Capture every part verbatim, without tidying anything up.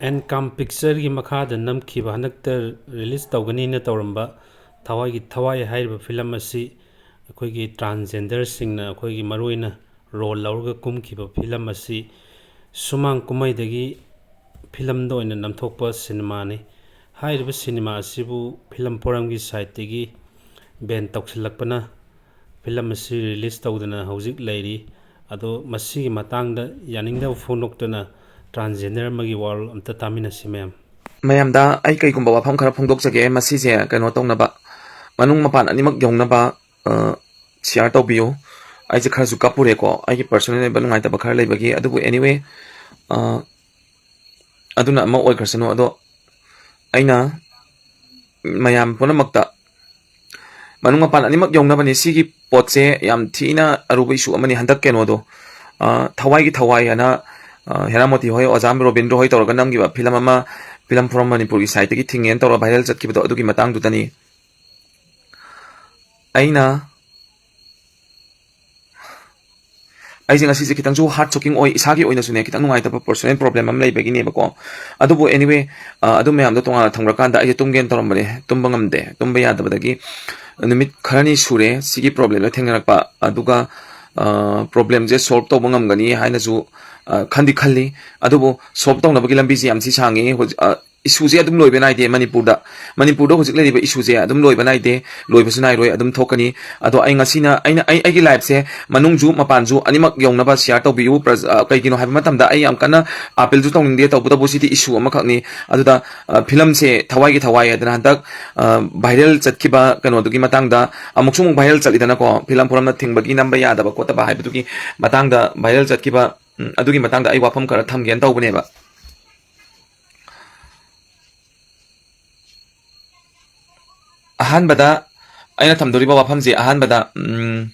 And ꯀꯥꯝ ꯄꯤꯛꯆꯔꯒꯤ ꯃꯈꯥꯗ ꯅꯝꯈꯤꯕ, ꯍꯟꯗꯛꯇ ꯔꯤꯂꯤꯁ ꯇꯧꯒꯅꯤꯅ ꯇꯧꯔꯝꯕ ꯊꯋꯥꯏꯒꯤ ꯊꯋꯥꯏ ꯍꯥꯏꯔꯤꯕ ꯐꯤꯂꯝ ꯑꯁꯤ ꯑꯩꯈꯣꯏꯒꯤ ꯇ꯭ꯔꯥꯟꯁꯖꯦꯟꯗꯔꯁꯤꯡꯅ ꯑꯩꯈꯣꯏꯒꯤ ꯃꯔꯨꯑꯣꯏꯅ ꯔꯣꯜ ꯂꯧꯔꯒ ꯀꯨꯝꯈꯤꯕ ꯐꯤꯂꯝ ꯑꯁꯤ ꯁꯨꯃꯥꯡ ꯀꯨꯝꯍꯩꯗꯒꯤ ꯐꯤꯂꯝꯗ ꯑꯣꯏꯅ ꯅꯝꯊꯣꯛꯄ ꯁꯤꯅꯦꯃꯥꯅꯤ꯫ ꯍꯥꯏꯔꯤꯕ ꯁꯤꯅꯦꯃꯥ ꯑꯁꯤꯕꯨ ꯐꯤꯂꯝ ꯐꯣꯔꯝꯒꯤ ꯁꯥꯏꯠꯇꯒꯤ ꯕꯦꯟ ꯇꯧꯁꯤꯜꯂꯛꯄꯅ ꯐꯤꯂꯝ ꯑꯁꯤ ꯔꯤꯂꯤꯁ ꯇꯧꯗꯅ ꯍꯧꯖꯤꯛ ꯂꯩꯔꯤ꯫ ꯑꯗꯣ ꯃꯁꯤꯒꯤ ꯃꯇꯥꯡꯗ ꯌꯥꯅꯤꯡꯗꯕ ꯐꯣꯡꯗꯣꯛꯇꯨꯅ ꯇ꯭ꯔꯥꯟꯁꯖꯦꯟꯗꯔ ꯑꯃꯒꯤ ꯋꯥꯔꯣꯜ ꯑꯝꯇ ꯇꯥꯃꯤꯟꯅꯁꯤ ꯃꯌꯥꯝ꯫ ꯃꯌꯥꯝꯗ ꯑꯩ ꯀꯩꯒꯨꯝꯕ ꯋꯥꯐꯝ ꯈꯔ ꯐꯣꯡꯗꯣꯛꯆꯒꯦ꯫ ꯃꯁꯤꯁꯦ ꯀꯩꯅꯣ ꯇꯧꯅꯕ, ꯃꯅꯨꯡ ꯃꯄꯥꯟ ꯑꯅꯤꯃꯛ ꯌꯧꯅꯕ, ꯑ, ꯁꯤꯌꯥꯔ ꯇꯧꯕꯤꯌꯨ꯫ ꯑꯩꯁꯦ ꯈꯔꯁꯨ ꯀꯞꯄꯨꯔꯦꯀꯣ, ꯑꯩꯒꯤ ꯄꯔꯁꯣꯅꯦꯜ ꯑꯣꯏꯕ ꯅꯨꯡꯉꯥꯏꯇꯕ ꯈꯔ ꯂꯩꯕꯒꯤ꯫ ꯑꯗꯨꯕꯨ anyway, ꯑ, ꯑꯗꯨꯅ ꯑꯃ ꯑꯣꯏꯈ꯭ꯔꯁꯅꯨ꯫ ꯑꯗꯣ ꯑꯩꯅ ꯃꯌꯥꯝ ꯄꯨꯝꯅꯃꯛꯇ ꯃꯅꯨꯡ ꯃꯄꯥꯟ ꯑꯅꯤꯃꯛ ꯌꯧꯅꯕꯅꯤ꯫ ꯁꯤꯒꯤ ꯄꯣꯠꯁꯦ ꯌꯥꯝ ꯊꯤꯅ ꯑꯔꯨꯕ ꯏꯁꯨ ꯑꯃꯅꯤ꯫ ꯍꯟꯗꯛ ꯀꯩꯅꯣꯗꯣ, ꯑ, ꯊꯋꯥꯏꯒꯤ ꯊꯋꯥꯏ ꯍꯥꯏꯅ, ꯑ, ꯍꯦꯔꯥꯃꯣꯇꯤ ꯍꯣꯏ, ꯑꯣꯖꯥ ꯔꯣꯕꯤꯟꯗ꯭ꯔꯣ ꯍꯣꯏ ꯇꯧꯔꯒ ꯅꯝꯈꯤꯕ ꯐꯤꯂꯝ ꯑꯃ, ꯐꯤꯂꯝ ꯐꯣꯔꯝ ꯃꯅꯤꯄꯨꯔꯒꯤ ꯁꯥꯏꯠꯇꯒꯤ ꯊꯤꯡꯉꯦꯅ ꯇꯧꯔꯒ ꯚꯥꯏꯔꯦꯜ ꯆꯠꯈꯤꯕꯗꯣ, ꯑꯗꯨꯒꯤ ꯃꯇꯥꯡꯗꯨꯗꯅꯤ꯫ ꯑꯩꯅ ꯑꯩꯁꯦ ꯉꯁꯤꯁꯦ ꯈꯤꯇꯪꯁꯨ ꯍꯥꯔꯠ ꯁꯣꯀꯤꯡ ꯑꯣꯏ, ꯏꯁꯥꯒꯤ ꯑꯣꯏꯅꯁꯨꯅꯦ ꯈꯤꯇꯪ ꯅꯨꯡꯉꯥꯏꯇꯕ ꯄꯔꯁꯣꯅꯦꯜ ꯄ꯭ꯔꯣꯕ꯭ꯂꯦꯝ ꯑꯃ ꯂꯩꯕꯒꯤꯅꯦꯕꯀꯣ꯫ ꯑꯗꯨꯕꯨ anyway, ꯑ, ꯑꯗꯨ ꯃꯌꯥꯝꯗꯣ ꯇꯣꯉꯥꯟꯅ ꯊꯝꯈ꯭ꯔꯀꯥꯟꯗ ꯑꯩꯁꯦ ꯇꯨꯝꯒꯦꯅ ꯇꯧꯔꯝꯕꯅꯦ, ꯇꯨꯝꯕ ꯉꯝꯗꯦ꯫ ꯇꯨꯝꯕ ꯌꯥꯗꯕꯗꯒꯤ ꯅꯨꯃꯤꯠ ꯈꯔꯅꯤ ꯁꯨꯔꯦ ꯁꯤꯒꯤ ꯄ꯭ꯔꯣꯕ꯭ꯂꯦꯝꯗꯣ ꯊꯦꯡꯅꯔꯛꯄ꯫ ꯑꯗꯨꯒ, ꯑ, ꯄ꯭ꯔꯣꯕ꯭ꯂꯦꯝꯁꯦ ꯁꯣꯜꯕ ꯇꯧꯕ ꯉꯝꯒꯅꯤ ꯍꯥꯏꯅꯁꯨ, ꯑ, ꯈꯟꯗꯤ ꯈꯜꯂꯤ꯫ ꯑꯗꯨꯕꯨ ꯁꯣꯜꯕ ꯇꯧꯅꯕꯒꯤ ꯂꯝꯕꯤꯁꯦ ꯌꯥꯝ ꯊꯤ ꯁꯥꯡꯉꯤ꯫ ꯍꯧꯖꯤꯛ, ꯑ, ꯏꯁꯨꯁꯦ ꯑꯗꯨꯝ ꯂꯣꯏꯕ ꯅꯥꯏꯗꯦ ꯃꯅꯤꯄꯨꯔꯗ꯫ ꯃꯅꯤꯄꯨꯔꯗ ꯍꯧꯖꯤꯛ ꯂꯩꯔꯤꯕ ꯏꯁꯨꯁꯦ ꯑꯗꯨꯝ ꯂꯣꯏꯕ ꯅꯥꯏꯗꯦ, ꯂꯣꯏꯕꯁꯨ ꯅꯥꯏꯔꯣꯏ, ꯑꯗꯨꯝ ꯊꯣꯛꯀꯅꯤ꯫ ꯑꯗꯣ ꯑꯩ ꯉꯁꯤꯅ, ꯑꯩꯅ, ꯑꯩ, ꯑꯩꯒꯤ ꯂꯥꯏꯐꯁꯦ ꯃꯅꯨꯡꯁꯨ ꯃꯄꯥꯟꯁꯨ ꯑꯅꯤꯃꯛ ꯌꯧꯅꯕ ꯁꯤꯌꯥꯔ ꯇꯧꯕꯤꯌꯨ꯫ ꯄ꯭ꯔꯖ-, ꯑ, ꯀꯩꯒꯤꯅꯣ ꯍꯥꯏꯕ ꯃꯇꯝꯗ ꯑꯩ ꯌꯥꯝ ꯀꯟꯅ ꯑꯥꯄꯤꯜꯁꯨ ꯇꯧꯅꯤꯡꯗꯦ, ꯇꯧꯕꯇꯕꯨ ꯁꯤꯗꯤ ꯏꯁꯨ ꯑꯃꯈꯛꯅꯤ꯫ ꯑꯗꯨꯗ, ꯑ, ꯐꯤꯂꯝꯁꯦ ꯊꯋꯥꯏꯒꯤ ꯊꯋꯥꯏ ꯍꯥꯏꯗꯅ ꯍꯟꯗꯛ, ꯑ, ꯚꯥꯏꯔꯦꯜ ꯆꯠꯈꯤꯕ ꯀꯩꯅꯣꯗꯨꯒꯤ ꯃꯇꯥꯡꯗ, ꯑꯃꯨꯛꯁꯨ ꯑꯃꯨꯛ ꯚꯥꯏꯔꯦꯜ ꯆꯠꯂꯤꯗꯅꯀꯣ, ꯐꯤꯂꯝ ꯐꯣꯔꯝꯅ ꯊꯤꯡꯕꯒꯤ ꯅꯝꯕ ꯌꯥꯗꯕ ꯈꯣꯠꯇꯕ ꯍꯥꯏꯕꯗꯨꯒꯤ ꯃꯇꯥꯡꯗ ꯚꯥꯏꯔꯦꯜ ꯆꯠꯈꯤꯕ, ꯎꯝ, ꯑꯗꯨꯒꯤ ꯃꯇꯥꯡꯗ ꯑꯩ ꯋꯥꯐꯝ ꯈꯔ ꯊꯝꯒꯦꯅ ꯇꯧꯕꯅꯦꯕ꯫ ꯑꯍꯥꯟꯕꯗ ꯑꯩꯅ ꯊꯝꯗꯣꯔꯤꯕ ꯋꯥꯐꯝꯁꯦ, ꯑꯍꯥꯟꯕꯗ, ꯎꯝ,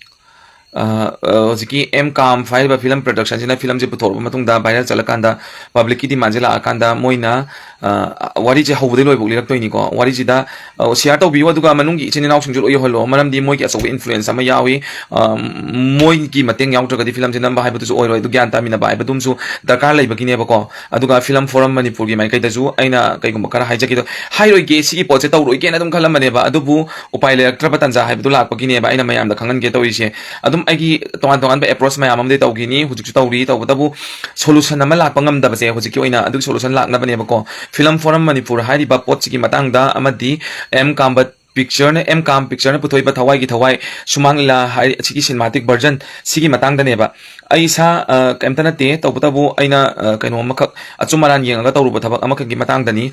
ꯑ, ꯑ, ꯍꯧꯖꯤꯛꯀꯤ ꯑꯦꯝ ꯀꯥꯝ ꯍꯥꯏꯔꯤꯕ ꯐꯤꯂꯝ ꯄ꯭ꯔꯗꯛꯁꯟꯁꯤꯅ ꯐꯤꯂꯝꯁꯦ ꯄꯨꯊꯣꯔꯛꯄ ꯃꯇꯨꯡꯗ, ꯚꯥꯏꯔꯦꯜ ꯆꯠꯂꯀꯥꯟꯗ, ꯄꯕ꯭ꯂꯤꯛꯀꯤ ꯗꯤꯃꯥꯟꯁꯦ ꯂꯥꯛꯑꯀꯥꯟꯗ, ꯃꯣꯏꯅ, ꯑ, ꯋꯥꯔꯤꯁꯦ ꯍꯧꯕꯗꯩ ꯂꯣꯏꯐꯥꯎ ꯂꯤꯔꯛꯇꯣꯏꯅꯤꯀꯣ꯫ ꯋꯥꯔꯤꯁꯤꯗ, ꯑ, ꯁꯤꯌꯥꯔ ꯇꯧꯕꯤꯌꯨ, ꯑꯗꯨꯒ ꯃꯅꯨꯡꯒꯤ ꯏꯆꯤꯟ ꯏꯅꯥꯎꯁꯤꯡꯁꯨ ꯂꯣꯏ ꯌꯧꯍꯜꯂꯣ, ꯃꯔꯝꯗꯤ ꯃꯣꯏꯒꯤ ꯑꯆꯧꯕ ꯏꯟꯐ꯭ꯂꯨꯌꯦꯟꯁ ꯑꯃ ꯌꯥꯎꯏ꯫ ꯑ, ꯃꯣꯏꯒꯤ ꯃꯇꯦꯡ ꯌꯥꯎꯗ꯭ꯔꯒꯗꯤ ꯐꯤꯂꯝꯁꯦ ꯅꯝꯕ ꯍꯥꯏꯕꯗꯨꯁꯨ ꯑꯣꯏꯔꯣꯏ꯫ ꯑꯗꯨ ꯒ꯭ꯌꯥꯟ ꯇꯥꯃꯤꯟꯅꯕ ꯍꯥꯏꯕꯗꯨꯝꯁꯨ ꯗꯔꯀꯥꯔ ꯂꯩꯕꯒꯤꯅꯦꯕꯀꯣ꯫ ꯑꯗꯨꯒ ꯐꯤꯂꯝ ꯐꯣꯔꯝ ꯃꯅꯤꯄꯨꯔꯒꯤ ꯃꯥꯏꯀꯩꯗꯁꯨ ꯑꯩꯅ ꯀꯩꯒꯨꯝꯕ ꯈꯔ ꯍꯥꯏꯖꯒꯦ ꯇꯧ-, ꯍꯥꯏꯔꯣꯏꯒꯦ, ꯁꯤꯒꯤ ꯄꯣꯠꯁꯦ ꯇꯧꯔꯣꯏꯒꯦꯅ ꯑꯗꯨꯝ ꯈꯜꯂꯝꯕꯅꯦꯕ, ꯑꯗꯨꯕꯨ ꯎꯄꯥꯏ ꯂꯩꯔꯛꯇ꯭ꯔꯕ ꯇꯥꯟꯖꯥ ꯍꯥꯏꯕꯗꯨ ꯂꯥꯛꯄꯒꯤꯅꯦꯕ ꯑꯩꯅ ꯃꯌꯥꯝꯗ ꯈꯪꯍꯟꯒꯦ ꯇꯧꯔꯤꯁꯦ꯫ ꯑꯗꯨꯝ ꯑꯩꯒꯤ ꯇꯣꯉꯥꯟ ꯇꯣꯉꯥꯟꯕ ꯑꯦꯄ꯭ꯔꯣꯆ ꯃꯌꯥꯝ ꯑꯃꯗꯤ ꯇꯧꯈꯤꯅꯤ, ꯍꯧꯖꯤꯛꯁꯨ ꯇꯧꯔꯤ, ꯇꯧꯕꯇꯕꯨ ꯁꯣꯂꯨꯁꯟ ꯑꯃ ꯂꯥꯛꯄ ꯉꯝꯗꯕꯁꯦ ꯍꯧꯖꯤꯛꯀꯤ ꯑꯣꯏꯅ ꯑꯗꯨꯒꯤ ꯁꯣꯂꯨꯁꯟ ꯂꯥꯛꯅꯕꯅꯦꯕꯀꯣ꯫ ꯐꯤꯂꯝ ꯐꯣꯔꯝ ꯃꯅꯤꯄꯨꯔ ꯍꯥꯏꯔꯤꯕ ꯄꯣꯠꯁꯤꯒꯤ ꯃꯇꯥꯡꯗ ꯑꯃꯗꯤ ꯑꯦꯝ ꯀꯥꯝꯕ ꯄꯤꯛꯆꯔꯅ, ꯑꯦꯝ ꯀꯥꯝ ꯄꯤꯛꯆꯔꯅ ꯄꯨꯊꯣꯛꯏꯕ ꯊꯋꯥꯏꯒꯤ ꯊꯋꯥꯏ ꯁꯨꯃꯥꯡ ꯂꯤꯂꯥ ꯍꯥꯏ, ꯑꯁꯤꯒꯤ ꯁꯤꯅꯦꯃꯥꯇꯤꯛ ꯚꯔꯖꯟ ꯁꯤꯒꯤ ꯃꯇꯥꯡꯗꯅꯦꯕ꯫ ꯑꯩ ꯏꯁꯥ, ꯑ, ꯀꯩꯝꯇ ꯅꯠꯇꯦ, ꯇꯧꯕꯇꯕꯨ ꯑꯩꯅ, ꯑ, ꯀꯩꯅꯣ ꯑꯃꯈꯛ, ꯑꯆꯨꯝ ꯑꯔꯥꯟ ꯌꯦꯡꯉꯒ ꯇꯧꯔꯨꯕ ꯊꯕꯛ ꯑꯃꯈꯛꯀꯤ ꯃꯇꯥꯡꯗꯅꯤ꯫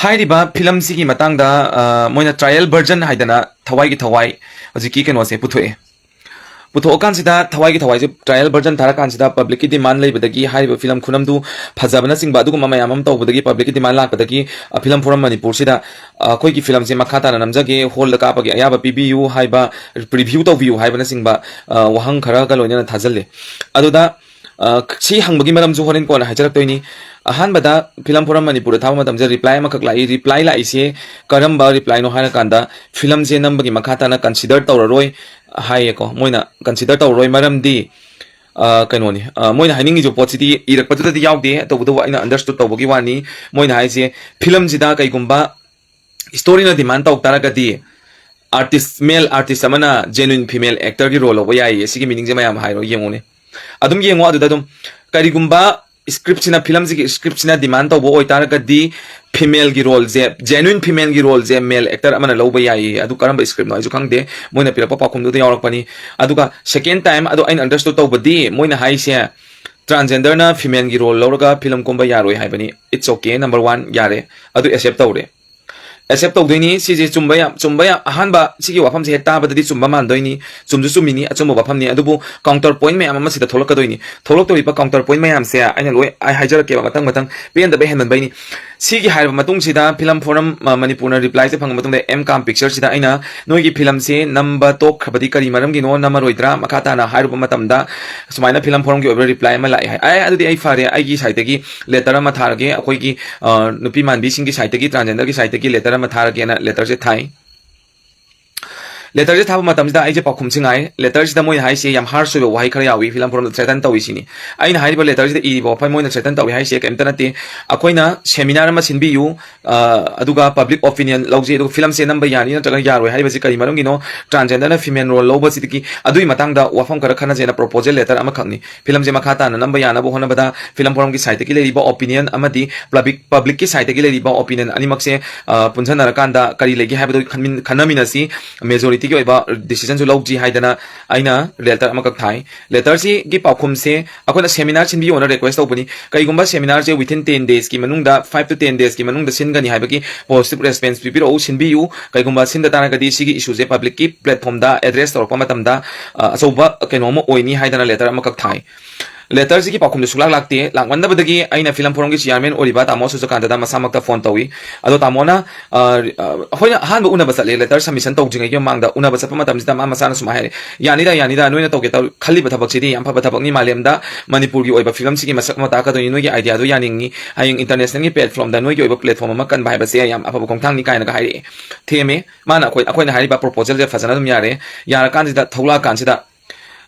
ꯍꯥꯏꯔꯤꯕ ꯐꯤꯂꯝꯁꯤꯒꯤ ꯃꯇꯥꯡꯗ, ꯑ, ꯃꯣꯏꯅ ꯇ꯭ꯔꯥꯏꯌꯦꯜ ꯚꯔꯖꯟ ꯍꯥꯏꯗꯅ ꯊꯋꯥꯏꯒꯤ ꯊꯋꯥꯏ ꯍꯧꯖꯤꯛꯀꯤ ꯀꯩꯅꯣꯁꯦ ꯄꯨꯊꯣꯛꯑꯦ꯫ ꯄꯨꯊꯣꯛꯑꯀꯥꯟꯁꯤꯗ ꯊꯋꯥꯏꯒꯤ ꯊꯋꯥꯏꯁꯦ ꯇ꯭ꯔꯥꯏꯌꯦꯜ ꯚꯔꯖꯟ ꯊꯥꯔꯀꯥꯟꯁꯤꯗ ꯄꯕ꯭ꯂꯤꯛꯀꯤ ꯗꯤꯃꯥꯟ ꯂꯩꯕꯗꯒꯤ, ꯍꯥꯏꯔꯤꯕ ꯐꯤꯂꯝ ꯈꯨꯅꯝꯗꯨ ꯐꯖꯕꯅꯆꯤꯡꯕ ꯑꯗꯨꯒꯨꯝꯕ ꯃꯌꯥꯝ ꯑꯃ ꯇꯧꯕꯗꯒꯤ, ꯄꯕ꯭ꯂꯤꯛꯀꯤ ꯗꯤꯃꯥꯟ ꯂꯥꯛꯄꯗꯒꯤ, ꯑ, ꯐꯤꯂꯝ ꯐꯣꯔꯝ ꯃꯅꯤꯄꯨꯔꯁꯤꯗ, ꯑ, ꯑꯩꯈꯣꯏꯒꯤ ꯐꯤꯂꯝꯁꯦ ꯃꯈꯥ ꯇꯥꯅ ꯅꯝꯖꯒꯦ, ꯍꯣꯜꯗ ꯀꯥꯞꯄꯒꯤ ꯑꯌꯥꯕ ꯄꯤꯕꯤꯌꯨ ꯍꯥꯏꯕ, ꯔꯤꯚ꯭ꯌꯨ ꯇꯧꯕꯤꯌꯨ ꯍꯥꯏꯕꯅꯆꯤꯡꯕ, ꯑ, ꯋꯥꯍꯪ ꯈꯔꯒ ꯂꯣꯏꯅꯅ ꯊꯥꯖꯤꯜꯂꯦ꯫ ꯑꯗꯨꯗ, ꯑ, ꯁꯤ ꯍꯪꯕꯒꯤ ꯃꯔꯝꯁꯨ ꯍꯣꯔꯦꯟ ꯀꯣꯟꯅ ꯍꯥꯏꯖꯔꯛꯇꯣꯏꯅꯤ꯫ ꯑꯍꯥꯟꯕꯗ ꯐꯤꯂꯝ ꯐꯣꯔꯝ ꯃꯅꯤꯄꯨꯔꯗ ꯊꯥꯕ ꯃꯇꯝꯁꯤꯗ ꯔꯤꯄ꯭ꯂꯥꯏ ꯑꯃꯈꯛ ꯂꯥꯛꯏ꯫ ꯔꯤꯄ꯭ꯂꯥꯏ ꯂꯥꯛꯏꯁꯦ ꯀꯔꯝꯕ ꯔꯤꯄ꯭ꯂꯥꯏꯅꯣ ꯍꯥꯏꯔꯀꯥꯟꯗ, ꯐꯤꯂꯝꯁꯦ ꯅꯝꯕꯒꯤ ꯃꯈꯥ ꯇꯥꯅ ꯀꯟꯁꯤꯗꯔ ꯇꯧꯔꯔꯣꯏ ꯍꯥꯏꯌꯦꯀꯣ꯫ ꯃꯣꯏꯅ ꯀꯟꯁꯤꯗꯔ ꯇꯧꯔꯔꯣꯏ ꯃꯔꯝꯗꯤ, ꯑ, ꯀꯩꯅꯣꯅꯤ, ꯑ, ꯃꯣꯏꯅ ꯍꯥꯏꯅꯤꯡꯉꯤꯁꯦ ꯄꯣꯠꯁꯤꯗꯤ ꯏꯔꯛꯄꯗꯨꯗꯗꯤ ꯌꯥꯎꯗꯦ, ꯇꯧꯕꯇꯕꯨ ꯑꯩꯅ ꯑꯟꯗꯔꯁ꯭ꯇꯨꯠ ꯇꯧꯕꯒꯤ ꯋꯥꯅꯤ꯫ ꯃꯣꯏꯅ ꯍꯥꯏꯁꯦ ꯐꯤꯂꯝꯁꯤꯗ ꯀꯩꯒꯨꯝꯕ ꯁ꯭ꯇꯣꯔꯤꯅ ꯗꯤꯃꯥꯟ ꯇꯧ ꯇꯥꯔꯒꯗꯤ, ꯑꯥꯔꯇꯤꯁ, ꯃꯦꯜ ꯑꯥꯔꯇꯤꯁ ꯑꯃꯅ ꯖꯦꯅꯨꯏꯟ ꯐꯤꯃꯦꯜ ꯑꯦꯛꯇꯔꯒꯤ ꯔꯣꯜ ꯂꯧꯕ ꯌꯥꯏꯌꯦ꯫ ꯁꯤꯒꯤ ꯃꯤꯅꯤꯡꯁꯦ ꯃꯌꯥꯝ ꯍꯥꯏꯔꯣ, ꯌꯦꯡꯉꯨꯅꯦ꯫ ꯑꯗꯨꯝ ꯌꯦꯡꯉꯣ ꯑꯗꯨꯗ ꯑꯗꯨꯝ꯫ ꯀꯔꯤꯒꯨꯝꯕ ꯁ꯭ꯀ꯭ꯔꯤꯞꯁꯤꯅ, ꯐꯤꯂꯝꯁꯤꯒꯤ ꯁ꯭ꯀ꯭ꯔꯤꯞꯁꯤꯅ ꯗꯤꯃꯥꯟ ꯇꯧꯕ ꯑꯣꯏꯇꯥꯔꯒꯗꯤ, ꯐꯤꯃꯦꯜꯒꯤ ꯔꯣꯜꯁꯦ, ꯖꯦꯅꯨꯏꯟ ꯐꯤꯃꯦꯜꯒꯤ ꯔꯣꯜꯁꯦ ꯃꯦꯜ ꯑꯦꯛꯇꯔ ꯑꯃꯅ ꯂꯧꯕ ꯌꯥꯏꯌꯦ꯫ ꯑꯗꯨ ꯀꯔꯝꯕ ꯁ꯭ꯀ꯭ꯔꯤꯞꯅꯣ ꯑꯩꯁꯨ ꯈꯪꯗꯦ, ꯃꯣꯏꯅ ꯄꯤꯔꯛꯄ ꯄꯥꯎꯈꯨꯝꯗꯨꯗ ꯌꯥꯎꯔꯛꯄꯅꯤ꯫ ꯑꯗꯨꯒ ꯁꯦꯀꯦꯟ ꯇꯥꯏꯝ, ꯑꯗꯣ ꯑꯩꯅ ꯑꯟꯗꯔꯁ꯭ꯇꯨꯠ ꯇꯧꯕꯗꯤ ꯃꯣꯏꯅ ꯍꯥꯏꯁꯦ ꯇ꯭ꯔꯥꯟꯖꯦꯟꯗꯔꯅ ꯐꯤꯃꯦꯜꯒꯤ ꯔꯣꯜ ꯂꯧꯔꯒ ꯐꯤꯂꯝ ꯀꯨꯝꯕ ꯌꯥꯔꯣꯏ ꯍꯥꯏꯕꯅꯤ꯫ It's okay, number one, ꯌꯥꯔꯦ, ꯑꯗꯨ ꯑꯦꯛꯁꯦꯞ ꯇꯧꯔꯦ꯫ ꯑꯦꯛꯁꯦꯞ ꯇꯧꯗꯣꯏꯅꯤ꯫ ꯁꯤꯁꯦ ꯆꯨꯝꯕ ꯌꯥꯝ, ꯆꯨꯝꯕ ꯌꯥꯝ, ꯑꯍꯥꯟꯕ ꯁꯤꯒꯤ ꯋꯥꯐꯝꯁꯦ ꯍꯦꯛ ꯇꯥꯕꯗꯗꯤ ꯆꯨꯝꯕ ꯃꯥꯟꯗꯣꯏꯅꯤ, ꯆꯨꯝꯁꯨ ꯆꯨꯝꯃꯤꯅꯤ, ꯑꯆꯨꯝꯕ ꯋꯥꯐꯝꯅꯤ꯫ ꯑꯗꯨꯕꯨ ꯀꯥꯎꯟꯇꯔ ꯄꯣꯏꯟ ꯃꯌꯥꯝ ꯑꯃ ꯁꯤꯗ ꯊꯣꯛꯂꯛꯀꯗꯣꯏꯅꯤ꯫ ꯊꯣꯛꯂꯛꯇꯧꯔꯤꯕ ꯀꯥꯎꯟꯇꯔ ꯄꯣꯏꯟ ꯃꯌꯥꯝꯁꯦ ꯑꯩꯅ ꯂꯣꯏ, ꯑꯩ ꯍꯥꯏꯖꯔꯛꯀꯦꯕ, ꯃꯊꯪ ꯃꯊꯪ, ꯄꯦꯟꯗꯕ ꯍꯦꯟꯃꯟꯕꯩꯅꯤ꯫ ꯁꯤꯒꯤ ꯍꯥꯏꯔꯕ ꯃꯇꯨꯡꯁꯤꯗ ꯐꯤꯂꯝ ꯐꯣꯔꯝ, ꯑ, ꯃꯅꯤꯄꯨꯔꯅ replyꯁꯦ ꯐꯪꯕ ꯃꯇꯨꯡꯗ ꯑꯦꯝ ꯀꯥꯝ ꯄꯤꯛꯆꯔꯁꯤꯗ ꯑꯩꯅ ꯅꯣꯏꯒꯤ ꯐꯤꯂꯝꯁꯦ ꯅꯝꯕ ꯇꯣꯛꯈ꯭ꯔꯕꯗꯤ ꯀꯔꯤ ꯃꯔꯝꯒꯤꯅꯣ ꯅꯝꯃꯔꯣꯏꯗ꯭ꯔꯥ ꯃꯈꯥ ꯇꯥꯅ ꯍꯥꯏꯔꯨꯕ ꯃꯇꯝꯗ ꯁꯨꯃꯥꯏꯅ ꯐꯤꯂꯝ ꯐꯣꯔꯝꯒꯤ ꯑꯣꯏꯕ reply ꯑꯃ ꯂꯥꯛꯑꯦ ꯍꯥꯏ꯫ ꯑꯦ, ꯑꯗꯨꯗꯤ ꯑꯩ ꯐꯔꯦ, ꯑꯩꯒꯤ sideꯇꯒꯤ letter ꯑꯃ ꯊꯥꯔꯒꯦ, ꯑꯩꯈꯣꯏꯒꯤ, ꯑ, ꯅꯨꯄꯤ ꯃꯥꯟꯕꯤꯁꯤꯡꯒꯤ sideꯇꯒꯤ, transgenderꯒꯤ sideꯇꯒꯤ letter ꯑꯃ ꯊꯥꯔꯒꯦꯅ letterꯁꯦ ꯊꯥꯏ꯫ Letterꯁꯦ ꯊꯥꯕ ꯃꯇꯝꯁꯤꯗ ꯑꯩꯁꯦ ꯄꯥꯎꯈꯨꯝꯁꯤ ꯉꯥꯏ꯫ Letterꯁꯤꯗ ꯃꯣꯏꯅ ꯍꯥꯏꯁꯦ ꯌꯥꯝ harsh ꯑꯣꯏꯕ ꯋꯥꯍꯩ ꯈꯔ ꯌꯥꯎꯏ, ꯐꯤꯂꯝ ꯐꯣꯔꯝꯗ threaten ꯇꯧꯏ ꯁꯤꯅꯤ꯫ ꯑꯩꯅ ꯍꯥꯏꯔꯤꯕ letterꯁꯤꯗ ꯏꯔꯤꯕ ꯋꯥꯐꯝ ꯃꯣꯏꯅ threaten ꯇꯧꯏ ꯍꯥꯏꯁꯦ ꯀꯔꯤꯝꯇ ꯅꯠꯇꯦ꯫ ꯑꯩꯈꯣꯏꯅ seminar ꯑꯃ ꯁꯤꯟꯕꯤꯌꯨ, ꯑ, ꯑꯗꯨꯒ public opinion ꯂꯧꯖꯩ, ꯑꯗꯨꯒ ꯐꯤꯂꯝꯁꯦ ꯅꯝꯕ ꯌꯥꯅꯤ ꯅꯠꯇ꯭ꯔꯒ ꯌꯥꯔꯣꯏ ꯍꯥꯏꯔꯤꯕꯁꯤ ꯀꯔꯤ ꯃꯔꯝꯒꯤꯅꯣ, transgenderꯅ female role ꯂꯧꯕꯁꯤꯗꯒꯤ ꯑꯗꯨꯒꯤ ꯃꯇꯥꯡꯗ ꯋꯥꯐꯝ ꯈꯔ ꯈꯟꯅꯁꯦꯅ proposal letter ꯑꯃꯈꯛꯅꯤ꯫ ꯐꯤꯂꯝꯁꯦ ꯃꯈꯥ ꯇꯥꯅ ꯅꯝꯕ ꯌꯥꯅꯕ ꯍꯣꯠꯅꯕꯗ ꯐꯤꯂꯝ ꯐꯣꯔꯝꯒꯤ sideꯇꯒꯤ ꯂꯩꯔꯤꯕ opinion ꯑꯃꯗꯤ public, publicꯀꯤ sideꯇꯒꯤ ꯂꯩꯔꯤꯕ opinion ꯑꯅꯤꯃꯛꯁꯦ, ꯑ, ꯄꯨꯟꯁꯤꯟꯅꯔꯀꯥꯟꯗ ꯀꯔꯤ ꯂꯩꯒꯦ ꯍꯥꯏꯕꯗꯨ ꯈꯟꯃꯤꯟ-, ꯈꯟꯅꯃꯤꯟꯅꯁꯤ꯫ Majorityꯒꯤ ꯑꯣꯏꯕ decisionꯁꯨ ꯂꯧꯁꯤ ꯍꯥꯏꯗꯅ ꯑꯩꯅ letter ꯑꯃꯈꯛ ꯊꯥꯏ꯫ Letterꯁꯤꯒꯤ ꯄꯥꯎꯈꯨꯝꯁꯦ ꯑꯩꯈꯣꯏꯅ seminar ꯁꯤꯟꯕꯤꯌꯣꯅ request ꯇꯧꯕꯅꯤ꯫ ꯀꯩꯒꯨꯝꯕ seminarꯁꯦ within ten daysꯀꯤ ꯃꯅꯨꯡꯗ, five to ten daysꯀꯤ ꯃꯅꯨꯡꯗ ꯁꯤꯟꯒꯅꯤ ꯍꯥꯏꯕꯒꯤ positive response ꯄꯤꯕꯤꯔꯛꯎ, ꯁꯤꯟꯕꯤꯌꯨ꯫ ꯀꯩꯒꯨꯝꯕ ꯁꯤꯟꯗ ꯇꯥꯔꯒꯗꯤ ꯁꯤꯒꯤ issueꯁꯦ publicꯀꯤ platformꯗ address ꯇꯧꯔꯛꯄ ꯃꯇꯝꯗ, ꯑ, ꯑꯆꯧꯕ ꯀꯩꯅꯣ ꯑꯃ ꯑꯣꯏꯅꯤ ꯍꯥꯏꯗꯅ letter ꯑꯃꯈꯛ ꯊꯥꯏ꯫ Letterꯁꯤꯒꯤ ꯄꯥꯎꯈꯨꯝꯗꯤ ꯁꯨꯡꯂꯥꯛ ꯂꯥꯛꯇꯦ꯫ ꯂꯥꯛꯃꯟꯗꯕꯗꯒꯤ ꯑꯩꯅ ꯐꯤꯂꯝ ꯐꯣꯔꯝꯒꯤ chairman ꯑꯣꯏꯔꯤꯕ ꯇꯥꯃꯣ ꯁꯨꯖꯀꯥꯟꯇꯗ ꯃꯁꯥꯃꯛꯇ phone ꯇꯧꯏ꯫ ꯑꯗꯣ ꯇꯥꯃꯣꯅ, ꯑ, ꯑ, ꯑꯩꯈꯣꯏꯅ ꯑꯍꯥꯟꯕ ꯎꯅꯕ ꯆꯠꯂꯦ, letter submission ꯇꯧꯗ꯭ꯔꯤꯉꯩꯒꯤ ꯃꯃꯥꯡꯗ ꯎꯅꯕ ꯆꯠꯄ ꯃꯇꯝꯁꯤꯗ ꯃꯥ ꯃꯁꯥꯅ ꯁꯨꯃꯥꯏꯅ ꯍꯥꯏꯔꯦ, "ꯌꯥꯅꯤꯗ, ꯌꯥꯅꯤꯗ, ꯅꯣꯏꯅ ꯇꯧꯒꯦ ꯇꯧ-, ꯈꯜꯂꯤꯕ ꯊꯕꯛꯁꯤꯗꯤ ꯌꯥꯝ ꯐꯕ ꯊꯕꯛꯅꯤ, ꯃꯥꯂꯦꯝꯗ ꯃꯅꯤꯄꯨꯔꯒꯤ ꯑꯣꯏꯕ ꯐꯤꯂꯝꯁꯤꯒꯤ ꯃꯁꯛ ꯑꯃ ꯇꯥꯛꯀꯗꯣꯏꯅꯤ, ꯅꯣꯏꯒꯤ ideaꯗꯣ ꯌꯥꯅꯤꯡꯉꯤ, ꯍꯌꯦꯡ internationalꯒꯤ platformꯗ ꯅꯣꯏꯒꯤ ꯑꯣꯏꯕ platform ꯑꯃ ꯀꯟꯕ ꯍꯥꯏꯕꯁꯦ ꯌꯥꯝ ꯑꯐꯕ ꯈꯣꯡꯊꯥꯡꯅꯤ" ꯀꯥꯏꯅꯒ ꯍꯥꯏꯔꯛꯑꯦ꯫ ꯊꯦꯝꯃꯦ꯫ ꯃꯥꯅ ꯑꯩꯈꯣꯏ, ꯑꯩꯈꯣꯏꯅ ꯍꯥꯏꯔꯤꯕ proposalꯁꯦ ꯐꯖꯅ ꯑꯗꯨꯝ ꯌꯥꯔꯦ꯫ ꯌꯥꯔꯀꯥꯟꯁꯤꯗ, ꯊꯣꯛꯂꯛꯑꯀꯥꯟꯁꯤꯗ,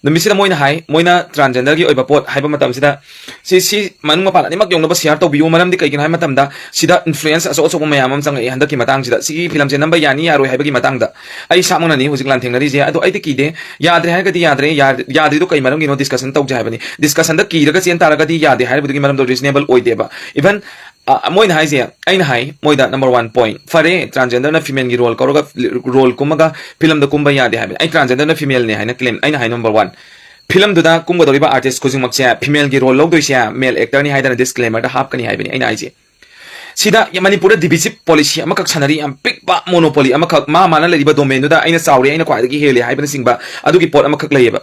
ꯅꯨꯃꯤꯠꯁꯤꯗ ꯃꯣꯏꯅ ꯍꯥꯏ, ꯃꯣꯏꯅ transgenderꯒꯤ ꯑꯣꯏꯕ ꯄꯣꯠ ꯍꯥꯏꯕ ꯃꯇꯝꯁꯤꯗ, ꯁꯤ, ꯁꯤ ꯃꯅꯨꯡ ꯃꯄꯥꯟ ꯑꯅꯤꯃꯛ ꯌꯧꯅꯕ share ꯇꯧꯕꯤꯌꯨ, ꯃꯔꯝꯗꯤ ꯀꯩꯒꯤꯅꯣ ꯍꯥꯏꯕ ꯃꯇꯝꯗ, ꯁꯤꯗ influence ꯑꯆꯧ ꯑꯆꯧꯕ ꯃꯌꯥꯝ ꯑꯃ ꯆꯪꯉꯛꯑꯦ ꯍꯟꯗꯛꯀꯤ ꯃꯇꯥꯡꯁꯤꯗ꯫ ꯁꯤꯒꯤ ꯐꯤꯂꯝꯁꯦ ꯅꯝꯕ ꯌꯥꯅꯤ ꯌꯥꯔꯣꯏ ꯍꯥꯏꯕꯒꯤ ꯃꯇꯥꯡꯗ ꯑꯩ ꯏꯁꯥꯃꯛꯅꯅꯤ ꯍꯧꯖꯤꯛ ꯂꯥꯟꯊꯦꯡꯅꯔꯤꯁꯦ꯫ ꯑꯗꯣ ꯑꯩꯗꯤ ꯀꯤꯗꯦ, ꯌꯥꯗ꯭ꯔꯦ ꯍꯥꯏꯔꯒꯗꯤ ꯌꯥꯗ꯭ꯔꯦ, ꯌꯥ-, ꯌꯥꯗ꯭ꯔꯤꯗꯣ ꯀꯩ ꯃꯔꯝꯒꯤꯅꯣ discussion ꯇꯧꯁꯦ ꯍꯥꯏꯕꯅꯤ꯫ Discussionꯗ ꯀꯤꯔꯒ ꯆꯦꯟ ꯇꯥꯔꯒꯗꯤ ꯌꯥꯗꯦ ꯍꯥꯏꯔꯤꯕꯗꯨꯒꯤ ꯃꯔꯝꯗꯣ reasonable ꯑꯣꯏꯗꯦꯕ꯫ Even ꯑ, ꯃꯣꯏꯅ ꯍꯥꯏꯁꯦ, ꯑꯩꯅ ꯍꯥꯏ ꯃꯣꯏꯗ, number one point, "ꯐꯔꯦ, transgenderꯅ femaleꯒꯤ role ꯀꯧꯔꯒ, role ꯀꯨꯝꯃꯒ ꯐꯤꯂꯝꯗ ꯀꯨꯝꯕ ꯌꯥꯗꯦ" ꯍꯥꯏꯕꯅꯤ꯫ ꯑꯩ transgenderꯅ femaleꯅꯦ ꯍꯥꯏꯅ claim, ꯑꯩꯅ ꯍꯥꯏ, number one, ꯐꯤꯂꯝꯗꯨꯗ ꯀꯨꯝꯒꯗꯧꯔꯤꯕ artist ꯈꯨꯗꯤꯡꯃꯛꯁꯦ femaleꯒꯤ role ꯂꯧꯗꯣꯏꯁꯦ male actorꯅꯤ ꯍꯥꯏꯗꯅ disclaimerꯗ ꯍꯥꯞꯀꯅꯤ ꯍꯥꯏꯕꯅꯤ ꯑꯩꯅ ꯍꯥꯏꯁꯦ꯫ ꯁꯤꯗ ꯃꯅꯤꯄꯨꯔꯗ divisive policy ꯑꯃꯈꯛ ꯁꯥꯟꯅꯔꯤ, ꯌꯥꯝ ꯄꯤꯛꯄ monopoly ꯑꯃꯈꯛ, ꯃꯥ ꯃꯥꯅ ꯂꯩꯔꯤꯕ domainꯗꯨꯗ ꯑꯩꯅ ꯆꯥꯎꯔꯦ, ꯑꯩꯅ ꯈ꯭ꯋꯥꯏꯗꯒꯤ ꯍꯦꯜꯂꯦ ꯍꯥꯏꯕꯅꯆꯤꯡꯕ ꯑꯗꯨꯒꯤ ꯄꯣꯠ ꯑꯃꯈꯛ ꯂꯩꯌꯦꯕ꯫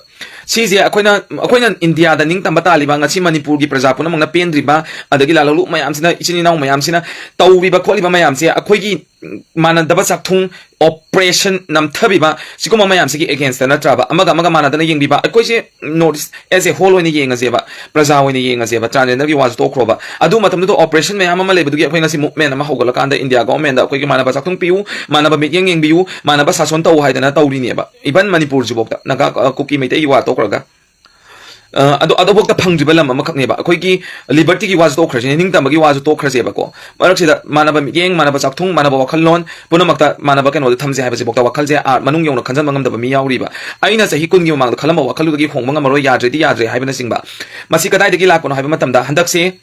ꯁꯤꯁꯦ ꯑꯩꯈꯣꯏꯅ, ꯑꯩꯈꯣꯏꯅ ꯏꯟꯗꯤꯌꯥꯗ ꯅꯤꯡꯇꯝꯕ ꯇꯥꯜꯂꯤꯕ, ꯉꯁꯤ ꯃꯅꯤꯄꯨꯔꯒꯤ ꯄ꯭ꯔꯖꯥ ꯄꯨꯝꯅꯃꯛꯅ ꯄꯦꯟꯗ꯭ꯔꯤꯕ, ꯑꯗꯒꯤ ꯂꯥꯂꯣꯡꯂꯨꯞ ꯃꯌꯥꯝꯁꯤꯅ, ꯏꯆꯤꯟ ꯏꯅꯥꯎ ꯃꯌꯥꯝꯁꯤꯅ ꯇꯧꯔꯤꯕ ꯈꯣꯠꯂꯤꯕ ꯃꯌꯥꯝꯁꯦ, ꯑꯩꯈꯣꯏꯒꯤ ꯃꯥꯟꯅꯗꯕ ꯆꯥꯛꯊꯨꯡ, oppression, ꯅꯝꯊꯕꯤꯕ, ꯁꯤꯒꯨꯝꯕ ꯃꯌꯥꯝꯁꯤꯒꯤ against ꯅꯠꯇ꯭ꯔꯕ? ꯑꯃꯒ ꯑꯃꯒ ꯃꯥꯟꯅꯗꯅ ꯌꯦꯡꯕꯤꯕ꯫ ꯑꯩꯈꯣꯏꯁꯦ North East as a whole ꯑꯣꯏꯅ ꯌꯦꯡꯉꯁꯦꯕ, ꯄ꯭ꯔꯖꯥ ꯑꯣꯏꯅ ꯌꯦꯡꯉꯁꯦꯕ, transgenderꯒꯤ ꯋꯥꯁꯨ ꯇꯣꯛꯈ꯭ꯔꯣꯕ꯫ ꯑꯗꯨ ꯃꯇꯝꯗꯨꯗ oppression ꯃꯌꯥꯝ ꯑꯃ ꯂꯩꯕꯗꯨꯒꯤ ꯑꯩꯈꯣꯏ ꯉꯁꯤ movement ꯑꯃ ꯍꯧꯒꯠꯂꯀꯥꯟꯗ India governmentꯗ ꯑꯩꯈꯣꯏꯒꯤ ꯃꯥꯟꯅꯕ ꯆꯥꯛꯊꯨꯡ ꯄꯤꯌꯨ, ꯃꯥꯟꯅꯕ ꯃꯤꯠꯌꯦꯡ ꯌꯦꯡꯕꯤꯌꯨ, ꯃꯥꯟꯅꯕ ꯁꯥꯁꯣꯟ ꯇꯧ ꯍꯥꯏꯗꯅ ꯇꯧꯔꯤꯅꯦꯕ꯫ Even ꯃꯅꯤꯄꯨꯔꯁꯤꯐꯥꯎꯗ, ꯅꯥꯒꯥ, ꯑ, ꯀꯨꯀꯤ ꯃꯩꯇꯩꯒꯤ ꯋꯥ ꯇꯣꯛꯈ꯭ꯔꯒ, ꯑ, ꯑꯗꯨ, ꯑꯗꯨꯐꯥꯎꯗ ꯐꯪꯗ꯭ꯔꯤꯕ ꯂꯝ ꯑꯃꯈꯛꯅꯦꯕ꯫ ꯑꯩꯈꯣꯏꯒꯤ libertyꯒꯤ ꯋꯥꯁꯨ ꯇꯣꯛꯈ꯭ꯔꯁꯤꯅꯦ, ꯅꯤꯡꯇꯝꯕꯒꯤ ꯋꯥꯁꯨ ꯇꯣꯛꯈ꯭ꯔꯁꯦꯕꯀꯣ꯫ ꯃꯔꯛꯁꯤꯗ ꯃꯥꯟꯅꯕ ꯃꯤꯠꯌꯦꯡ, ꯃꯥꯟꯅꯕ ꯆꯥꯛꯊꯨꯡ, ꯃꯥꯟꯅꯕ ꯋꯥꯈꯜꯂꯣꯟ, ꯄꯨꯝꯅꯃꯛꯇ ꯃꯥꯟꯅꯕ ꯀꯩꯅꯣꯗ ꯊꯝꯁꯦ ꯍꯥꯏꯕꯁꯤꯐꯥꯎꯗ ꯋꯥꯈꯜꯁꯦ, ꯑꯥ, ꯃꯅꯨꯡ ꯌꯧꯅ ꯈꯟꯖꯟꯕ ꯉꯝꯗꯕ ꯃꯤ ꯌꯥꯎꯔꯤꯕ꯫ ꯑꯩꯅ ꯆꯍꯤ ꯀꯨꯟꯒꯤ ꯃꯃꯥꯡꯗ ꯈꯜꯂꯝꯕ ꯋꯥꯈꯜꯗꯨꯗꯒꯤ ꯍꯣꯡꯕ ꯉꯝꯃꯔꯣꯏ, ꯌꯥꯗ꯭ꯔꯦꯗꯤ ꯌꯥꯗ꯭ꯔꯦ ꯍꯥꯏꯕꯅꯆꯤꯡꯕ꯫ ꯃꯁꯤ ꯀꯗꯥꯏꯗꯒꯤ ꯂꯥꯛꯄꯅꯣ ꯍꯥꯏꯕ ꯃꯇꯝꯗ, ꯍꯟꯗꯛꯁꯦ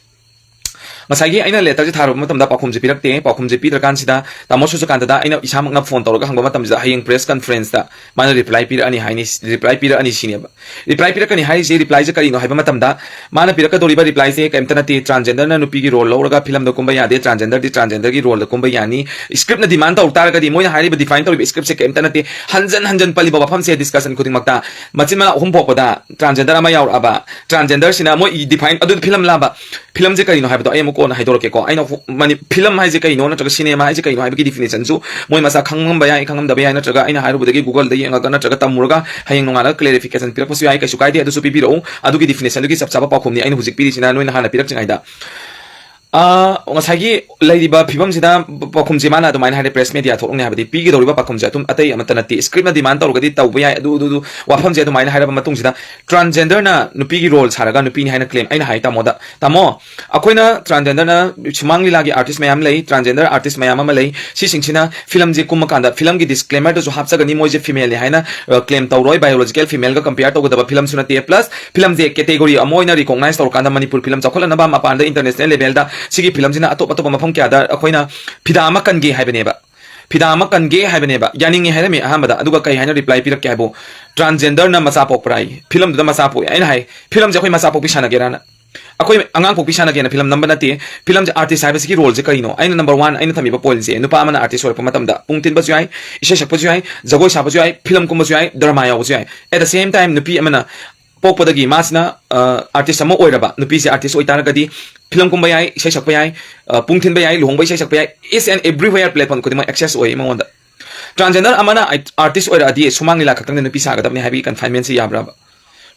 ꯉꯁꯥꯏꯒꯤ ꯑꯩꯅ letterꯁꯦ ꯊꯥꯔꯨꯕ ꯃꯇꯝꯗ ꯄꯥꯎꯈꯨꯝꯁꯦ ꯄꯤꯔꯛꯇꯦ꯫ ꯄꯥꯎꯈꯨꯝꯁꯦ ꯄꯤꯗ꯭ꯔꯀꯥꯟꯁꯤꯗ ꯇꯥꯃꯣ ꯁꯨꯔꯖꯀꯥꯟꯇꯗ ꯑꯩꯅ ꯏꯁꯥꯃꯛꯅ phone ꯇꯧꯔꯒ ꯍꯪꯕ ꯃꯇꯝꯁꯤꯗ ꯍꯌꯦꯡ press conferenceꯇ ꯃꯥꯅ reply ꯄꯤꯔꯛꯑꯅꯤ ꯍꯥꯏꯅꯤ, reply ꯄꯤꯔꯛꯑꯅꯤ ꯁꯤꯅꯦꯕ꯫ Reply ꯄꯤꯔꯛꯀꯅꯤ ꯍꯥꯏꯔꯤꯁꯦ, replyꯁꯦ ꯀꯔꯤꯅꯣ ꯍꯥꯏꯕ ꯃꯇꯝꯗ, ꯃꯥꯅ ꯄꯤꯔꯛꯀꯗꯧꯔꯤꯕ replyꯁꯦ ꯀꯩꯝꯇ ꯅꯠꯇꯦ, transgenderꯅ ꯅꯨꯄꯤꯒꯤ role ꯂꯧꯔꯒ filmꯗ ꯀꯨꯝꯕ ꯌꯥꯗꯦ, transgenderꯗꯤ transgenderꯒꯤ roleꯗ ꯀꯨꯝꯕ ꯌꯥꯅꯤ, scriptꯅ demand ꯇꯧꯔꯛ ꯇꯥꯔꯒꯗꯤ, ꯃꯣꯏꯅ ꯍꯥꯏꯔꯤꯕ define ꯇꯧꯔꯤꯕ scriptꯁꯦ ꯀꯩꯝꯇ ꯅꯠꯇꯦ꯫ ꯍꯟꯖꯟ ꯍꯟꯖꯟ ꯄꯜꯂꯤꯕ ꯋꯥꯐꯝꯁꯦ discussion ꯈꯨꯗꯤꯡꯃꯛꯇ, ꯃꯆꯤꯟ ꯃꯅꯥꯎ ꯑꯍꯨꯝ ꯄꯣꯛꯄꯗ transgender ꯑꯃ ꯌꯥꯎꯔꯛꯑꯕ, transgenderꯁꯤꯅ ꯃꯣꯏ define, ꯑꯗꯨ filmꯂꯥꯕ, filmꯁꯦ ꯀꯔꯤꯅꯣ ꯍꯥꯏꯕꯗꯣ ꯑꯩ ꯑꯃꯨꯛ ꯀꯣꯟꯅ ꯍꯥꯏꯗꯣꯔꯛꯀꯦꯀꯣ꯫ ꯑꯩꯅ ꯍꯨ-, ꯃꯅꯤ-, film ꯍꯥꯏꯁꯦ ꯀꯩꯅꯣ ꯅꯠꯇ꯭ꯔꯒ cinema ꯍꯥꯏꯁꯦ ꯀꯩꯅꯣ ꯍꯥꯏꯕꯒꯤ definitionꯁꯨ ꯃꯣꯏ ꯃꯁꯥ ꯈꯪꯉꯝꯕ ꯌꯥꯏ, ꯈꯪꯉꯝꯗꯕ ꯌꯥꯏ, ꯅꯠꯇ꯭ꯔꯒ ꯑꯩꯅ ꯍꯥꯏꯔꯨꯕꯗꯒꯤ Googleꯗ ꯌꯦꯡꯉꯒ ꯅꯠꯇ꯭ꯔꯒ ꯇꯝꯃꯨꯔꯒ ꯍꯌꯦꯡ ꯅꯣꯡꯉꯥꯜꯂꯒ clarification ꯄꯤꯔꯛꯄꯁꯨ ꯌꯥꯏ, ꯀꯩꯁꯨ ꯀꯥꯏꯗꯦ꯫ ꯑꯗꯨꯁꯨ ꯄꯤꯕꯤꯔꯛꯎ꯫ ꯑꯗꯨꯒꯤ definitionꯗꯨꯒꯤ ꯆꯞ ꯆꯥꯕ ꯄꯥꯎꯈꯨꯝꯅꯤ ꯑꯩꯅ ꯍꯧꯖꯤꯛ ꯄꯤꯔꯤꯁꯤꯅ, ꯅꯣꯏꯅ ꯍꯥꯟꯅ ꯄꯤꯔꯛꯇ꯭ꯔꯤꯉꯩꯗ꯫ ꯑ, ꯉꯁꯥꯏꯒꯤ ꯂꯩꯔꯤꯕ ꯐꯤꯕꯝꯁꯤꯗ ꯄ-, ꯄꯥꯎꯈꯨꯝꯁꯦ ꯃꯥꯅ ꯑꯗꯨꯃꯥꯏꯅ ꯍꯥꯏꯔꯦ, press media ꯊꯣꯛꯂꯛꯅꯤ ꯍꯥꯏꯕꯗꯤ ꯄꯤꯒꯗꯧꯔꯤꯕ ꯄꯥꯎꯈꯨꯝꯁꯦ ꯑꯗꯨꯝ ꯑꯇꯩ ꯑꯃꯠꯇ ꯅꯠꯇꯦ, scriptꯅ demand ꯇꯧꯔꯒꯗꯤ ꯇꯧꯕ ꯌꯥꯏ, ꯑꯗꯨ, ꯑꯗꯨ, ꯑꯗꯨ ꯋꯥꯐꯝꯁꯦ ꯑꯗꯨꯃꯥꯏꯅ ꯍꯥꯏꯔꯕ ꯃꯇꯨꯡꯁꯤꯗ, transgenderꯅ ꯅꯨꯄꯤꯒꯤ role ꯁꯥꯔꯒ ꯅꯨꯄꯤꯅꯤ ꯍꯥꯏꯅ claim, ꯑꯩꯅ ꯍꯥꯏ ꯇꯥꯃꯣꯗ, "ꯇꯥꯃꯣ, ꯑꯩꯈꯣꯏꯅ transgenderꯅ ꯁꯨꯃꯥꯡ ꯂꯤꯂꯥꯒꯤ artist ꯃꯌꯥꯝ ꯂꯩ, transgender artist ꯃꯌꯥꯝ ꯑꯃ ꯂꯩ, ꯁꯤꯁꯤꯡꯁꯤꯅ filmꯁꯦ ꯀꯨꯝꯃꯀꯥꯟꯗ filmꯒꯤ disclaimerꯗꯁꯨ ꯍꯥꯞꯆꯒꯅꯤ, ꯃꯣꯏꯁꯦ femaleꯅꯤ ꯍꯥꯏꯅ, ꯑ, claim ꯇꯧꯔꯣꯏ, biological femaleꯒ compare ꯇꯧꯒꯗꯕ filmꯁꯨ ꯅꯠꯇꯦ, plus filmꯁꯦ category ꯑꯃ ꯑꯣꯏꯅ recognize ꯇꯧꯔꯀꯥꯟꯗ ꯃꯅꯤꯄꯨꯔ film ꯆꯥꯎꯈꯠꯂꯛꯅꯕ ꯃꯄꯥꯟꯗ international levelꯗ ꯁꯤꯒꯤ filmꯁꯤꯅ ꯑꯇꯣꯞ ꯑꯇꯣꯞꯄ ꯃꯐꯝ ꯀꯌꯥꯗ ꯑꯩꯈꯣꯏꯅ ꯐꯤꯗꯥ ꯑꯃ ꯀꯟꯒꯦ ꯍꯥꯏꯕꯅꯦꯕ꯫ ꯐꯤꯗꯥ ꯑꯃ ꯀꯟꯒꯦ ꯍꯥꯏꯕꯅꯦꯕ꯫ ꯌꯥꯅꯤꯡꯉꯦ ꯍꯥꯏꯔꯝꯃꯤ ꯑꯍꯥꯟꯕꯗ, ꯑꯗꯨꯒ ꯀꯩ ꯍꯥꯏꯅ reply ꯄꯤꯔꯛꯀꯦ ꯍꯥꯏꯕꯨ, transgenderꯅ ꯃꯆꯥ ꯄꯣꯛꯄ꯭ꯔꯥ ꯍꯥꯏꯌꯦ꯫ Filmꯗꯨꯗ ꯃꯆꯥ ꯄꯣꯛꯑꯦ꯫ ꯑꯩꯅ ꯍꯥꯏ, filmꯁꯦ ꯑꯩꯈꯣꯏ ꯃꯆꯥ ꯄꯣꯛꯄꯤ ꯁꯥꯟꯅꯒꯦꯔꯥꯅ? ꯑꯩꯈꯣꯏ ꯑꯉꯥꯡ ꯄꯣꯛꯄꯤ ꯁꯥꯟꯅꯒꯦꯅ ꯐꯤꯂꯝ ꯅꯝꯕ ꯅꯠꯇꯦ꯫ ꯐꯤꯂꯝꯁꯦ ꯑꯥꯔꯇꯤꯁ ꯍꯥꯏꯕꯁꯤꯒꯤ ꯔꯣꯜꯁꯦ ꯀꯔꯤꯅꯣ? ꯑꯩꯅ ꯅꯝꯕꯔ ꯋꯥꯟ ꯑꯩꯅ ꯊꯝꯃꯤꯕ ꯄꯣꯏꯟꯁꯦ, ꯅꯨꯄꯥ ꯑꯃꯅ ꯑꯥꯔꯇꯤꯁ ꯑꯣꯏꯔꯛꯄ ꯃꯇꯝꯗ ꯄꯨꯡ ꯊꯤꯟꯕꯁꯨ ꯌꯥꯏ, ꯏꯁꯩ ꯁꯛꯄꯁꯨ ꯌꯥꯏ, ꯖꯒꯣꯏ ꯁꯥꯕꯁꯨ ꯌꯥꯏ, ꯐꯤꯂꯝ ꯀꯨꯝꯕꯁꯨ ꯌꯥꯏ, ꯗ꯭ꯔꯃꯥ ꯌꯥꯎꯕꯁꯨ ꯌꯥꯏ꯫ At the same time, ꯅꯨꯄꯤ ꯑꯃꯅ ꯄꯣꯛꯄꯗꯒꯤ ꯃꯥꯁꯤꯅ ꯑꯥꯔꯇꯤꯁ ꯑꯃ ꯑꯣꯏꯔꯕ ꯅꯨꯄꯤꯁꯦ, ꯑꯥꯔꯇꯤꯁ ꯑꯣꯏꯇꯥꯔꯒꯗꯤ ꯐꯤꯂꯝ ꯀꯨꯝꯕ ꯌꯥꯏ, ꯏꯁꯩ ꯁꯛꯄ ꯌꯥꯏ, ꯑ, ꯄꯨꯡ ꯊꯤꯟꯕ ꯌꯥꯏ, ꯂꯨꯍꯣꯡꯕ ꯏꯁꯩ ꯁꯛꯄ ꯌꯥꯏ, each and everywhere platform ꯈꯨꯗꯤꯡꯃꯛ access ꯑꯣꯏ ꯃꯉꯣꯟꯗ꯫ ꯇ꯭ꯔꯥꯟꯖꯦꯟꯗꯔ ꯑꯃꯅ ꯑꯥꯔꯇꯤꯁ ꯑꯣꯏꯔꯛꯑꯗꯤ ꯁꯨꯃꯥꯡ ꯂꯤꯂꯥ ꯈꯛꯇꯪꯗ ꯅꯨꯄꯤ ꯁꯥꯒꯗꯕꯅꯤ ꯍꯥꯏꯕꯒꯤ ꯀꯟꯐꯥꯏꯟꯃꯦꯟꯁꯤ ꯌꯥꯕ꯭ꯔꯕ?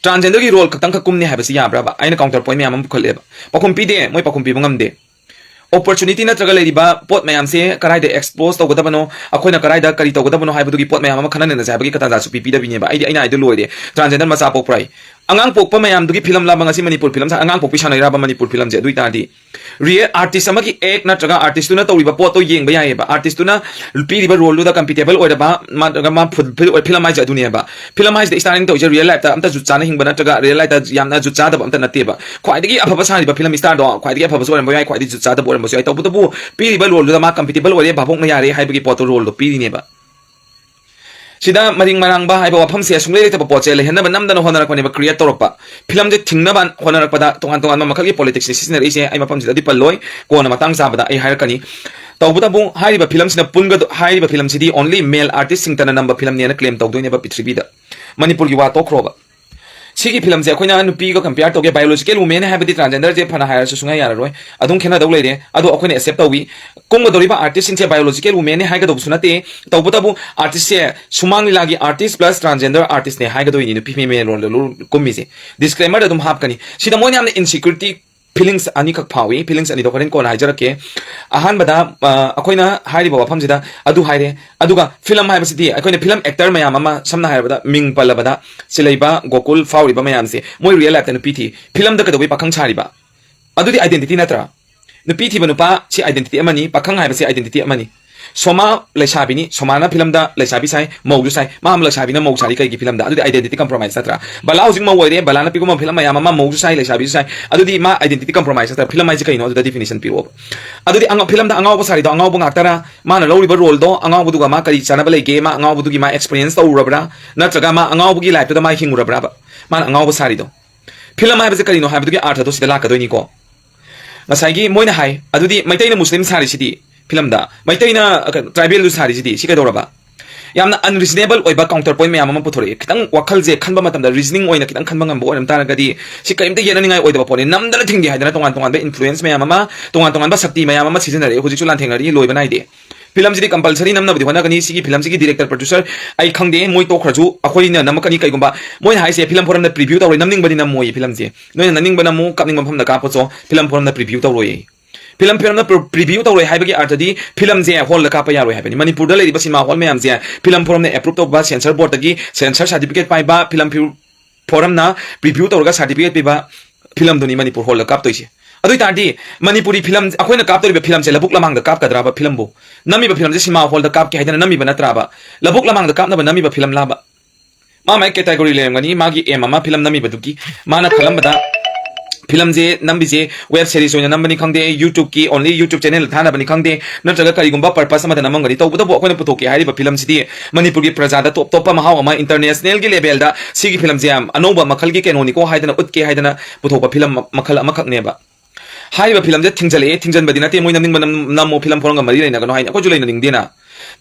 ꯇ꯭ꯔꯥꯟꯖꯦꯟꯗꯔꯒꯤ ꯔꯣꯜ ꯈꯛꯇꯪꯈꯛ ꯀꯨꯝꯅꯤ ꯍꯥꯏꯕꯁꯤ ꯌꯥꯕ꯭ꯔꯕ? ꯑꯩꯅ ꯀꯥꯎꯟꯇꯔ ꯄꯣꯏꯟ ꯃꯌꯥꯝ ꯑꯃ ꯄꯨꯈꯠꯂꯦꯕ꯫ ꯄꯥꯎꯈꯨꯝ ꯄꯤꯗꯦ, ꯃꯣꯏ ꯄꯥꯎꯈꯨꯝ ꯄꯤꯕ ꯉꯝꯗꯦ꯫ ꯑꯣꯄꯣꯔꯆꯨꯅꯤꯇꯤ ꯅꯠꯇ꯭ꯔꯒ ꯂꯩꯔꯤꯕ ꯄꯣꯠ ꯃꯌꯥꯝꯁꯦ ꯀꯗꯥꯏꯗ ꯑꯦꯛꯁꯄꯣꯖ ꯇꯧꯒꯗꯕꯅꯣ, ꯑꯩꯈꯣꯏꯅ ꯀꯗꯥꯏꯗ ꯀꯔꯤ ꯇꯧꯒꯗꯕꯅꯣ ꯍꯥꯏꯕꯗꯨꯒꯤ ꯄꯣꯠ ꯃꯌꯥꯝ ꯑꯃ ꯈꯟꯅ ꯅꯩꯅꯁꯦ ꯍꯥꯏꯕꯒꯤ ꯇꯥꯟꯖꯥꯁꯨ ꯄꯤꯕꯤꯗꯕꯤꯅꯦꯕ꯫ ꯑꯩꯗꯤ ꯑꯩꯅ ꯍꯥꯏꯗꯣ ꯂꯣꯏꯔꯦ, ꯇ꯭ꯔꯥꯟꯖꯦꯟꯗꯔ ꯃꯆꯥ ꯄꯣꯛꯄ꯭ꯔꯥ ꯍꯥꯏ꯫ ꯑꯉꯥꯡ ꯄꯣꯛꯄ ꯃꯌꯥꯝꯗꯨꯒꯤ ꯐꯤꯂꯝ ꯂꯥꯕ ꯉꯁꯤ ꯃꯅꯤꯄꯨꯔ ꯐꯤꯂꯝ ꯁꯥ-, ꯑꯉꯥꯡ ꯄꯣꯛꯄꯤ ꯁꯥꯟꯅꯩꯔꯕ ꯃꯅꯤꯄꯨꯔ ꯐꯤꯂꯝꯁꯦ? ꯑꯗꯨ ꯑꯣꯏꯇꯥꯔꯗꯤ ꯔꯤꯌꯦꯜ ꯑꯥꯔꯇꯤꯁ ꯑꯃꯒꯤ ꯑꯦꯛ ꯅꯠꯇ꯭ꯔꯒ ꯑꯥꯔꯇꯤꯁꯇꯨꯅ ꯇꯧꯔꯤꯕ ꯄꯣꯠꯇꯣ ꯌꯦꯡꯕ ꯌꯥꯏꯑꯕ꯫ ꯑꯥꯔꯇꯤꯁꯇꯨꯅ ꯄꯤꯔꯤꯕ ꯔꯣꯜꯗꯨꯗ ꯀꯝꯐꯤꯇꯦꯕꯜ ꯑꯣꯏꯔꯕ ꯅꯠꯇ꯭ꯔꯒ ꯃꯥ ꯐꯨꯜꯐꯤꯜ ꯑꯣꯏ, ꯐꯤꯂꯝ ꯍꯥꯏꯁꯦ ꯑꯗꯨꯅꯦꯕ꯫ ꯐꯤꯂꯝ ꯍꯥꯏꯁꯤꯗ ꯁ꯭ꯇꯥꯔꯤꯡ ꯇꯧꯔꯤꯁꯦ ꯔꯤꯌꯦꯜ ꯂꯥꯏꯐꯇ ꯑꯝꯇ ꯖꯨꯠ ꯆꯥꯅ ꯍꯤꯡꯕ ꯅꯠꯇ꯭ꯔꯒ ꯔꯤꯌꯦꯜ ꯂꯥꯏꯐꯇ ꯌꯥꯝꯅ ꯖꯨꯠ ꯆꯥꯗꯕ ꯑꯝꯇ ꯅꯠꯇꯦꯕ꯫ ꯈ꯭ꯋꯥꯏꯗꯒꯤ ꯑꯐꯕ ꯁꯥꯔꯤꯕ ꯐꯤꯂꯝ ꯁ꯭ꯇꯥꯔꯗꯣ ꯈ꯭ꯋꯥꯏꯗꯒꯤ ꯑꯐꯕꯁꯨ ꯑꯣꯏꯔꯝꯕ ꯌꯥꯏ, ꯈ꯭ꯋꯥꯏꯗꯒꯤ ꯖꯨꯠ ꯆꯥꯗꯕ ꯑꯣꯏꯔꯝꯕꯁꯨ ꯌꯥꯏ, ꯇꯧꯕꯇꯕꯨ ꯄꯤꯔꯤꯕ ꯔꯣꯜꯗꯨꯗ ꯃꯥ ꯀꯝꯐꯤꯇꯦꯕꯜ ꯑꯣꯏꯔꯦ, ꯚꯥꯕꯣꯛꯅ ꯌꯥꯔꯦ ꯍꯥꯏꯕꯒꯤ ꯄꯣꯠꯇꯣ, ꯔꯣꯜꯗꯣ ꯄꯤꯔꯤꯅꯦꯕ꯫ ꯁꯤꯗ ꯃꯔꯤꯡ ꯃꯔꯥꯡꯕ ꯍꯥꯏꯕ ꯋꯥꯐꯝꯁꯦ ꯁꯨꯡꯂꯩ ꯂꯩꯇꯕ ꯄꯣꯠꯁꯦ ꯂꯩꯍꯟꯅꯕ ꯅꯝꯗꯅ ꯍꯣꯠꯅꯔꯛꯄꯅꯦꯕ, ꯀ꯭ꯔꯤꯌꯦꯠ ꯇꯧꯔꯛꯄ꯫ ꯐꯤꯂꯝꯁꯦ ꯊꯤꯡꯅꯕ ꯍꯣꯠꯅꯔꯛꯄꯗ ꯇꯣꯉꯥꯟ ꯇꯣꯉꯥꯟꯕ ꯃꯈꯜꯒꯤ ꯄꯣꯂꯤꯇꯤꯛꯁꯁꯦ ꯁꯤꯖꯤꯟꯅꯔꯛꯏꯁꯦ꯫ ꯑꯩ ꯃꯐꯝꯁꯤꯗꯗꯤ ꯄꯜꯂꯣꯏ, ꯀꯣꯟꯅ ꯃꯇꯥꯡ ꯆꯥꯕꯗ ꯑꯩ ꯍꯥꯏꯔꯛꯀꯅꯤ꯫ ꯇꯧꯕꯇꯕꯨ ꯍꯥꯏꯔꯤꯕ ꯐꯤꯂꯝꯁꯤꯅ ꯄꯨꯟꯒꯗ-, ꯍꯥꯏꯔꯤꯕ ꯐꯤꯂꯝꯁꯤꯗꯤ only male artistꯁꯤꯡꯇꯅ ꯅꯝꯕ ꯐꯤꯂꯝꯅꯦꯅ ꯀ꯭ꯂꯦꯝ ꯇꯧꯗꯣꯏꯅꯦꯕ ꯄ꯭ꯔꯤꯊꯤꯕꯤꯗ꯫ ꯃꯅꯤꯄꯨꯔꯒꯤ ꯋꯥ ꯇꯣꯛꯈ꯭ꯔꯣꯕ꯫ ꯁꯤꯒꯤ ꯐꯤꯂꯝꯁꯦ ꯑꯩꯈꯣꯏꯅ ꯅꯨꯄꯤꯒ ꯀꯝꯄꯤꯌꯔ ꯇꯧꯒꯦ, biological women ꯍꯥꯏꯕꯗꯤ ꯇ꯭ꯔꯥꯟꯖꯦꯟꯗꯔꯁꯦ ꯐꯅ ꯍꯥꯏꯔꯁꯨ ꯁꯨꯡꯌꯥ ꯌꯥꯔꯔꯣꯏ, ꯑꯗꯨꯝ ꯈꯦꯠꯅꯗꯧ ꯂꯩꯔꯦ꯫ ꯑꯗꯣ ꯑꯩꯈꯣꯏꯅ ꯑꯦꯛꯁꯦꯞ ꯇꯧꯏ꯫ ꯀꯨꯝꯒꯗꯧꯔꯤꯕ ꯑꯥꯔꯇꯤꯁꯁꯤꯡꯁꯦ biological womenꯅꯦ ꯍꯥꯏꯒꯗꯧꯕꯁꯨ ꯅꯠꯇꯦ꯫ ꯇꯧꯕꯇꯕꯨ ꯑꯥꯔꯇꯤꯁꯁꯦ ꯁꯨꯃꯥꯡ ꯂꯤꯂꯥꯒꯤ ꯑꯥꯔꯇꯤꯁ ꯄ꯭ꯂꯁ ꯇ꯭ꯔꯥꯟꯖꯦꯟꯗꯔ ꯑꯥꯔꯇꯤꯁꯅꯦ ꯍꯥꯏꯒꯗꯣꯏꯅꯤ ꯅꯨꯄꯤ ꯐꯤꯃꯦꯜ ꯔꯣꯜꯗ ꯂꯨ-, ꯀꯨꯝꯃꯤꯁꯦ꯫ ꯗꯤꯁꯀ꯭ꯂꯦꯃꯔꯗ ꯑꯗꯨꯝ ꯍꯥꯞꯀꯅꯤ꯫ ꯁꯤꯗ ꯃꯣꯏꯅ ꯌꯥꯝꯅ ꯏꯟꯁꯤꯀ꯭ꯌꯨꯔꯤꯇꯤ ꯐꯤꯂꯤꯡꯁ ꯑꯅꯤꯈꯛ ꯐꯥꯎꯏ꯫ ꯐꯤꯂꯤꯡꯁ ꯑꯅꯤꯗꯣ ꯍꯣꯔꯦꯟ ꯀꯣꯟꯅ ꯍꯥꯏꯖꯔꯛꯀꯦ꯫ ꯑꯍꯥꯟꯕꯗ, ꯑ, ꯑꯩꯈꯣꯏꯅ ꯍꯥꯏꯔꯤꯕ ꯋꯥꯐꯝꯁꯤꯗ ꯑꯗꯨ ꯍꯥꯏꯔꯦ꯫ ꯑꯗꯨꯒ ꯐꯤꯂꯝ ꯍꯥꯏꯕꯁꯤꯗꯤ ꯑꯩꯈꯣꯏꯅ ꯐꯤꯂꯝ ꯑꯦꯛꯇꯔ ꯃꯌꯥꯝ ꯑꯃ, ꯁꯝꯅ ꯍꯥꯏꯔꯕꯗ ꯃꯤꯡ ꯄꯜꯂꯕꯗ ꯁꯤꯂꯩꯕ, ꯒꯣꯀꯨꯜ ꯐꯥꯎꯔꯤꯕ ꯃꯌꯥꯝꯁꯦ, ꯃꯣꯏ ꯔꯤꯌꯦꯜ ꯂꯥꯏꯐꯇ ꯅꯨꯄꯤ ꯊꯤ꯫ ꯐꯤꯂꯝꯗ ꯀꯩꯗꯧꯕꯩ ꯄꯥꯈꯪ ꯁꯥꯔꯤꯕ? ꯑꯗꯨꯗꯤ ꯑꯥꯏꯗꯦꯟꯇꯤꯇꯤ ꯅꯠꯇ꯭ꯔꯥ? ꯅꯨꯄꯤ ꯊꯤꯕ ꯅꯨꯄꯥ ꯁꯤ ꯑꯥꯏꯗꯦꯟꯇꯤꯇꯤ ꯑꯃꯅꯤ, ꯄꯥꯈꯪ ꯍꯥꯏꯕꯁꯤ ꯑꯥꯏꯗꯦꯟꯇꯤꯇꯤ ꯑꯃꯅꯤ꯫ ꯁꯣꯃꯥ ꯂꯩꯁꯥꯕꯤꯅꯤ, ꯁꯣꯃꯥꯅ ꯐꯤꯂꯝꯗ ꯂꯩꯁꯥꯕꯤ ꯁꯥꯏ, ꯃꯧꯁꯨ ꯁꯥꯏ꯫ ꯃꯥ ꯑꯃ ꯂꯩꯁꯥꯕꯤꯅ ꯃꯧ ꯁꯥꯔꯤ ꯀꯩꯒꯤ ꯐꯤꯂꯝꯗ? ꯑꯗꯨꯗꯤ ꯑꯥꯏꯗꯦꯟꯇꯤꯇꯤ ꯀꯝꯄ꯭ꯔꯣꯃꯥꯏꯁ ꯅꯠꯇ꯭ꯔꯥ? ꯕꯂꯥ ꯍꯧꯖꯤꯛ ꯃꯧ ꯑꯣꯏꯔꯦ, ꯕꯂꯥꯅ ꯄꯤꯒꯨꯝꯕ ꯐꯤꯂꯝ ꯃꯌꯥꯝ ꯑꯃ ꯃꯧꯁꯨ ꯁꯥꯏ, ꯂꯩꯁꯥꯕꯤꯁꯨ ꯁꯥꯏ꯫ ꯑꯗꯨꯗꯤ ꯃꯥ ꯑꯥꯏꯗꯦꯟꯇꯤꯇꯤ ꯀꯝꯄ꯭ꯔꯣꯃꯥꯏꯁ ꯅꯠꯇ꯭ꯔꯥ? ꯐꯤꯂꯝ ꯍꯥꯏꯁꯦ ꯀꯩꯅꯣ? ꯑꯗꯨꯗ ꯗꯤꯐꯤꯅꯤꯁꯟ ꯄꯤꯔꯛꯑꯣꯕ꯫ ꯑꯗꯨꯗꯤ ꯑꯉꯥꯎ-, ꯐꯤꯂꯝꯗ ꯑꯉꯥꯎꯕ ꯁꯥꯔꯤꯗꯣ ꯑꯉꯥꯎꯕ ꯉꯥꯛꯇꯔꯥ? ꯃꯥꯅ ꯂꯧꯔꯤꯕ ꯔꯣꯜꯗꯣ ꯑꯉꯥꯎꯕꯗꯨꯒ ꯃꯥ ꯀꯔꯤ ꯆꯥꯟꯅꯕ ꯂꯩꯒꯦ? ꯃꯥ ꯑꯉꯥꯎꯕꯗꯨꯒꯤ ꯃꯥ ꯑꯦꯛꯁꯄꯤꯔꯤꯌꯦꯟꯁ ꯇꯧꯔꯨꯔꯕ꯭ꯔꯥ? ꯅꯠꯇ꯭ꯔꯒ ꯃꯥ ꯑꯉꯥꯎꯕꯒꯤ ꯂꯥꯏꯐꯇꯨꯗ ꯃꯥ ꯍꯤꯡꯉꯨꯔꯕ꯭ꯔꯥꯕ? ꯃꯥꯅ ꯑꯉꯥꯎꯕ ꯁꯥꯔꯤꯗꯣ꯫ ꯐꯤꯂꯝ ꯍꯥꯏꯕꯁꯦ ꯀꯔꯤꯅꯣ ꯍꯥꯏꯕꯗꯨꯒꯤ ꯑꯥꯔꯊꯗꯣ ꯁꯤꯗ ꯂꯥꯛꯀꯗꯣꯏꯅꯤꯀꯣ꯫ ꯉꯁꯥꯏꯒꯤ ꯃꯣꯏꯅ ꯍꯥꯏ, "ꯑꯗꯨꯗꯤ ꯃꯩꯇꯩꯅ ꯃꯨꯁꯂꯤꯝ ꯁꯥꯔꯤꯁꯤꯗꯤ ꯐꯤꯂꯝꯗ, ꯃꯩꯇꯩꯅ, ꯑ, ꯀꯩꯅꯣ, ꯇ꯭ꯔꯥꯏꯕꯦꯜꯗꯨ ꯁꯥꯔꯤꯁꯤꯗꯤ, ꯁꯤ ꯀꯩꯗꯧꯔꯕ?" ꯌꯥꯝꯅ ꯑꯟꯔꯤꯖꯅꯦꯕꯜ ꯑꯣꯏꯕ ꯀꯥꯎꯟꯇꯔ ꯄꯣꯏꯟ ꯃꯌꯥꯝ ꯑꯃ ꯄꯨꯊꯣꯔꯛꯑꯦ꯫ ꯈꯤꯇꯪ ꯋꯥꯈꯜꯁꯦ ꯈꯟꯕ ꯃꯇꯝꯗ ꯔꯤꯖꯅꯤꯡ ꯑꯣꯏꯅ ꯈꯤꯇꯪ ꯈꯟꯕ ꯉꯝꯕ ꯑꯣꯏꯔꯝ ꯇꯥꯔꯒꯗꯤ ꯁꯤ ꯀꯔꯤꯝꯇ ꯌꯦꯠꯅꯅꯤꯡꯉꯥꯏ ꯑꯣꯏꯗꯕ ꯄꯣꯠꯅꯤ꯫ ꯅꯝꯗꯅ ꯊꯤꯡꯒꯦ ꯍꯥꯏꯗꯅ ꯇꯣꯉꯥꯟ ꯇꯣꯉꯥꯟꯕ ꯏꯟꯐ꯭ꯂꯨꯌꯦꯟꯁ ꯃꯌꯥꯝ ꯑꯃ, ꯇꯣꯉꯥꯟ ꯇꯣꯉꯥꯟꯕ ꯁꯛꯇꯤ ꯃꯌꯥꯝ ꯑꯃ ꯁꯤꯖꯤꯟꯅꯔꯛꯑꯦ꯫ ꯍꯧꯖꯤꯛꯁꯨ ꯂꯥꯟꯊꯦꯡꯅꯔꯤ, ꯂꯣꯏꯕ ꯅꯥꯏꯗꯦ꯫ ꯐꯤꯂꯝꯁꯤꯗꯤ ꯀꯝꯄꯜꯁꯔꯤ ꯅꯝꯅꯕꯗꯤ ꯍꯣꯠꯅꯒꯅꯤ꯫ ꯁꯤꯒꯤ ꯐꯤꯂꯝꯁꯤꯒꯤ ꯗꯤꯔꯦꯛꯇꯔ, ꯄ꯭ꯔꯣꯗ꯭ꯌꯨꯁꯔ ꯑꯩ ꯈꯪꯗꯦ, ꯃꯣꯏ ꯇꯣꯛꯈ꯭ꯔꯁꯨ ꯑꯩꯈꯣꯏꯅ ꯅꯝꯃꯛꯀꯅꯤ꯫ ꯀꯩꯒꯨꯝꯕ ꯃꯣꯏꯅ ꯍꯥꯏꯁꯦ ꯐꯤꯂꯝ ꯐꯣꯔꯝꯗ ꯄ꯭ꯔꯤꯚ꯭ꯌꯨ ꯇꯧꯔꯣꯏ, ꯅꯝꯅꯤꯡꯕꯗꯤ ꯅꯝꯃꯣꯏ ꯐꯤꯂꯝꯁꯦ꯫ ꯅꯣꯏꯅ ꯅꯝꯅꯤꯡꯕ ꯅꯝꯃꯨ, ꯀꯥꯞꯅꯤꯡꯕ ꯃꯐꯝꯗ ꯀꯥꯞꯄꯁꯨ, ꯐꯤꯂꯝ ꯐꯣꯔꯝꯗ ꯄ꯭ꯔꯤꯚ꯭ꯌꯨ ꯇꯧꯔꯣꯏꯌꯦ꯫ ꯐꯤꯂꯝ ꯐꯣꯔꯝꯗ ꯄ꯭ꯔ-, ꯄ꯭ꯔꯤꯚ꯭ꯌꯨ ꯇꯧꯔꯣꯏ ꯍꯥꯏꯕꯒꯤ ꯑꯥꯔꯊꯗꯤ ꯐꯤꯂꯝꯁꯦ ꯍꯣꯜꯗ ꯀꯥꯞꯄ ꯌꯥꯔꯣꯏ ꯍꯥꯏꯕꯅꯤ꯫ ꯃꯅꯤꯄꯨꯔꯗ ꯂꯩꯔꯤꯕ ꯁꯤꯅꯦꯃꯥ ꯍꯣꯜ ꯃꯌꯥꯝꯁꯦ ꯐꯤꯂꯝ ꯐꯣꯔꯝꯅ ꯑꯦꯄ꯭ꯔꯨꯞ ꯇꯧꯕ, ꯁꯦꯟꯁꯔ ꯕꯣꯔꯗꯇꯒꯤ ꯁꯦꯟꯁꯔ ꯁꯥꯔꯇꯤꯐꯤꯀꯦꯠ ꯄꯥꯏꯕ, ꯐꯤꯂꯝ ꯐꯤꯔꯨ-, ꯐꯣꯔꯝꯅ ꯄ꯭ꯔꯤꯚ꯭ꯌꯨ ꯇꯧꯔꯒ ꯁꯥꯔꯇꯤꯐꯤꯀꯦꯠ ꯄꯤꯕ ꯐꯤꯂꯝꯗꯨꯅꯤ ꯃꯅꯤꯄꯨꯔ ꯍꯣꯜꯗ ꯀꯥꯞꯇꯣꯏꯁꯦ꯫ ꯑꯗꯨ ꯑꯣꯏ ꯇꯥꯔꯗꯤ ꯃꯅꯤꯄꯨꯔꯤ ꯐꯤꯂꯝ, ꯑꯩꯈꯣꯏꯅ ꯀꯥꯞꯇꯧꯔꯤꯕ ꯐꯤꯂꯝꯁꯦ ꯂꯧꯕꯨꯛ ꯂꯃꯥꯡꯗ ꯀꯥꯞꯀꯗ꯭ꯔꯕ ꯐꯤꯂꯝꯕꯨ? ꯅꯝꯃꯤꯕ ꯐꯤꯂꯝꯁꯦ ꯁꯤꯅꯦꯃꯥ ꯍꯣꯜꯗ ꯀꯥꯞꯀꯦ ꯍꯥꯏꯗꯅ ꯅꯝꯃꯤꯕ ꯅꯠꯇ꯭ꯔꯕ? ꯂꯧꯕꯨꯛ ꯂꯃꯥꯡꯗ ꯀꯥꯞꯅꯕ ꯅꯝꯃꯤꯕ ꯐꯤꯂꯝ ꯂꯥꯕ? ꯃꯥ ꯃꯥꯏ ꯀꯦꯇꯥꯒꯣꯔꯤ ꯂꯩꯔꯝꯒꯅꯤ, ꯃꯥꯒꯤ ꯑꯦꯝ ꯑꯃ ꯐꯤꯂꯝ ꯅꯝꯃꯤꯕꯗꯨꯒꯤ ꯃꯥꯅ ꯈꯜꯂꯝꯕꯗ ꯐꯤꯂꯝꯁꯦ ꯅꯝꯕꯤꯁꯦ ꯋꯦꯕ ꯁꯦꯔꯤꯁ ꯑꯣꯏꯅ ꯅꯝꯕꯅꯤ ꯈꯪꯗꯦ, YouTubeꯀꯤ only YouTube channel ꯊꯥꯅꯕꯅꯤ ꯈꯪꯗꯦ, ꯅꯠꯇ꯭ꯔꯒ ꯀꯔꯤꯒꯨꯝꯕ purpose ꯑꯃꯗ ꯅꯝꯃꯝꯒꯅꯤ꯫ ꯇꯧꯕꯇꯕꯨ ꯑꯩꯈꯣꯏꯅ ꯄꯨꯊꯣꯛꯀꯦ ꯍꯥꯏꯔꯤꯕ ꯐꯤꯂꯝꯁꯤꯗꯤ ꯃꯅꯤꯄꯨꯔꯒꯤ ꯄ꯭ꯔꯖꯥꯗ ꯇꯣꯞ ꯇꯣꯞꯄ ꯃꯍꯥꯎ ꯑꯃ, ꯏꯟꯇꯔꯅꯦꯁꯅꯦꯜꯒꯤ ꯂꯦꯚꯦꯜꯗ ꯁꯤꯒꯤ ꯐꯤꯂꯝꯁꯦ ꯌꯥꯝ ꯑꯅꯧꯕ ꯃꯈꯜꯒꯤ ꯀꯩꯅꯣꯅꯤꯀꯣ ꯍꯥꯏꯗꯅ ꯎꯠꯀꯦ ꯍꯥꯏꯗꯅ ꯄꯨꯊꯣꯛꯄ ꯐꯤꯂꯝ ꯃꯈꯜ ꯑꯃꯈꯛꯅꯦꯕ꯫ ꯍꯥꯏꯔꯤꯕ ꯐꯤꯂꯝꯁꯦ ꯊꯤꯡꯖꯜꯂꯛꯑꯦ, ꯊꯤꯡꯖꯟꯕꯗꯤ ꯅꯠꯇꯦ, ꯃꯣꯏ ꯅꯝꯅꯤꯡꯕ ꯅꯝ-, ꯅꯝꯃꯣ, ꯐꯤꯂꯝ ꯐꯣꯔꯝꯒ ꯃꯔꯤ ꯂꯩꯅꯒꯅꯣ ꯍꯥꯏꯅꯤ, ꯑꯩꯈꯣꯏꯁꯨ ꯂꯩꯅꯅꯤꯡꯗꯦꯅ꯫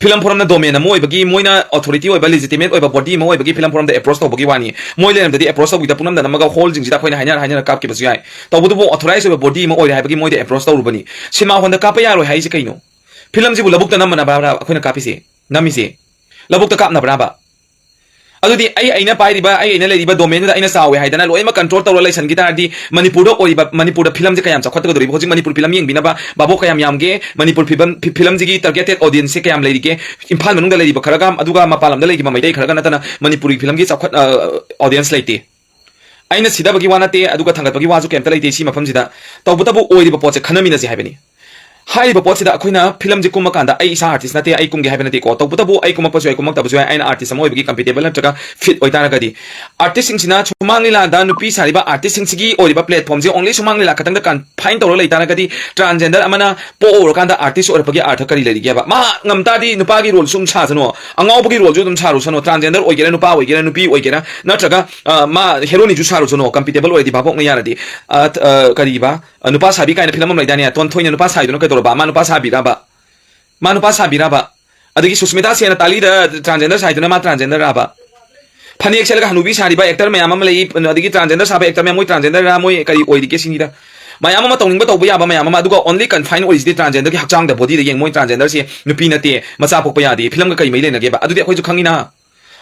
ꯐꯤꯂꯝ ꯐꯣꯔꯝꯅ ꯗꯣꯃꯦꯟ ꯑꯃ ꯑꯣꯏꯕꯒꯤ, ꯃꯣꯏꯅ ꯑꯣꯊꯣꯔꯤꯇꯤ ꯑꯣꯏꯕ, ꯂꯤꯖꯤꯇꯤꯃꯦꯠ ꯑꯣꯏꯕ ꯕꯣꯗꯤ ꯑꯃ ꯑꯣꯏꯕꯒꯤ ꯐꯤꯂꯝ ꯐꯣꯔꯝꯗ ꯑꯦꯄ꯭ꯔꯣꯁ ꯇꯧꯕꯒꯤ ꯋꯥꯅꯤ꯫ ꯃꯣꯏ ꯂꯩꯔꯝꯗꯗꯤ ꯑꯦꯄ꯭ꯔꯣꯁ ꯇꯧꯕꯤꯗ ꯄꯨꯡꯅꯝꯗ ꯅꯝꯃꯒ ꯍꯣꯜꯁꯤꯡꯁꯤꯗ ꯑꯩꯈꯣꯏꯅ ꯍꯥꯏꯅꯔ ꯍꯥꯏꯅꯔ ꯀꯥꯞꯈꯤꯕꯁꯨ ꯌꯥꯏ꯫ ꯇꯧꯕꯇꯕꯨ ꯑꯣꯊꯣꯔꯥꯏꯁ ꯑꯣꯏꯕ ꯕꯣꯗꯤ ꯑꯃ ꯑꯣꯏꯔꯦ ꯍꯥꯏꯕꯒꯤ ꯃꯣꯏꯗ ꯑꯦꯄ꯭ꯔꯣꯁ ꯇꯧꯔꯨꯕꯅꯤ꯫ ꯁꯤꯅꯦꯃꯥ ꯍꯣꯜꯗ ꯀꯥꯞꯄ ꯌꯥꯔꯣꯏ ꯍꯥꯏꯁꯦ ꯀꯩꯅꯣ? ꯐꯤꯂꯝꯁꯤꯕꯨ ꯂꯧꯕꯨꯛꯇ ꯅꯝꯃꯅꯕ꯭ꯔꯥ ꯑꯩꯈꯣꯏꯅ ꯀꯥꯞꯄꯤꯁꯦ, ꯅꯝꯃꯤꯁꯦ? ꯂꯧꯕꯨꯛꯇ ꯀꯥꯞꯅꯕ꯭ꯔꯥꯕ? ꯑꯗꯨꯗꯤ ꯑꯩ, ꯑꯩꯅ ꯄꯥꯏꯔꯤꯕ, ꯑꯩ, ꯑꯩꯅ ꯂꯩꯔꯤꯕ ꯗꯣꯃꯦꯟꯗꯨꯗ ꯑꯩꯅ ꯆꯥꯎꯋꯦ ꯍꯥꯏꯗꯅ ꯂꯣꯏꯅꯃꯛ ꯀꯟꯇ꯭ꯔꯣꯜ ꯇꯧꯔ ꯂꯩꯁꯟꯈꯤ ꯇꯥꯔꯗꯤ ꯃꯅꯤꯄꯨꯔꯗ ꯑꯣꯏꯔꯤꯕ, ꯃꯅꯤꯄꯨꯔꯗ ꯐꯤꯂꯝꯁꯦ ꯀꯌꯥꯝ ꯆꯥꯎꯈꯠꯀꯗꯧꯔꯤꯕ? ꯍꯧꯖꯤꯛ ꯃꯅꯤꯄꯨꯔ ꯐꯤꯂꯝ ꯌꯦꯡꯕꯤꯅꯕ ꯚꯥꯕꯣꯛ ꯀꯌꯥꯝ ꯌꯥꯝꯒꯦ? ꯃꯅꯤꯄꯨꯔ ꯐꯤꯂꯝ, ꯐꯤ-, ꯐꯤꯂꯝꯁꯤꯒꯤ ꯇꯥꯔꯒꯦꯇꯦꯗ ꯑꯣꯗꯤꯌꯦꯟꯁꯁꯦ ꯀꯌꯥꯝ ꯂꯩꯔꯤꯒꯦ? ꯏꯝꯐꯥꯜ ꯃꯅꯨꯡꯗ ꯂꯩꯔꯤꯕ ꯈꯔꯒ, ꯑꯗꯨꯒ ꯃꯄꯥꯟ ꯂꯝꯗ ꯂꯩꯔꯤꯕ ꯃꯩꯇꯩ ꯈꯔꯒ ꯅꯠꯇꯅ ꯃꯅꯤꯄꯨꯔꯤ ꯐꯤꯂꯝꯒꯤ ꯆꯥꯎꯈꯠ-, ꯑ, ꯑꯣꯗꯤꯌꯦꯟꯁ ꯂꯩꯇꯦ꯫ ꯑꯩꯅ ꯁꯤꯗꯕꯒꯤ ꯋꯥ ꯅꯠꯇꯦ, ꯑꯗꯨꯒ ꯊꯥꯡꯒꯠꯄꯒꯤ ꯋꯥꯁꯨ ꯀꯩꯝꯇ ꯂꯩꯇꯦ ꯁꯤ ꯃꯐꯝꯁꯤꯗ꯫ ꯇꯧꯕꯇꯕꯨ ꯑꯣꯏꯔꯤꯕ ꯄꯣꯠꯁꯦ ꯈꯟꯅꯃꯤꯟꯅꯁꯦ ꯍꯥꯏꯕꯅꯤ꯫ ꯍꯥꯏꯔꯤꯕ ꯄꯣꯠꯁꯤꯗ ꯑꯩꯈꯣꯏꯅ ꯐꯤꯂꯝꯁꯦ ꯀꯨꯝꯃꯀꯥꯟꯗ, ꯑꯩ ꯏꯁꯥ ꯑꯥꯔꯇꯤꯁ ꯅꯠꯇꯦ, ꯑꯩ ꯀꯨꯝꯒꯦ ꯍꯥꯏꯕ ꯅꯠꯇꯦꯀꯣ, ꯇꯧꯕꯇꯕꯨ ꯑꯩ ꯀꯨꯝꯃꯛꯄꯁꯨ ꯌꯥꯏ, ꯀꯨꯝꯃꯛꯇꯕꯁꯨ ꯌꯥꯏ, ꯑꯩꯅ ꯑꯥꯔꯇꯤꯁ ꯑꯃ ꯑꯣꯏꯕꯒꯤ ꯀꯝꯐꯤꯇꯦꯕꯜ ꯅꯠꯇ꯭ꯔꯒ ꯐꯤꯠ ꯑꯣꯏꯇꯥꯔꯒꯗꯤ꯫ ꯑꯥꯔꯇꯤꯁꯁꯤꯡꯁꯤꯅ ꯁꯨꯃꯥꯡ ꯂꯤꯂꯥꯗ ꯅꯨꯄꯤ ꯁꯥꯔꯤꯕ ꯑꯥꯔꯇꯤꯁꯁꯤꯡꯁꯤꯒꯤ ꯑꯣꯏꯔꯤꯕ ꯄ꯭ꯂꯦꯠꯐꯣꯝꯁꯦ ꯑꯣꯡꯂꯤ ꯁꯨꯃꯥꯡ ꯂꯤꯂꯥ ꯈꯛꯇꯪꯗ ꯀꯟꯐꯥꯏꯟ ꯇꯧꯔꯒ ꯂꯩꯇꯥꯔꯒꯗꯤ, ꯇ꯭ꯔꯥꯟꯖꯦꯟꯗꯔ ꯑꯃꯅ ꯄꯣꯛꯎꯔꯀꯥꯟꯗ ꯑꯥꯔꯇꯤꯁ ꯑꯣꯏꯔꯛꯄꯒꯤ ꯑꯥꯔꯊ ꯀꯔꯤ ꯂꯩꯔꯤꯒꯦꯕ? ꯃꯥ ꯉꯝ ꯇꯥꯔꯗꯤ ꯅꯨꯄꯥꯒꯤ ꯔꯣꯜꯁꯨ ꯑꯗꯨꯝ ꯁꯥꯁꯅꯨ, ꯑꯉꯥꯎꯕꯒꯤ ꯔꯣꯜꯁꯨ ꯑꯗꯨꯝ ꯁꯥꯔꯨꯁꯅꯨ, ꯇ꯭ꯔꯥꯟꯖꯦꯟꯗꯔ ꯑꯣꯏꯒꯦꯔꯥ, ꯅꯨꯄꯥ ꯑꯣꯏꯒꯦꯔꯥ, ꯅꯨꯄꯤ ꯑꯣꯏꯒꯦꯔꯥ, ꯅꯠꯇ꯭ꯔꯒ, ꯑ, ꯃꯥ ꯍꯦꯔꯣꯅꯤꯁꯨ ꯁꯥꯔꯨꯁꯅꯨ, ꯀꯝꯐꯤꯇꯦꯕꯜ ꯑꯣꯏꯔꯗꯤ ꯚꯥꯕꯣꯛꯅ ꯌꯥꯔꯗꯤ꯫ ꯑ, ꯑ, ꯀꯔꯤꯕ? ꯑ, ꯅꯨꯄꯥ ꯁꯥꯕꯤ ꯀꯥꯏꯅ ꯐꯤꯂꯝ ꯑꯃ ꯂꯩꯗꯥꯏꯅꯦ, ꯇꯣꯟꯊꯣꯏꯅ ꯅꯨꯄꯥ ꯁꯥꯏꯗꯨꯅ ꯀꯩꯗꯧꯔꯕ? ꯃꯥ ꯅꯨꯄꯥ ꯁꯥꯕꯤꯔꯕ? ꯃꯥ ꯅꯨꯄꯥ ꯁꯥꯕꯤꯔꯕ? ꯑꯗꯒꯤ ꯁꯨꯁꯃꯤꯇꯥ ꯁꯦꯟ ꯅꯇꯥꯂꯤꯗ ꯇ꯭ꯔꯥꯟꯖꯦꯟꯗꯔ ꯁꯥꯏꯗꯨꯅ ꯃꯥ ꯇ꯭ꯔꯥꯟꯖꯦꯟꯗꯔ ꯔꯥꯕ? ꯐꯅꯦꯛ ꯁꯦꯠꯂꯒ ꯍꯅꯨꯕꯤ ꯁꯥꯔꯤꯕ ꯑꯦꯛꯇꯔ ꯃꯌꯥꯝ ꯑꯃ ꯂꯩ, ꯑꯗꯒꯤ ꯇ꯭ꯔꯥꯟꯖꯦꯟꯗꯔ ꯁꯥꯕ ꯑꯦꯛꯇꯔ ꯃꯌꯥꯝ, ꯃꯣꯏ ꯇ꯭ꯔꯥꯟꯖꯦꯟꯗꯔ ꯔꯥ, ꯃꯣꯏ ꯀꯔꯤ ꯑꯣꯏꯔꯤꯒꯦ ꯁꯤꯅꯤꯗ꯫ ꯃꯌꯥꯝ ꯑꯃ ꯇꯧꯅꯤꯡꯕ ꯇꯧꯕ ꯌꯥꯕ ꯃꯌꯥꯝ ꯑꯃ, ꯑꯗꯨꯒ ꯑꯣꯟꯂꯤ ꯀꯟꯐꯥꯏꯟ ꯑꯣꯏꯔꯤꯁꯤꯗꯤ ꯇ꯭ꯔꯥꯟꯖꯦꯟꯗꯔꯒꯤ ꯍꯛꯆꯥꯡꯗ, ꯕꯣꯗꯤꯗ꯫ ꯌꯦꯡ, ꯃꯣꯏ ꯇ꯭ꯔꯥꯟꯖꯦꯟꯗꯔꯁꯤ ꯅꯨꯄꯤ ꯅꯠꯇꯦ, ꯃꯆꯥ ꯄꯣꯛꯄ ꯌꯥꯗꯦ, ꯐꯤꯂꯝꯒ ꯀꯩ ꯃꯔꯤ ꯂꯩꯅꯒꯦꯕ? ꯑꯗꯨꯗꯤ ꯑꯩꯈꯣꯏꯁꯨ ꯈꯪꯉꯤꯅ,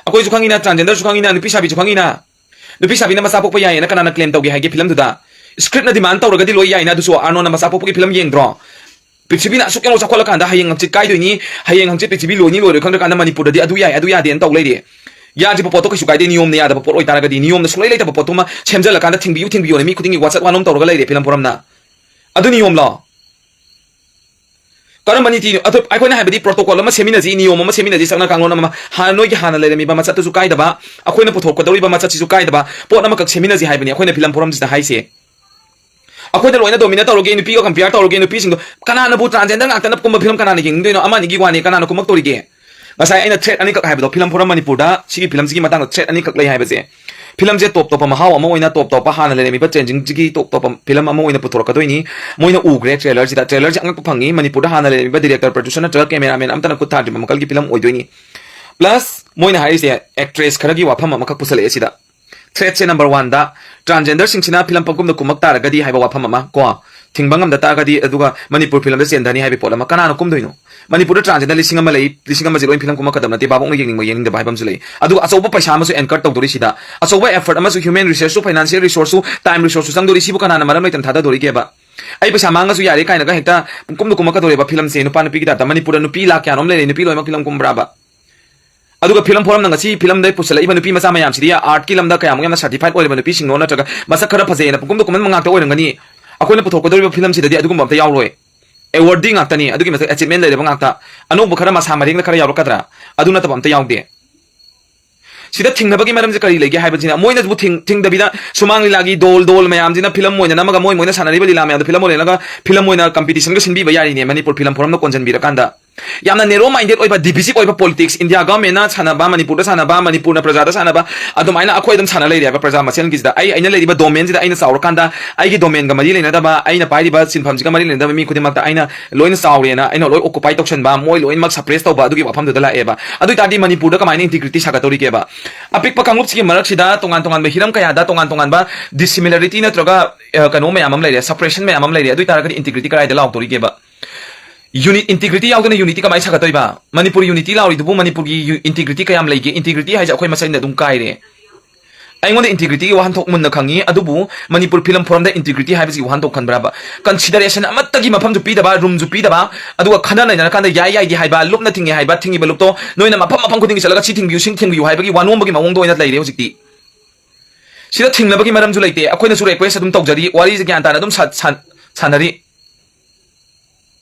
ꯑꯩꯈꯣꯏꯁꯨ ꯈꯪꯉꯤꯅ, ꯇ꯭ꯔꯥꯟꯖꯦꯟꯗꯔꯁꯨ ꯈꯪꯉꯤꯅ, ꯅꯨꯄꯤ ꯁꯥꯕꯤꯁꯨ ꯈꯪꯉꯤꯅ꯫ ꯅꯨꯄꯤ ꯁꯥꯕꯤꯅ ꯃꯆꯥ ꯄꯣꯛꯄ ꯌꯥꯏꯌꯦꯅ ꯀꯅꯥꯅ ꯀ꯭ꯂꯦꯝ ꯇꯧꯒꯦ ꯍꯥꯏꯒꯦ ꯐꯤꯂꯝꯗꯨꯗ? ꯁ꯭ꯀ꯭ꯔꯤꯞꯅ ꯗꯤꯃꯥꯟ ꯇꯧꯔꯒꯗꯤ ꯂꯣꯏ ꯌꯥꯏꯅ꯫ ꯑꯗꯨꯁꯨ ꯑꯥꯔꯅꯣꯟꯅ ꯃꯆꯥ ꯄꯣꯛꯄꯒꯤ ꯐꯤꯂꯝ ꯌꯦꯡꯗ꯭ꯔꯣ? ꯄ꯭ꯔꯤꯊꯤꯕꯤꯅ ꯑꯁꯨꯛ ꯌꯥꯝꯅ ꯆꯥꯎꯈꯠꯂꯀꯥꯟꯗ ꯍꯌꯦꯡ ꯍꯪꯆꯤꯠ ꯀꯥꯏꯗꯣꯏꯅꯤ, ꯍꯌꯦꯡ ꯍꯪꯆꯤꯠ ꯄ꯭ꯔꯤꯊꯤꯕꯤ ꯂꯣꯏꯅꯤ ꯂꯣꯏꯔꯣꯏ ꯈꯪꯗ꯭ꯔꯀꯥꯟꯗ ꯃꯅꯤꯄꯨꯔꯗꯗꯤ ꯑꯗꯨ ꯌꯥꯏ ꯑꯗꯨ ꯌꯥꯗꯦꯅ ꯇꯧ ꯂꯩꯔꯦ꯫ ꯌꯥꯗ꯭ꯔꯤꯕ ꯄꯣꯠꯇꯣ ꯀꯩꯁꯨ ꯀꯥꯏꯗꯦ, ꯅꯤꯌꯣꯝꯅ ꯌꯥꯗꯕ ꯄꯣꯠ ꯑꯣꯏꯇꯥꯔꯒꯗꯤ, ꯅꯤꯌꯣꯝꯅ ꯁꯨꯡꯂꯩ ꯂꯩꯇꯕ ꯄꯣꯠꯇꯨꯃ ꯁꯦꯝꯖꯤꯜꯂꯀꯥꯟꯗ ꯊꯤꯡꯕꯤꯌꯨ ꯊꯤꯡꯕꯤꯌꯨꯅ ꯃꯤ ꯈꯨꯗꯤꯡꯒꯤ ꯋꯥꯆꯠ ꯋꯥꯅꯣꯝ ꯇꯧꯔꯒ ꯂꯩꯔꯦ ꯐꯤꯂꯝ ꯐꯣꯔꯝꯅ꯫ ꯑꯗꯨ ꯅꯤꯌꯣꯝꯂꯣ? ꯀꯔꯝꯕ ꯅꯤꯇꯤꯅꯣ? ꯑꯗꯨ ꯑꯩꯈꯣꯏꯅ ꯍꯥꯏꯕꯗꯤ ꯄ꯭ꯔꯣꯇꯣꯀꯣꯜ ꯑꯃ ꯁꯦꯝꯃꯤꯟꯅꯁꯤ, ꯅꯤꯌꯣꯝ ꯑꯃ ꯁꯦꯝꯃꯤꯟꯅꯁꯤ, ꯆꯠꯅ ꯀꯥꯡꯂꯣꯟ ꯑꯃ꯫ ꯍꯥꯟꯅ ꯅꯣꯏꯒꯤ ꯍꯥꯟꯅ ꯂꯩꯔꯝꯃꯤꯕ ꯃꯆꯠꯇꯨꯁꯨ ꯀꯥꯏꯗꯕ, ꯑꯩꯈꯣꯏꯅ ꯄꯨꯊꯣꯛꯀꯗꯧꯔꯤꯕ ꯃꯆꯠꯁꯤꯁꯨ ꯀꯥꯏꯗꯕ ꯄꯣꯠ ꯑꯃꯈꯛ ꯁꯦꯝꯃꯤꯟꯅꯁꯤ ꯍꯥꯏꯕꯅꯤ ꯑꯩꯈꯣꯏꯅ ꯐꯤꯂꯝ ꯐꯣꯔꯝꯁꯤꯗ ꯍꯥꯏꯁꯦ꯫ ꯑꯩꯈꯣꯏꯅ ꯂꯣꯏꯅ ꯗꯣꯃꯤꯅꯦꯠ ꯇꯧꯔꯒꯦ, ꯅꯨꯄꯤꯒ ꯀꯝꯄꯤꯌꯔ ꯇꯧꯔꯒꯦ, ꯅꯨꯄꯤꯁꯤꯡꯗꯣ꯫ ꯀꯅꯥꯅꯕꯨ ꯇ꯭ꯔꯥꯟꯖꯦꯟꯗꯔ ꯉꯥꯛꯇꯅ ꯀꯨꯝꯕ ꯐꯤꯂꯝ ꯀꯅꯥꯅ ꯌꯦꯡꯅꯤꯡꯗꯣꯏꯅꯣ? ꯑꯃ ꯑꯅꯤꯒꯤ ꯋꯥꯅꯤ, ꯀꯅꯥꯅ ꯀꯨꯝꯃꯛꯇꯣꯔꯤꯒꯦ? ꯉꯁꯥꯏ ꯑꯩꯅ ꯊ꯭ꯔꯦꯠ ꯑꯅꯤꯈꯛ ꯍꯥꯏꯕꯗꯣ, ꯐꯤꯂꯝ ꯐꯣꯔꯝ ꯃꯅꯤꯄꯨꯔꯗ ꯁꯤꯒꯤ ꯐꯤꯂꯝꯁꯤꯒꯤ ꯃꯇꯥꯡꯗ ꯊ꯭ꯔꯦꯠ ꯑꯅꯤꯈꯛ ꯂꯩ ꯍꯥꯏꯕꯁꯦ, ꯐꯤꯂꯝꯁꯦ ꯇꯣꯞ ꯇꯣꯞꯄ ꯃꯍꯥꯎ ꯑꯃ ꯑꯣꯏꯅ, ꯇꯣꯞ ꯇꯣꯞꯄ ꯍꯥꯟꯅ ꯂꯩꯔꯝꯃꯤꯕ ꯇ꯭ꯔꯦꯟꯗꯤꯡꯁꯤꯒꯤ ꯇꯣꯞ ꯇꯣꯞꯄ ꯐꯤꯂꯝ ꯑꯃ ꯑꯣꯏꯅ ꯄꯨꯊꯣꯔꯛꯀꯗꯣꯏꯅꯤ꯫ ꯃꯣꯏꯅ ꯎꯈ꯭ꯔꯦ ꯇ꯭ꯔꯦꯂꯔꯁꯤꯗ, ꯇ꯭ꯔꯦꯂꯔꯁꯤ ꯑꯉꯛꯄ ꯐꯪꯉꯤ꯫ ꯃꯅꯤꯄꯨꯔꯗ ꯍꯥꯟꯅ ꯂꯩꯔꯝꯃꯤꯕ ꯗꯤꯔꯦꯛꯇꯔ, ꯄ꯭ꯔꯣꯗ꯭ꯌꯨꯁꯔ ꯅꯠꯇ꯭ꯔꯒ ꯀꯦꯃꯦꯔꯥꯃꯦꯟ ꯑꯝꯇꯅ ꯈꯨꯠ ꯊꯥꯗ꯭ꯔꯤꯕ ꯃꯈꯜꯒꯤ ꯐꯤꯂꯝ ꯑꯣꯏꯗꯣꯏꯅꯤ꯫ ꯄ꯭ꯂꯁ ꯃꯣꯏꯅ ꯍꯥꯏꯔꯤꯁꯦ ꯑꯦꯛꯇ꯭ꯔꯦꯁ ꯈꯔꯒꯤ ꯋꯥꯐꯝ ꯑꯃꯈꯛ ꯄꯨꯁꯜꯂꯛꯑꯦ ꯁꯤꯗ꯫ ꯊ꯭ꯔꯦꯠꯁꯦ ꯅꯝꯕꯔ ꯋꯥꯟꯗ, ꯇ꯭ꯔꯥꯟꯖꯦꯟꯗꯔꯁꯤꯡꯁꯤꯅ ꯐꯤꯂꯝ ꯄꯪꯀꯨꯝꯗ ꯀꯨꯝꯃꯛ ꯇꯥꯔꯒꯗꯤ ꯍꯥꯏꯕ ꯋꯥꯐꯝ ꯑꯃ ꯀꯣ, ꯊꯤꯡꯕ ꯉꯝꯗ ꯇꯥꯔꯒꯗꯤ, ꯑꯗꯨꯒ ꯃꯅꯤꯄꯨꯔ ꯐꯤꯂꯝꯗ ꯆꯦꯟꯊꯅꯤ ꯍꯥꯏꯕ ꯄꯣꯠ ꯑꯃ꯫ ꯀꯅꯥꯅ ꯀꯨꯝꯗꯣꯏꯅꯣ? ꯃꯅꯤꯄꯨꯔꯗ ꯇ꯭ꯔꯥꯟꯖꯦꯟꯗꯔ ꯂꯤꯁꯤꯡ ꯑꯃ ꯂꯩ, ꯂꯤꯁꯤꯡ ꯑꯃꯁꯦ ꯂꯣꯏ ꯐꯤꯂꯝ ꯀꯨꯝꯃꯛꯀꯗꯕ ꯅꯠꯇꯦ, ꯚꯥꯕꯣꯛꯅ ꯌꯦꯡꯅꯤꯡꯕ ꯌꯦꯡꯅꯤꯡꯗꯕ ꯍꯥꯏꯕ ꯑꯃꯁꯨ ꯂꯩ꯫ ꯑꯗꯨꯒ ꯑꯆꯧꯕ ꯄꯩꯁꯥ ꯑꯃꯁꯨ ꯑꯦꯟꯀꯔ ꯇꯧꯗꯣꯔꯤꯁꯤꯗ, ꯑꯆꯧꯕ ꯑꯦꯐꯔꯠ ꯑꯃꯁꯨ, ꯍ꯭ꯌꯨꯃꯦꯟ ꯔꯤꯁꯣꯔꯁꯁꯨ, ꯐꯥꯏꯅꯥꯟꯁꯤꯌꯦꯜ ꯔꯤꯁꯣꯔꯁꯁꯨ, ꯇꯥꯏꯝ ꯔꯤꯁꯣꯔꯁꯁꯨ ꯆꯪꯗꯣꯔꯤ꯫ ꯁꯤꯕꯨ ꯀꯅꯥꯅ ꯃꯔꯝ ꯂꯩꯇꯅ ꯊꯥꯗꯗꯣꯔꯤꯒꯦꯕ? ꯑꯩ ꯄꯩꯁꯥ ꯃꯥꯡꯉꯁꯨ ꯌꯥꯔꯦ ꯀꯥꯏꯅꯒ ꯍꯦꯛꯇ ꯄꯨꯡꯀꯨꯝꯗ ꯀꯨꯝꯃꯛꯀꯗꯧꯔꯦꯕ ꯐꯤꯂꯝꯁꯦ꯫ ꯅꯨꯄꯥ ꯅꯨꯄꯤꯒꯤ ꯇꯥꯏꯞꯇ ꯃꯅꯤꯄꯨꯔꯗ ꯅꯨꯄꯤ ꯂꯥꯛ ꯀꯌꯥꯅꯣꯝ ꯂꯩꯔꯦ, ꯅꯨꯄꯤ ꯂꯣꯏꯅꯃꯛ ꯐꯤꯂꯝ ꯀꯨꯝꯕ꯭ꯔꯥꯕ? ꯑꯗꯨꯒ ꯐꯤꯂꯝ ꯐꯣꯔꯝꯅ ꯉꯁꯤ ꯐꯤꯂꯝꯗ ꯄꯨꯁꯜꯂꯛꯏꯕ ꯅꯨꯄꯤ ꯃꯆꯥ ꯃꯌꯥꯝꯁꯤꯗꯤ ꯑꯥꯔꯠꯀꯤ ꯂꯝꯗ ꯀꯌꯥꯃꯨꯛ ꯌꯥꯝꯅ ꯁꯥꯔꯇꯤꯐꯥꯏꯠ ꯑꯣꯏꯔꯕ ꯅꯨꯄꯤꯁꯤꯡꯅꯣ, ꯅꯠꯇ꯭ꯔꯒ ꯃꯁꯛ ꯈꯔ ꯐꯖꯩꯅ ꯄꯨꯡꯀꯨꯝꯗ ꯀꯨꯝꯍꯟꯕ ꯉꯥꯛꯇ ꯑꯣꯏꯔꯝꯒꯅꯤ? ꯑꯩꯈꯣꯏꯅ ꯄꯨꯊꯣꯛꯀꯗꯧꯔꯤꯕ ꯐꯤꯂꯝꯁꯤꯗꯗꯤ ꯑꯗꯨꯒꯨꯝꯕ ꯑꯝꯇ ꯌꯥꯎꯔꯣꯏ꯫ ꯑꯦꯋꯥꯔꯗꯤ ꯉꯥꯛꯇꯅꯤ, ꯑꯗꯨꯒꯤ ꯃꯊꯛ ꯑꯦꯆꯤꯞꯃꯦꯟ ꯂꯩꯔꯕ ꯉꯥꯛꯇ꯫ ꯑꯅꯧꯕ ꯈꯔ ꯃꯁꯥ ꯃꯔꯦꯡꯗ ꯈꯔ ꯌꯥꯎꯔꯛꯀꯗ꯭ꯔꯥ? ꯑꯗꯨ ꯅꯠꯇꯕ ꯑꯝꯇ ꯌꯥꯎꯗꯦ꯫ ꯁꯤꯗ ꯊꯤꯡꯅꯕꯒꯤ ꯃꯔꯝꯁꯦ ꯀꯔꯤ ꯂꯩꯒꯦ ꯍꯥꯏꯕꯁꯤꯅ, ꯃꯣꯏꯅꯁꯨ ꯊꯤꯡ-, ꯊꯤꯡꯗꯕꯤꯗ ꯁꯨꯃꯥꯡ ꯂꯤꯂꯥꯒꯤ ꯗꯣꯜ ꯗꯣꯜ ꯃꯌꯥꯝꯁꯤꯅ ꯐꯤꯂꯝ ꯑꯣꯏꯅ ꯅꯝꯃꯒ, ꯃꯣꯏ ꯃꯣꯏꯅ ꯁꯥꯟꯅꯔꯤꯕ ꯂꯤꯂꯥ ꯃꯌꯥꯝꯗꯣ ꯐꯤꯂꯝ ꯑꯣꯏꯅ ꯅꯝꯃꯒ, ꯐꯤꯂꯝ ꯑꯣꯏꯅ ꯀꯝꯄꯤꯇꯤꯁꯟꯒ ꯁꯤꯟꯕꯤꯕ ꯌꯥꯔꯤꯅꯦ, ꯃꯅꯤꯄꯨꯔ ꯐꯤꯂꯝ ꯐꯣꯔꯝꯅ ꯀꯣꯟꯁꯤꯟꯕꯤꯔꯀꯥꯟꯗ꯫ ꯌꯥꯝꯅ ꯅꯦꯔꯣ ꯃꯥꯏꯟꯗꯦꯗ ꯑꯣꯏꯕ, ꯗꯤꯚꯤꯖꯤꯚ ꯑꯣꯏꯕ ꯄꯣꯂꯤꯇꯤꯛꯁ, ꯏꯟꯗꯤꯌꯥ ꯒꯚꯔꯟꯃꯦꯟꯠꯅ ꯁꯥꯟꯅꯕ, ꯃꯅꯤꯄꯨꯔꯗ ꯁꯥꯟꯅꯕ, ꯃꯅꯤꯄꯨꯔꯅ ꯄ꯭ꯔꯖꯥꯗ ꯁꯥꯟꯅꯕ, ꯑꯗꯨꯃꯥꯏꯅ ꯑꯩꯈꯣꯏ ꯑꯗꯨꯝ ꯁꯥꯟꯅ ꯂꯩꯔꯦ ꯍꯥꯏꯕ꯫ ꯄ꯭ꯔꯖꯥ ꯃꯁꯦꯟꯒꯤꯁꯤꯗ ꯑꯩ, ꯑꯩꯅ ꯂꯩꯔꯤꯕ ꯗꯣꯃꯦꯟꯁꯤꯗ ꯑꯩꯅ ꯆꯥꯎꯔꯀꯥꯟꯗ, ꯑꯩꯒꯤ ꯗꯣꯃꯦꯟꯒ ꯃꯔꯤ ꯂꯩꯅꯗꯕ, ꯑꯩꯅ ꯄꯥꯏꯔꯤꯕ ꯁꯤꯟꯐꯝꯁꯤꯒ ꯃꯔꯤ ꯂꯩꯅꯗꯕ ꯃꯤ ꯈꯨꯗꯤꯡꯃꯛꯇ ꯑꯩꯅ ꯂꯣꯏꯅ ꯆꯥꯎꯔꯦꯅ, ꯑꯩꯅ ꯂꯣꯏ ꯑꯣꯀꯨꯄꯥꯏ ꯇꯧꯁꯟꯕ, ꯃꯣꯏ ꯂꯣꯏꯅꯃꯛ ꯁꯄ꯭ꯔꯦꯁ ꯇꯧꯕ, ꯑꯗꯨꯒꯤ ꯋꯥꯐꯝꯗꯨꯗ ꯂꯥꯛꯑꯦꯕ꯫ ꯑꯗꯨ ꯑꯣꯏ ꯇꯥꯔꯗꯤ ꯃꯅꯤꯄꯨꯔꯗ ꯀꯃꯥꯏꯅ ꯏꯟꯇꯤꯒ꯭ꯔꯤꯇꯤ ꯁꯥꯒꯠꯇꯧꯔꯤꯒꯦꯕ? ꯑꯄꯤꯛꯄ ꯀꯥꯡꯂꯨꯞꯁꯤꯒꯤ ꯃꯔꯛꯁꯤꯗ ꯇꯣꯉꯥꯟ ꯇꯣꯉꯥꯟꯕ ꯍꯤꯔꯝ ꯀꯌꯥꯗ ꯇꯣꯉꯥꯟ ꯇꯣꯉꯥꯟꯕ ꯗꯤꯁꯤꯃꯤꯂꯔꯤꯇꯤ ꯅꯠꯇ꯭ꯔꯒ, ꯑ, ꯀꯩꯅꯣ ꯃꯌꯥꯝ ꯑꯃ ꯂꯩꯔꯦ, ꯁꯄ꯭ꯔꯦꯁꯟ ꯃꯌꯥꯝ ꯑꯃ ꯂꯩꯔꯦ꯫ ꯑꯗꯨ ꯑꯣꯏ ꯇꯥꯔꯒꯗꯤ ꯏꯟꯇꯤꯒ꯭ꯔꯤꯇꯤ ꯀꯗꯥꯏꯗ ꯂꯥꯎꯗꯧꯔꯤꯒꯦꯕ? ꯌꯨꯅꯤꯠ, ꯏꯟꯇꯤꯒ꯭ꯔꯤꯇꯤ ꯌꯥꯎꯗꯅ ꯌꯨꯅꯤꯇꯤ ꯀꯃꯥꯏꯅ ꯁꯥꯒꯠꯇꯣꯏꯕ? ꯃꯅꯤꯄꯨꯔ ꯌꯨꯅꯤꯇꯤ ꯂꯥꯎꯔꯤꯗꯨꯕꯨ ꯃꯅꯤꯄꯨꯔꯒꯤ ꯌꯨ-, ꯏꯟꯇꯤꯒ꯭ꯔꯤꯇꯤ ꯀꯌꯥꯝ ꯂꯩꯒꯦ? ꯏꯟꯇꯤꯒ꯭ꯔꯤꯇꯤ ꯍꯥꯏꯁꯦ ꯑꯩꯈꯣꯏ ꯃꯁꯦꯟꯗ ꯑꯗꯨꯝ ꯀꯥꯏꯔꯦ꯫ ꯑꯩꯉꯣꯟꯗ ꯏꯟꯇꯤꯒ꯭ꯔꯤꯇꯤꯒꯤ ꯋꯥꯍꯟꯊꯣꯛ ꯃꯨꯟꯅ ꯈꯪꯉꯤ, ꯑꯗꯨꯕꯨ ꯃꯅꯤꯄꯨꯔ ꯐꯤꯂꯝ ꯐꯣꯔꯝꯗ ꯏꯟꯇꯤꯒ꯭ꯔꯤꯇꯤ ꯍꯥꯏꯕꯁꯤꯒꯤ ꯋꯥꯍꯟꯊꯣꯛ ꯈꯟꯕ꯭ꯔꯕ? ꯀꯟꯁꯤꯗꯔꯦꯁꯟ ꯑꯃꯠꯇꯒꯤ ꯃꯐꯝꯁꯨ ꯄꯤꯗꯕ, ꯔꯨꯝꯁꯨ ꯄꯤꯗꯕ, ꯑꯗꯨꯒ ꯈꯟꯅ ꯅꯩꯅꯔꯀꯥꯟꯗ ꯌꯥꯏ ꯌꯥꯏꯗꯦ ꯍꯥꯏꯕ, ꯂꯨꯞꯅ ꯊꯤꯡꯉꯦ ꯍꯥꯏꯕ, ꯊꯤꯡꯉꯤꯕ ꯂꯨꯞꯇꯣ ꯅꯣꯏꯅ ꯃꯐꯝ ꯃꯐꯝ ꯈꯨꯗꯤꯡꯒꯤ ꯆꯠꯂꯒ ꯁꯤ ꯊꯤꯡꯕꯤꯌꯨ, ꯁꯤ ꯊꯤꯡꯕꯤꯌꯨ ꯍꯥꯏꯕꯒꯤ ꯋꯥꯅꯣꯝꯕꯒꯤ ꯃꯑꯣꯡꯗ ꯑꯣꯏꯅ ꯂꯩꯔꯦ ꯍꯧꯖꯤꯛꯇꯤ꯫ ꯁꯤꯗ ꯊꯤꯡꯅꯕꯒꯤ ꯃꯔꯝꯁꯨ ꯂꯩꯇꯦ, ꯑꯩꯈꯣꯏꯅꯁꯨ ꯔꯤꯀ꯭ꯋꯦꯁ ꯑꯗꯨꯝ ꯇꯧꯖꯔꯤ, ꯋꯥꯔꯤꯁꯦ ꯒ꯭ꯌꯥꯟ ꯇꯥꯅ ꯑꯗꯨꯝ ꯁꯥ-, ꯁꯥꯟ-, ꯁꯥꯟꯅꯔꯤ꯫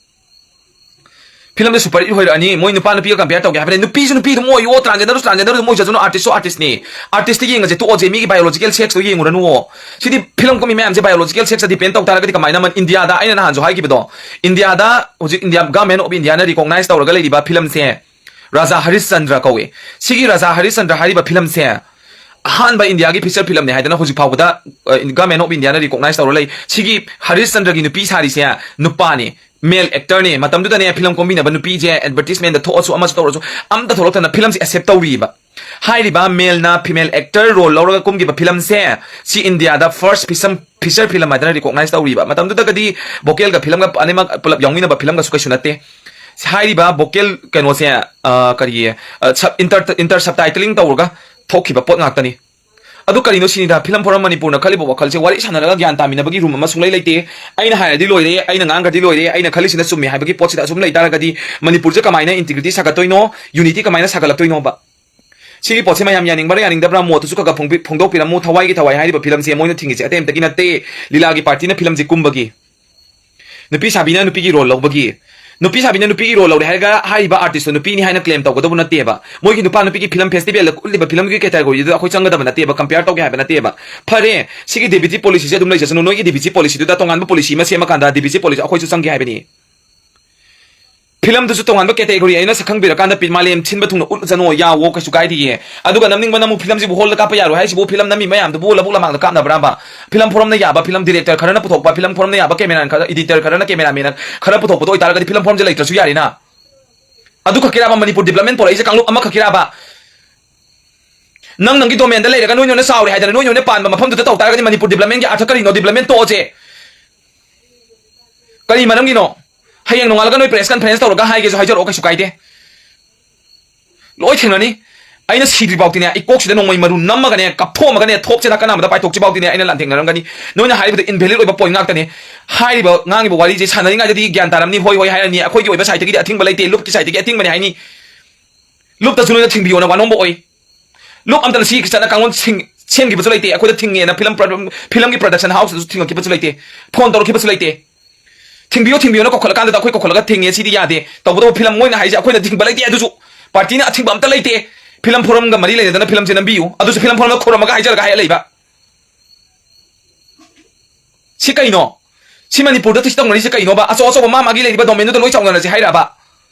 ꯐꯤꯂꯝꯗ ꯁꯨꯄꯔ ꯍꯤꯠ ꯑꯣꯏꯔꯛꯑꯅꯤ, ꯃꯣꯏ ꯅꯨꯄꯥ ꯅꯨꯄꯤꯒ ꯀꯝꯄꯤꯌꯔ ꯇꯧꯒꯦ ꯍꯥꯏꯕꯅꯦ꯫ ꯅꯨꯄꯤꯁꯨ ꯅꯨꯄꯤ ꯑꯗꯨꯝ ꯑꯣꯏꯌꯣ, ꯇ꯭ꯔꯥꯟꯖꯦꯟꯗꯔꯁꯨ ꯇ꯭ꯔꯥꯟꯖꯦꯟꯗꯔ ꯑꯗꯨꯝ ꯑꯣꯏꯖꯁꯅꯨ, ꯑꯥꯔꯇꯤꯁꯇꯁꯨ ꯑꯥꯔꯇꯤꯁꯅꯤ꯫ ꯑꯥꯔꯇꯤꯁꯇ ꯌꯦꯡꯉꯁꯦ ꯇꯣꯛꯑꯁꯦ, ꯃꯤꯒꯤ ꯕꯥꯏꯑꯣꯂꯣꯖꯤꯀꯦꯜ ꯁꯦꯛꯁꯇꯣ ꯌꯦꯡꯉꯨꯔꯅꯨꯋꯣ꯫ ꯁꯤꯗꯤ ꯐꯤꯂꯝ ꯀꯨꯝꯃꯤ ꯃꯌꯥꯝꯁꯦ ꯕꯥꯏꯑꯣꯂꯣꯖꯤꯀꯦꯜ ꯁꯦꯛꯁꯇ ꯗꯤꯄꯦꯟ ꯇꯧ ꯇꯥꯔꯒꯗꯤ ꯀꯃꯥꯏꯅ ꯃꯟ-, ꯏꯟꯗꯤꯌꯥꯗ ꯑꯩꯅ ꯅꯍꯥꯟꯁꯨ ꯍꯥꯏꯈꯤꯕꯗꯣ, ꯏꯟꯗꯤꯌꯥꯗ ꯍꯧꯖꯤꯛ India, government of Indian recognise ꯇꯧꯔꯒ ꯂꯩꯔꯤꯕ ꯐꯤꯂꯝꯁꯦ ꯔꯥꯖꯥ ꯍꯔꯤꯁꯆꯟꯗ꯭ꯔ ꯀꯧꯏ꯫ ꯁꯤꯒꯤ ꯔꯥꯖꯥ ꯍꯔꯤꯁꯆꯟꯗ꯭ꯔ ꯍꯥꯏꯔꯤꯕ ꯐꯤꯂꯝꯁꯦ ꯑꯍꯥꯟꯕ ꯏꯟꯗꯤꯌꯥꯒꯤ ꯐꯤꯆꯔ ꯐꯤꯂꯝꯅꯦ ꯍꯥꯏꯗꯅ ꯍꯧꯖꯤꯛ ꯐꯥꯎꯕꯗ, ꯑ, ꯒꯚꯔꯟꯃꯦꯟꯠ ꯑꯣꯐ ꯏꯟꯗꯤꯌꯥꯅ ꯔꯤꯀꯣꯛꯅꯥꯏꯖ ꯇꯧꯔ ꯂꯩ꯫ ꯁꯤꯒꯤ ꯍꯔꯤꯁꯆꯟꯗ꯭ꯔꯒꯤ ꯅꯨꯄꯤ ꯁꯥꯔꯤꯁꯦ ꯅꯨꯄꯥꯅꯤ, ꯃꯦꯜ ꯑꯦꯛꯇꯔꯅꯤ꯫ ꯃꯇꯝꯗꯨꯗꯅꯦ ꯐꯤꯂꯝ ꯀꯨꯝꯕꯤꯅꯕ ꯅꯨꯄꯤꯁꯦ ꯑꯦꯗꯚꯔꯇꯤꯁꯃꯦꯟꯗ ꯊꯣꯛꯑꯁꯨ ꯑꯃꯁꯨ ꯇꯧꯔꯁꯨ ꯑꯝꯇ ꯊꯣꯛꯂꯛꯇꯅ ꯐꯤꯂꯝꯁꯦ ꯑꯦꯛꯁꯦꯞ ꯇꯧꯔꯤꯕ꯫ ꯍꯥꯏꯔꯤꯕ ꯃꯦꯜꯅ ꯐꯤꯃꯦꯜ ꯑꯦꯛꯇꯔ ꯔꯣꯜ ꯂꯧꯔꯒ ꯀꯨꯝꯈꯤꯕ ꯐꯤꯂꯝꯁꯦ ꯁꯤ ꯏꯟꯗꯤꯌꯥꯗ ꯐꯥꯔꯁ ꯐꯤꯁꯝ, ꯐꯤꯆꯔ ꯐꯤꯂꯝ ꯍꯥꯏꯗꯅ ꯔꯤꯀꯣꯛꯅꯥꯏꯖ ꯇꯧꯔꯤꯕ꯫ ꯃꯇꯝꯗꯨꯗꯒꯗꯤ ꯚꯣꯀꯦꯜꯒ ꯐꯤꯂꯝꯒ ꯑꯅꯤꯃꯛ ꯄꯨꯂꯞ ꯌꯥꯎꯃꯤꯟꯅꯕ ꯐꯤꯂꯝꯒꯁꯨ ꯀꯩꯁꯨ ꯅꯠꯇꯦ꯫ ꯍꯥꯏꯔꯤꯕ ꯚꯣꯀꯦꯜ ꯀꯩꯅꯣꯁꯦ, ꯑ, ꯀꯔꯤ, ꯑ, ꯁꯕ-, ꯏꯟꯇꯔ-, ꯏꯟꯇꯔ ꯁꯕꯇꯥꯏꯇꯂꯤꯡ ꯇꯧꯔꯒ ꯊꯣꯛꯈꯤꯕ ꯄꯣꯠ ꯉꯥꯛꯇꯅꯤ꯫ ꯑꯗꯨ ꯀꯔꯤꯅꯣ ꯁꯤꯅꯤꯗ, ꯐꯤꯂꯝ ꯐꯣꯔꯝ ꯃꯅꯤꯄꯨꯔꯅ ꯈꯜꯂꯤꯕ ꯋꯥꯈꯜꯁꯦ ꯋꯥꯔꯤ ꯁꯥꯟꯅꯔꯒ ꯒ꯭ꯌꯥꯟ ꯇꯥꯃꯤꯟꯅꯕꯒꯤ ꯔꯨꯝ ꯑꯃ ꯁꯨꯡꯂꯩ ꯂꯩꯇꯦ꯫ ꯑꯩꯅ ꯍꯥꯏꯔꯗꯤ ꯂꯣꯏꯔꯦ, ꯑꯩꯅ ꯉꯥꯡꯈ꯭ꯔꯗꯤ ꯂꯣꯏꯔꯦ, ꯑꯩꯅ ꯈꯜꯂꯤꯁꯤꯅ ꯆꯨꯝꯃꯦ ꯍꯥꯏꯕꯒꯤ ꯄꯣꯠꯁꯤꯗ ꯑꯁꯨꯝ ꯂꯩ ꯇꯥꯔꯒꯗꯤ ꯃꯅꯤꯄꯨꯔꯁꯦ ꯀꯃꯥꯏꯅ ꯏꯟꯇꯤꯒ꯭ꯔꯤꯇꯤ ꯁꯥꯒꯠꯇꯣꯏꯅꯣ, ꯌꯨꯅꯤꯇꯤ ꯀꯃꯥꯏꯅ ꯁꯥꯒꯠꯂꯛꯇꯣꯏꯅꯣꯕ? ꯁꯤꯒꯤ ꯄꯣꯠꯁꯦ ꯃꯌꯥꯝ ꯌꯥꯅꯤꯡꯕ꯭ꯔꯥ ꯌꯥꯅꯤꯡꯗꯕ꯭ꯔꯥ, ꯃꯣꯠꯇꯨꯁꯨ ꯈꯔ ꯈꯔ ꯐꯣꯡꯕꯤ-, ꯐꯣꯡꯗꯣꯛꯄꯤꯔꯝꯃꯨ꯫ ꯊꯋꯥꯏꯒꯤ ꯊꯋꯥꯏ ꯍꯥꯏꯔꯤꯕ ꯐꯤꯂꯝꯁꯦ ꯃꯣꯏꯅ ꯊꯤꯡꯉꯤꯁꯦ ꯑꯇꯩ ꯑꯝꯇꯒꯤ ꯅꯠꯇꯦ, ꯂꯤꯂꯥꯒꯤ ꯄꯥꯔꯇꯤꯅ ꯐꯤꯂꯝꯁꯦ ꯀꯨꯝꯕꯒꯤ꯫ ꯅꯨꯄꯤ ꯁꯥꯕꯤꯅ ꯅꯨꯄꯤꯒꯤ ꯔꯣꯜ ꯂꯧꯕꯒꯤ, ꯅꯨꯄꯤ ꯁꯥꯕꯤꯅ ꯅꯨꯄꯤꯒꯤ ꯔꯣꯜ ꯂꯧꯔꯦ ꯍꯥꯏꯔꯒ ꯍꯥꯏꯔꯤꯕ ꯑꯥꯔꯇꯤꯁꯇꯣ ꯅꯨꯄꯤꯅꯤ ꯍꯥꯏꯅ ꯀ꯭ꯂꯦꯝ ꯇꯧꯒꯗꯧꯕ ꯅꯠꯇꯦꯕ꯫ ꯃꯣꯏꯒꯤ ꯅꯨꯄꯥ ꯅꯨꯄꯤꯒꯤ ꯐꯤꯂꯝ ꯐꯦꯁꯇꯤꯚꯦꯜꯗ ꯎꯠꯂꯤꯕ ꯐꯤꯂꯝꯒꯤ ꯀꯦꯇꯦꯒꯣꯔꯤꯗꯨꯗ ꯑꯩꯈꯣꯏ ꯆꯪꯒꯗꯕ ꯅꯠꯇꯦꯕ, ꯀꯝꯄꯤꯌꯔ ꯇꯧꯒꯦ ꯍꯥꯏꯕ ꯅꯠꯇꯦꯕ꯫ ꯐꯔꯦ, ꯁꯤꯒꯤ ꯗꯤꯕꯤꯖꯤ ꯄꯣꯂꯤꯁꯤꯁꯦ ꯑꯗꯨꯝ ꯂꯩꯖꯁꯅꯨ, ꯅꯣꯏꯒꯤ ꯗꯤꯕꯤꯖꯤ ꯄꯣꯂꯤꯁꯤꯗꯨꯗ ꯇꯣꯉꯥꯟꯕ ꯄꯣꯂꯤꯁꯤ ꯑꯃ ꯁꯦꯝꯃꯀꯥꯟꯗ ꯗꯤꯕꯤꯖꯤ ꯄꯣꯂꯤꯁꯤ ꯑꯩꯈꯣꯏꯁꯨ ꯆꯪꯒꯦ ꯍꯥꯏꯕꯅꯤ꯫ ꯐꯤꯂꯝꯗꯨꯁꯨ ꯇꯣꯉꯥꯟꯕ ꯀꯦꯇꯦꯒꯣꯔꯤ ꯑꯩꯅ ꯁꯛꯈꯪꯕꯤꯔꯀꯥꯟꯗ ꯄꯤ-, ꯃꯥꯂꯦꯝ ꯁꯤꯟꯕ ꯊꯨꯡꯅ ꯎꯠꯂꯖꯅꯣ, ꯌꯥꯋꯣ, ꯀꯩꯁꯨ ꯀꯥꯏꯗꯤꯌꯦ꯫ ꯑꯗꯨꯒ ꯅꯝꯅꯤꯡꯕ ꯅꯝꯃꯨ, ꯐꯤꯂꯝꯁꯤꯕꯨ ꯍꯣꯜꯗ ꯀꯥꯞꯄ ꯌꯥꯔꯣꯏ ꯍꯥꯏꯁꯤꯕꯨ ꯐꯤꯂꯝ ꯅꯝꯃꯤ ꯃꯌꯥꯝꯗꯨꯕꯨ ꯂꯧꯕꯨꯛ ꯂꯃꯥꯡꯗ ꯀꯥꯞꯅꯕ꯭ꯔꯥꯕ? ꯐꯤꯂꯝ ꯐꯣꯔꯝꯅ ꯌꯥꯕ ꯐꯤꯂꯝ, ꯗꯤꯔꯦꯛꯇꯔ ꯈꯔꯅ ꯄꯨꯊꯣꯛꯄ ꯐꯤꯂꯝ ꯐꯣꯔꯝꯅ ꯌꯥꯕ ꯀꯦꯃꯦꯔꯥꯃꯦꯟ ꯈꯔ, ꯏꯗꯤꯇꯔ ꯈꯔꯅ, ꯀꯦꯃꯦꯔꯥꯃꯦꯟ ꯈꯔ ꯄꯨꯊꯣꯛꯄꯗꯣ ꯑꯣꯏꯇꯥꯔꯒꯗꯤ ꯐꯤꯂꯝ ꯐꯣꯔꯝꯁꯦ ꯂꯩꯇ꯭ꯔꯁꯨ ꯌꯥꯔꯦꯅ꯫ ꯑꯗꯨ ꯈꯛꯀꯤꯔꯥꯕ ꯃꯅꯤꯄꯨꯔ ꯗꯤꯕ꯭ꯂꯞꯃꯦꯟ ꯄꯣꯔꯛꯏꯁꯦ ꯀꯥꯡꯂꯨꯞ ꯑꯃꯈꯛꯀꯤꯔꯥꯕ? ꯅꯪ ꯅꯪꯒꯤ ꯗꯣꯃꯦꯟꯗ ꯂꯩꯔꯒ ꯅꯣꯏ ꯅꯣꯏꯅ ꯆꯥꯎꯔꯦ ꯍꯥꯏꯗꯅ ꯅꯣꯏ ꯅꯣꯏꯅ ꯄꯥꯟꯕ ꯃꯐꯝꯗꯨꯗ ꯇꯧ ꯇꯥꯔꯒꯗꯤ ꯃꯅꯤꯄꯨꯔ ꯗꯤꯕ꯭ꯂꯞꯃꯦꯟꯒꯤ ꯑꯥꯔꯊ ꯀꯔꯤꯅꯣ? ꯗꯤꯕ꯭ꯂꯞꯃꯦꯟ ꯇꯣꯛꯑꯁꯦ꯫ ꯀꯔꯤ ꯃꯔꯝꯒꯤꯅꯣ? ꯍꯌꯦꯡ ꯅꯣꯡꯉꯥꯜꯂꯒ ꯅꯣꯏ ꯄ꯭ꯔꯦꯁ ꯀꯟꯐꯔꯦꯟꯁ ꯇꯧꯔꯒ ꯍꯥꯏꯒꯦꯁꯨ ꯍꯥꯏꯖꯔꯛꯑꯣ, ꯀꯩꯁꯨ ꯀꯥꯏꯗꯦ꯫ ꯂꯣꯏ ꯊꯦꯡꯅꯅꯤ꯫ ꯑꯩꯅ ꯁꯤꯗ꯭ꯔꯤ ꯐꯥꯎꯇꯤꯅꯦ, ꯑꯩ ꯀꯣꯛꯁꯤꯗ ꯅꯣꯡꯃꯩ ꯃꯔꯨ ꯅꯝꯃꯒꯅꯦ, ꯀꯞꯊꯣꯛꯑꯝꯃꯒꯅꯦ, ꯊꯣꯛꯁꯦ ꯅꯥꯀꯟ ꯑꯃꯗ ꯄꯥꯏꯊꯣꯛꯇ꯭ꯔꯤ ꯐꯥꯎꯇꯤꯅꯦ ꯑꯩꯅ ꯂꯥꯟꯊꯦꯡꯅꯔꯝꯒꯅꯤ꯫ ꯅꯣꯏꯅ ꯍꯥꯏꯔꯤꯕꯗꯣ ꯏꯟꯚꯦꯂꯤꯗ ꯑꯣꯏꯕ ꯄꯣꯏꯟ ꯉꯥꯛꯇꯅꯦ꯫ ꯍꯥꯏꯔꯤꯕ ꯉꯥꯡꯉꯤꯕ ꯋꯥꯔꯤꯁꯦ ꯁꯥꯟꯅꯔꯤꯉꯩꯗꯗꯤ ꯒ꯭ꯌꯥꯟ ꯇꯥꯔꯝꯅꯤ, ꯍꯣꯏ ꯍꯣꯏ ꯍꯥꯏꯔꯅꯤ꯫ ꯑꯩꯈꯣꯏꯒꯤ ꯑꯣꯏꯕ ꯁꯥꯏꯠꯇꯒꯤꯗꯤ ꯑꯊꯤꯡꯕ ꯂꯩꯇꯦ, ꯂꯨꯞꯀꯤ ꯁꯥꯏꯠꯇꯒꯤ ꯑꯊꯤꯡꯕꯅꯦ ꯍꯥꯏꯅꯤ꯫ ꯂꯨꯞꯇꯁꯨ ꯅꯣꯏꯅ ꯊꯤꯡꯕꯤꯌꯣꯅ ꯋꯥꯅꯣꯝꯕ ꯑꯣꯏ꯫ ꯂꯨꯞ ꯑꯝꯇꯅ ꯁꯤ ꯆꯠꯅ ꯀꯥꯡꯂꯣꯟ ꯁꯤꯡ-, ꯁꯦꯝꯈꯤꯕꯁꯨ ꯂꯩꯇꯦ꯫ ꯑꯩꯈꯣꯏꯗ ꯊꯤꯡꯉꯦꯅ ꯐꯤꯂꯝ ꯄ꯭ꯔ-, ꯐꯤꯂꯝꯒꯤ ꯄ꯭ꯔꯗꯛꯁꯟ ꯍꯥꯎꯁꯇꯁꯨ ꯊꯤꯡꯉꯛꯈꯤꯕꯁꯨ ꯂꯩꯇꯦ꯫ ꯐꯣꯟ ꯇꯧꯔꯛꯈꯤꯕꯁꯨ ꯂꯩꯇꯦ꯫ "ꯊꯤꯡꯕꯤꯌꯣ, ꯊꯤꯡꯕꯤꯌꯣꯅ" ꯀꯧꯈꯠꯂꯀꯥꯟꯗ ꯑꯩꯈꯣꯏ ꯀꯧꯈꯠꯂꯒ ꯊꯤꯡꯉꯦ, ꯁꯤꯗꯤ ꯌꯥꯗꯦ꯫ ꯇꯧꯕꯇꯕꯨ ꯐꯤꯂꯝ ꯃꯣꯏꯅ ꯍꯥꯏꯁꯦ ꯑꯩꯈꯣꯏꯅ ꯊꯤꯡꯕ ꯂꯩꯇꯦ꯫ ꯑꯗꯨꯁꯨ ꯄꯥꯔꯇꯤꯅ ꯑꯊꯤꯡꯕ ꯑꯝꯇ ꯂꯩꯇꯦ꯫ ꯐꯤꯂꯝ ꯐꯣꯔꯝꯒ ꯃꯔꯤ ꯂꯩꯅꯗꯅ ꯐꯤꯂꯝꯁꯦ ꯅꯝꯕꯤꯌꯨ꯫ ꯑꯗꯨꯁꯨ ꯐꯤꯂꯝ ꯐꯣꯔꯝꯗ ꯈꯨꯔꯝꯃꯒ ꯍꯥꯏꯖꯔꯒ ꯍꯥꯏꯔ ꯂꯩꯕ꯫ ꯁꯤ ꯀꯩꯅꯣ? ꯁꯤ ꯃꯅꯤꯄꯨꯔꯗ ꯁꯤ ꯇꯧꯅꯔꯤꯁꯦ ꯀꯩꯅꯣꯕ? ꯑꯆꯧ ꯑꯆꯧꯕ ꯃꯥ ꯃꯥꯒꯤ ꯂꯩꯔꯤꯕ ꯗꯣꯃꯦꯟꯗꯨꯗ ꯂꯣꯏ ꯆꯥꯎꯅꯔꯁꯦ ꯍꯥꯏꯔꯕ?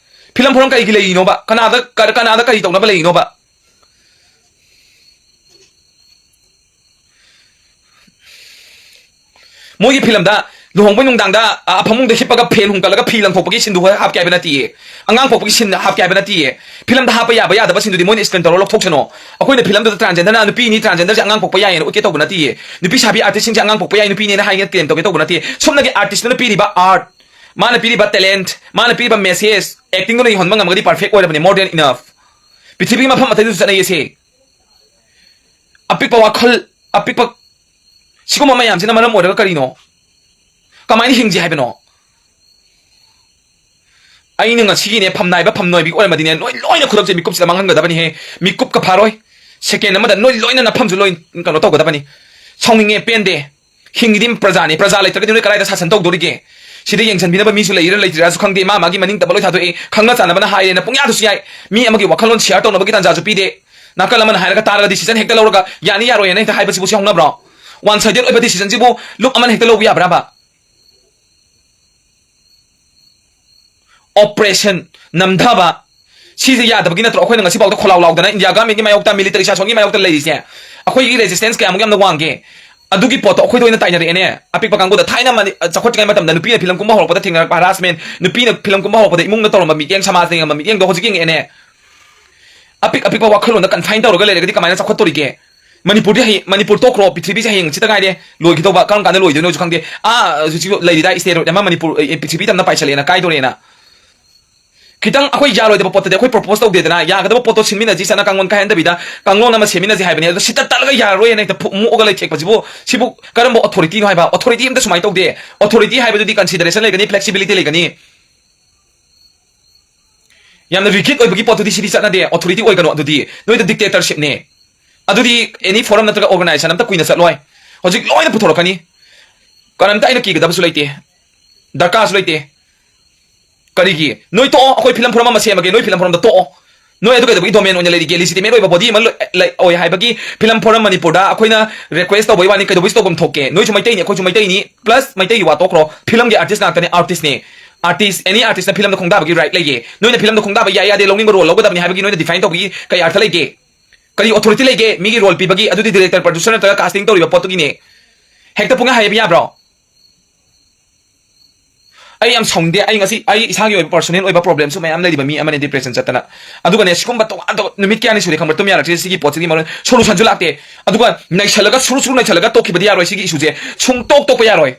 ꯐꯤꯂꯝ ꯐꯣꯔꯝ ꯀꯩꯒꯤ ꯂꯩꯔꯤꯅꯣꯕ? ꯀꯅꯥꯗ, ꯀ-, ꯀꯅꯥꯗ ꯀꯔꯤ ꯇꯧꯅꯕ ꯂꯩꯔꯤꯅꯣꯕ? ꯃꯣꯏꯒꯤ ꯐꯤꯂꯝꯗ ꯂꯨꯍꯣꯡꯕꯩ ꯅꯨꯡꯗꯥꯡꯗ, ꯑ, ꯐꯃꯨꯡꯗ ꯍꯤꯞꯄꯒ ꯐꯦꯟ ꯍꯨꯝꯒꯠꯂꯒ ꯐꯤ ꯂꯪꯊꯣꯛꯄꯒꯤ ꯁꯤꯟꯗꯨ ꯍꯥꯞꯀꯦ ꯍꯥꯏꯕ ꯅꯠꯇꯤꯌꯦ꯫ ꯑꯉꯥꯡ ꯄꯣꯛꯄꯒꯤ ꯁꯤꯟ ꯍꯥꯞꯀꯦ ꯍꯥꯏꯕ ꯅꯠꯇꯤꯌꯦ꯫ ꯐꯤꯂꯝꯗ ꯍꯥꯞꯄ ꯌꯥꯕ ꯌꯥꯗꯕ ꯁꯤꯟꯗꯨꯗꯤ ꯃꯣꯏꯅ ꯁ꯭ꯀ꯭ꯔꯤꯟ ꯇꯧꯔ ꯂꯧꯊꯣꯛꯁꯅꯣ꯫ ꯑꯩꯈꯣꯏꯅ ꯐꯤꯂꯝꯗꯨꯗ ꯇ꯭ꯔꯥꯟꯖꯦꯟꯗꯔꯅ ꯅꯨꯄꯤꯅꯤ, ꯇ꯭ꯔꯥꯟꯖꯦꯟꯗꯔꯁꯦ ꯑꯉꯥꯡ ꯄꯣꯛꯄ ꯌꯥꯏꯌꯦꯅ ꯎꯠꯀꯦ ꯇꯧꯕ ꯅꯠꯇꯤꯌꯦ꯫ ꯅꯨꯄꯤ ꯁꯥꯕꯤ ꯑꯥꯔꯇꯤꯁꯁꯤꯡꯁꯦ ꯑꯉꯥꯡ ꯄꯣꯛꯄ ꯌꯥꯏ, ꯅꯨꯄꯤꯅꯦꯅ ꯍꯥꯏꯒꯦ ꯀ꯭ꯂꯦꯝ ꯇꯧꯒꯦ ꯇꯧꯕ ꯅꯠꯇꯤꯌꯦ꯫ ꯁꯨꯞꯅꯒꯤ ꯑꯥꯔꯇꯤꯁꯇꯨꯅ ꯄꯤꯔꯤꯕ ꯑꯥꯔꯠ, ꯃꯥꯅ ꯄꯤꯔꯤꯕ ꯇꯦꯂꯦꯟꯠ, ꯃꯥꯅ ꯄꯤꯔꯤꯕ ꯃꯦꯁꯦꯖ, ꯑꯦꯛꯇꯤꯡꯗꯨꯅ ꯌꯧꯍꯟꯕ ꯉꯝꯃꯒꯗꯤ ꯄꯔꯐꯦꯛ ꯑꯣꯏꯔꯕꯅꯤ, more than enough꯫ ꯄ꯭ꯔꯤꯊꯤꯕꯤꯒꯤ ꯃꯐꯝ ꯑꯇꯩꯗꯁꯨ ꯆꯠꯅꯩꯌꯦ ꯁꯤ꯫ ꯑꯄꯤꯛꯄ ꯋꯥꯈꯜ, ꯑꯄꯤꯛꯄ, ꯁꯤꯒꯨꯝꯕ ꯃꯌꯥꯝꯁꯤꯅ ꯃꯔꯝ ꯑꯣꯏꯔꯒ ꯀꯔꯤꯅꯣ? ꯀꯃꯥꯏꯅ ꯍꯤꯡꯁꯤ ꯍꯥꯏꯕꯅꯣ? ꯑꯩꯅ ꯉꯁꯤꯒꯤꯅꯦ, ꯐꯝ ꯅꯥꯏꯕ ꯐꯝ ꯅꯣꯏꯕꯤ ꯑꯣꯏꯔꯝꯃꯗꯤꯅꯦ, ꯅꯣꯏ ꯂꯣꯏꯅ ꯈꯨꯗꯝꯁꯦ ꯃꯤꯀꯨꯞꯁꯤꯗ ꯃꯥꯡꯍꯟꯒꯗꯕꯅꯤꯍꯦ꯫ ꯃꯤꯀꯨꯞꯀ ꯐꯥꯔꯣꯏ꯫ ꯁꯦꯀꯦꯟ ꯑꯃꯗ ꯅꯣꯏ ꯂꯣꯏꯅ ꯅꯐꯝꯁꯨ ꯂꯣꯏ ꯀꯩꯅꯣ ꯇꯧꯒꯗꯕꯅꯤ꯫ ꯁꯥꯎꯅꯤꯡꯉꯦ, ꯄꯦꯟꯗꯦ꯫ ꯍꯤꯡꯉꯤꯗꯤ ꯄ꯭ꯔꯖꯥꯅꯤ, ꯄ꯭ꯔꯖꯥ ꯂꯩꯇ꯭ꯔꯒꯗꯤ ꯅꯣꯏ ꯀꯗꯥꯏꯗ ꯁꯥꯁꯟ ꯇꯧꯗꯣꯔꯤꯒꯦ? ꯁꯤꯗ ꯌꯦꯡꯁꯤꯟꯕꯤꯅꯕ ꯃꯤꯁꯨ ꯂꯩꯔꯤꯔꯥ ꯂꯩꯇ꯭ꯔꯤꯔꯥꯁꯨ ꯈꯪꯗꯦ, ꯃꯥ ꯃꯥꯒꯤ ꯃꯅꯤꯡ ꯇꯝꯕ ꯂꯣꯏ ꯊꯥꯗꯣꯛꯑꯦ, ꯈꯪꯅ ꯆꯥꯟꯅꯕꯅ ꯍꯥꯏꯔꯦꯅ ꯄꯨꯡꯌꯥꯗꯁꯨ ꯌꯥꯏ, ꯃꯤ ꯑꯃꯒꯤ ꯋꯥꯈꯜꯂꯣꯟ ꯁꯤꯌꯥꯔ ꯇꯧꯅꯕꯒꯤ ꯇꯥꯟꯖꯥꯁꯨ ꯄꯤꯗꯦ꯫ ꯅꯥꯀꯜ ꯑꯃꯅ ꯍꯥꯏꯔꯒ ꯇꯥꯔꯒ ꯗꯤꯁꯤꯖꯟ ꯍꯦꯛꯇ ꯂꯧꯔꯒ ꯌꯥꯅꯤ ꯌꯥꯔꯣꯏꯅ ꯍꯦꯛꯇ ꯍꯥꯏꯕꯁꯤꯕꯨ ꯁꯤ ꯍꯧꯅꯕ꯭ꯔꯣ? ꯋꯥꯟ ꯁꯥꯏꯗꯦꯠ ꯑꯣꯏꯕ ꯗꯤꯁꯤꯖꯟꯁꯤꯕꯨ ꯂꯨꯞ ꯑꯃꯅ ꯍꯦꯛꯇ ꯂꯧꯕ ꯌꯥꯕ꯭ꯔꯕ? ꯑꯣꯄ꯭ꯔꯦꯁꯟ, ꯅꯝꯊꯕ, ꯁꯤꯁꯦ ꯌꯥꯗꯕꯒꯤ ꯅꯠꯇ꯭ꯔꯣ ꯑꯩꯈꯣꯏꯅ ꯉꯁꯤꯐꯥꯎꯗ ꯈꯣꯜꯂꯥꯎ ꯂꯥꯎꯗꯅ ꯏꯟꯗꯤꯌꯥ ꯒꯃꯦꯟꯒꯤ ꯃꯥꯌꯣꯛꯇ, ꯃꯤꯂꯤꯇꯔꯤ ꯁꯥꯁꯣꯟꯒꯤ ꯃꯥꯌꯣꯛꯇ ꯂꯩꯔꯤꯁꯦ? ꯑꯩꯈꯣꯏꯒꯤ ꯔꯦꯖꯤꯁꯇꯦꯟꯁ ꯀꯌꯥꯃꯨꯛ ꯌꯥꯝꯅ ꯋꯥꯡꯒꯦ? ꯑꯗꯨꯒꯤ ꯄꯣꯠꯇꯣ ꯑꯩꯈꯣꯏꯗ ꯑꯣꯏꯅ ꯇꯥꯏꯅꯔꯛꯑꯦꯅꯦ꯫ ꯑꯄꯤꯛꯄ ꯀꯥꯡꯕꯨꯗ ꯊꯥꯏꯅ ꯃꯅꯤ-, ꯆꯥꯎꯈꯠꯇ꯭ꯔꯤꯉꯩ ꯃꯇꯝꯗ ꯅꯨꯄꯤꯅ ꯐꯤꯂꯝ ꯀꯨꯝꯕ ꯍꯧꯔꯛꯄꯗ ꯊꯦꯡꯅꯔꯛꯄ ꯍꯔꯥꯁꯃꯦꯟ, ꯅꯨꯄꯤꯅ ꯐꯤꯂꯝ ꯀꯨꯝꯕ ꯍꯧꯔꯛꯄꯗ ꯏꯃꯨꯡꯗ ꯇꯧꯔꯝꯕ ꯃꯤꯠꯌꯦꯡ, ꯁꯃꯥꯖꯅ ꯌꯦꯡꯉꯝꯕ ꯃꯤꯠꯌꯦꯡꯗꯣ ꯍꯧꯖꯤꯛ ꯌꯦꯡꯉꯛꯑꯦꯅꯦ꯫ ꯑꯄꯤꯛ ꯑꯄꯤꯛꯄ ꯋꯥꯈꯜꯂꯣꯟꯗ ꯀꯟꯐꯥꯏꯟ ꯇꯧꯔꯒ ꯂꯩꯔꯒꯗꯤ ꯀꯃꯥꯏꯅ ꯆꯥꯎꯈꯠꯇꯣꯔꯤꯒꯦ? ꯃꯅꯤꯄꯨꯔꯗꯤ ꯍꯌꯦꯡ, ꯃꯅꯤꯄꯨꯔ ꯇꯣꯛꯈ꯭ꯔꯣ, ꯄ꯭ꯔꯤꯊꯤꯕꯤꯁꯦ ꯍꯌꯦꯡ ꯍꯪꯆꯤꯠꯇ ꯉꯥꯏꯔꯦ ꯂꯣꯏꯈꯤꯗꯧꯕ, ꯀꯔꯝ ꯀꯥꯟꯗ ꯂꯣꯏꯗꯣꯏꯅꯣꯁꯨ ꯈꯪꯗꯦ꯫ ꯑꯥ, ꯍꯧꯖꯤꯛꯁꯨ ꯂꯩꯔꯤꯗ ꯏꯁꯇꯦꯔꯣꯏꯗ ꯑꯃ ꯃꯅꯤꯄꯨꯔ, ꯑꯦ, ꯄ꯭ꯔꯤꯊꯤꯕꯤ ꯇꯝꯅ ꯄꯥꯏꯁꯜꯂꯛꯑꯦꯅ, ꯀꯥꯏꯗꯣꯔꯦꯅ꯫ ꯈꯤꯇꯪ ꯑꯩꯈꯣꯏ ꯌꯥꯔꯣꯏꯗꯕ ꯄꯣꯠꯇꯗꯤ ꯑꯩꯈꯣꯏ ꯄ꯭ꯔꯣꯄꯣꯁ ꯇꯧꯗꯦꯗꯅ, ꯌꯥꯒꯗꯕ ꯄꯣꯠꯇꯣ ꯁꯤꯟꯃꯤꯟꯅꯁꯤ, ꯆꯠꯅ ꯀꯥꯡꯂꯣꯟ ꯀꯥꯏꯍꯟꯗꯕꯤꯗ ꯀꯥꯡꯂꯣꯟ ꯑꯃ ꯁꯦꯝꯃꯤꯟꯅꯁꯤ ꯍꯥꯏꯕꯅꯤ꯫ ꯑꯗꯣ ꯁꯤꯠꯇ ꯇꯠꯂꯒ ꯌꯥꯔꯔꯣꯏꯅ ꯍꯦꯛꯇ ꯐꯨ-, ꯃꯨꯛꯑꯒ ꯂꯩꯊꯦꯛꯄꯁꯤꯕꯨ, ꯁꯤꯕꯨ ꯀꯔꯝꯕ ꯑꯣꯊꯣꯔꯤꯇꯤꯅꯣ ꯍꯥꯏꯕ? ꯑꯣꯊꯣꯔꯤꯇꯤ ꯑꯝꯇ ꯁꯨꯃꯥꯏꯅ ꯇꯧꯗꯦ꯫ ꯑꯣꯊꯣꯔꯤꯇꯤ ꯍꯥꯏꯕꯗꯨꯗꯤ ꯀꯟꯁꯤꯗꯔꯦꯁꯟ ꯂꯩꯒꯅꯤ, ꯐ꯭ꯂꯦꯛꯁꯤꯕꯤꯂꯤꯇꯤ ꯂꯩꯒꯅꯤ꯫ ꯌꯥꯝꯅ ꯔꯤꯖꯤꯗ ꯑꯣꯏꯕꯒꯤ ꯄꯣꯠꯇꯨꯗꯤ ꯁꯤꯗꯤ ꯆꯠꯅꯗꯦ꯫ ꯑꯣꯊꯣꯔꯤꯇꯤ ꯑꯣꯏꯒꯅꯨ, ꯑꯗꯨꯗꯤ ꯅꯣꯏꯗ ꯗꯤꯛꯇꯦꯇꯔꯁꯤꯞꯅꯦ꯫ ꯑꯗꯨꯗꯤ ꯑꯦꯅꯤ ꯐꯣꯔꯝ ꯅꯠꯇ꯭ꯔꯒ ꯑꯣꯔꯒꯅꯥꯏꯖꯦꯁꯟ ꯑꯝꯇ ꯀꯨꯏꯅ ꯆꯠꯂꯣꯏ꯫ ꯍꯧꯖꯤꯛ ꯂꯣꯏꯅ ꯄꯨꯊꯣꯔꯛꯀꯅꯤ꯫ ꯀꯔꯤꯝꯇ ꯑꯩꯅ ꯀꯤꯒꯗꯕꯁꯨ ꯂꯩꯇꯦ, ꯗꯔꯀꯥꯔꯁꯨ ꯂꯩꯇꯦ꯫ ꯀꯔꯤꯒꯤ? ꯅꯣꯏ ꯇꯣꯛꯑꯣ, ꯑꯩꯈꯣꯏ ꯐꯤꯂꯝ ꯐꯣꯔꯝ ꯑꯃ ꯁꯦꯝꯃꯒꯦ, ꯅꯣꯏ ꯐꯤꯂꯝ ꯐꯣꯔꯝꯗ ꯇꯣꯛꯑꯣ꯫ ꯅꯣꯏ ꯑꯗꯨ ꯀꯩꯗꯧꯕꯒꯤ ꯗꯣꯃꯦꯟ ꯑꯣꯏꯅ ꯂꯩꯔꯤꯒꯦ? ꯂꯤꯖꯤꯇꯤꯃꯦꯠ ꯑꯣꯏꯕ ꯕꯣꯗꯤ ꯑꯃ ꯂꯣꯏ-, ꯂꯩ-, ꯑꯣꯏ ꯍꯥꯏꯕꯒꯤ ꯐꯤꯂꯝ ꯐꯣꯔꯝ ꯃꯅꯤꯄꯨꯔꯗ ꯑꯩꯈꯣꯏꯅ ꯔꯤꯀ꯭ꯋꯦꯁ ꯇꯧꯕꯩ ꯋꯥꯅꯤ, ꯀꯩꯗꯧꯕꯩꯁꯨ ꯇꯧꯐꯝ ꯊꯣꯛꯀꯦ? ꯅꯣꯏꯁꯨ ꯃꯩꯇꯩꯅꯤ, ꯑꯩꯈꯣꯏꯁꯨ ꯃꯩꯇꯩꯅꯤ, ꯄ꯭ꯂꯁ ꯃꯩꯇꯩꯒꯤ ꯋꯥ ꯇꯣꯛꯈ꯭ꯔꯣ, ꯐꯤꯂꯝꯒꯤ ꯑꯥꯔꯇꯤꯁ ꯉꯥꯛꯇꯅꯦ, ꯑꯥꯔꯇꯤꯁꯅꯦ꯫ ꯑꯥꯔꯇꯤꯁ, ꯑꯦꯅꯤ ꯑꯥꯔꯇꯤꯁꯅ ꯐꯤꯂꯝꯗ ꯈꯣꯡꯗꯥꯕꯒꯤ ꯔꯥꯏꯠ ꯂꯩꯌꯦ꯫ ꯅꯣꯏꯅ ꯐꯤꯂꯝꯗ ꯈꯣꯡꯗꯥꯕ ꯌꯥꯏ ꯌꯥꯗꯦ, ꯂꯧꯅꯤꯡꯕ ꯔꯣꯜ ꯂꯧꯒꯗꯕꯅꯤ ꯍꯥꯏꯕꯒꯤ ꯅꯣꯏꯅ ꯗꯤꯐꯥꯏꯟ ꯇꯧꯕꯒꯤ ꯀꯩ ꯑꯥꯔꯊ ꯂꯩꯒꯦ? ꯀꯔꯤ ꯑꯣꯊꯣꯔꯤꯇꯤ ꯂꯩꯒꯦ ꯃꯤꯒꯤ ꯔꯣꯜ ꯄꯤꯕꯒꯤ? ꯑꯗꯨꯗꯤ ꯗꯤꯔꯦꯛꯇꯔ, ꯄ꯭ꯔꯣꯗ꯭ꯌꯨꯁꯔ ꯅꯠꯇ꯭ꯔꯒ ꯀꯥꯁꯇꯤꯡ ꯇꯧꯔꯤꯕ ꯄꯣꯠꯇꯨꯒꯤꯅꯦ꯫ ꯍꯦꯛꯇ ꯄꯨꯡꯍꯥꯏ ꯍꯥꯏꯕ ꯌꯥꯕ꯭ꯔꯣ? ꯑꯩ ꯌꯥꯝ ꯁꯥꯎꯅꯤꯡꯗꯦ꯫ ꯑꯩ ꯉꯁꯤ ꯑꯩ ꯏꯁꯥꯒꯤ ꯑꯣꯏꯕ ꯄꯔꯁꯣꯅꯦꯜ ꯑꯣꯏꯕ ꯄ꯭ꯔꯣꯕ꯭ꯂꯦꯝꯁꯨ ꯃꯌꯥꯝ ꯂꯩꯔꯤꯕ ꯃꯤ ꯑꯃꯅꯤ, ꯗꯤꯄ꯭ꯔꯦꯁꯟ ꯆꯠꯇꯅ꯫ ꯑꯗꯨꯒꯅꯦ, ꯁꯤꯒꯨꯝꯕ ꯇꯣꯉꯥꯟ ꯇꯣꯉꯥꯟ ꯅꯨꯃꯤꯠ ꯀꯌꯥꯅꯤ ꯁꯨꯔꯦ ꯈꯪꯕ꯭ꯔꯥ ꯇꯨꯝ ꯌꯥꯔꯛꯇ꯭ꯔꯤꯁꯦ? ꯁꯤꯒꯤ ꯄꯣꯠꯁꯤꯒꯤ ꯃꯔꯣꯟ ꯁꯣꯂꯨꯁꯟꯁꯨ ꯂꯥꯛꯇꯦ꯫ ꯑꯗꯨꯒ ꯅꯩꯁꯜꯂꯒ ꯁꯨꯔꯨ ꯁꯨꯔꯨ ꯅꯩꯁꯜꯂꯒ ꯇꯣꯛꯈꯤꯕꯗꯤ ꯌꯥꯔꯣꯏ꯫ ꯁꯤꯒꯤ ꯏꯁꯨꯁꯦ ꯁꯨꯡꯇꯣꯛ ꯇꯣꯛꯄ ꯌꯥꯔꯣꯏ꯫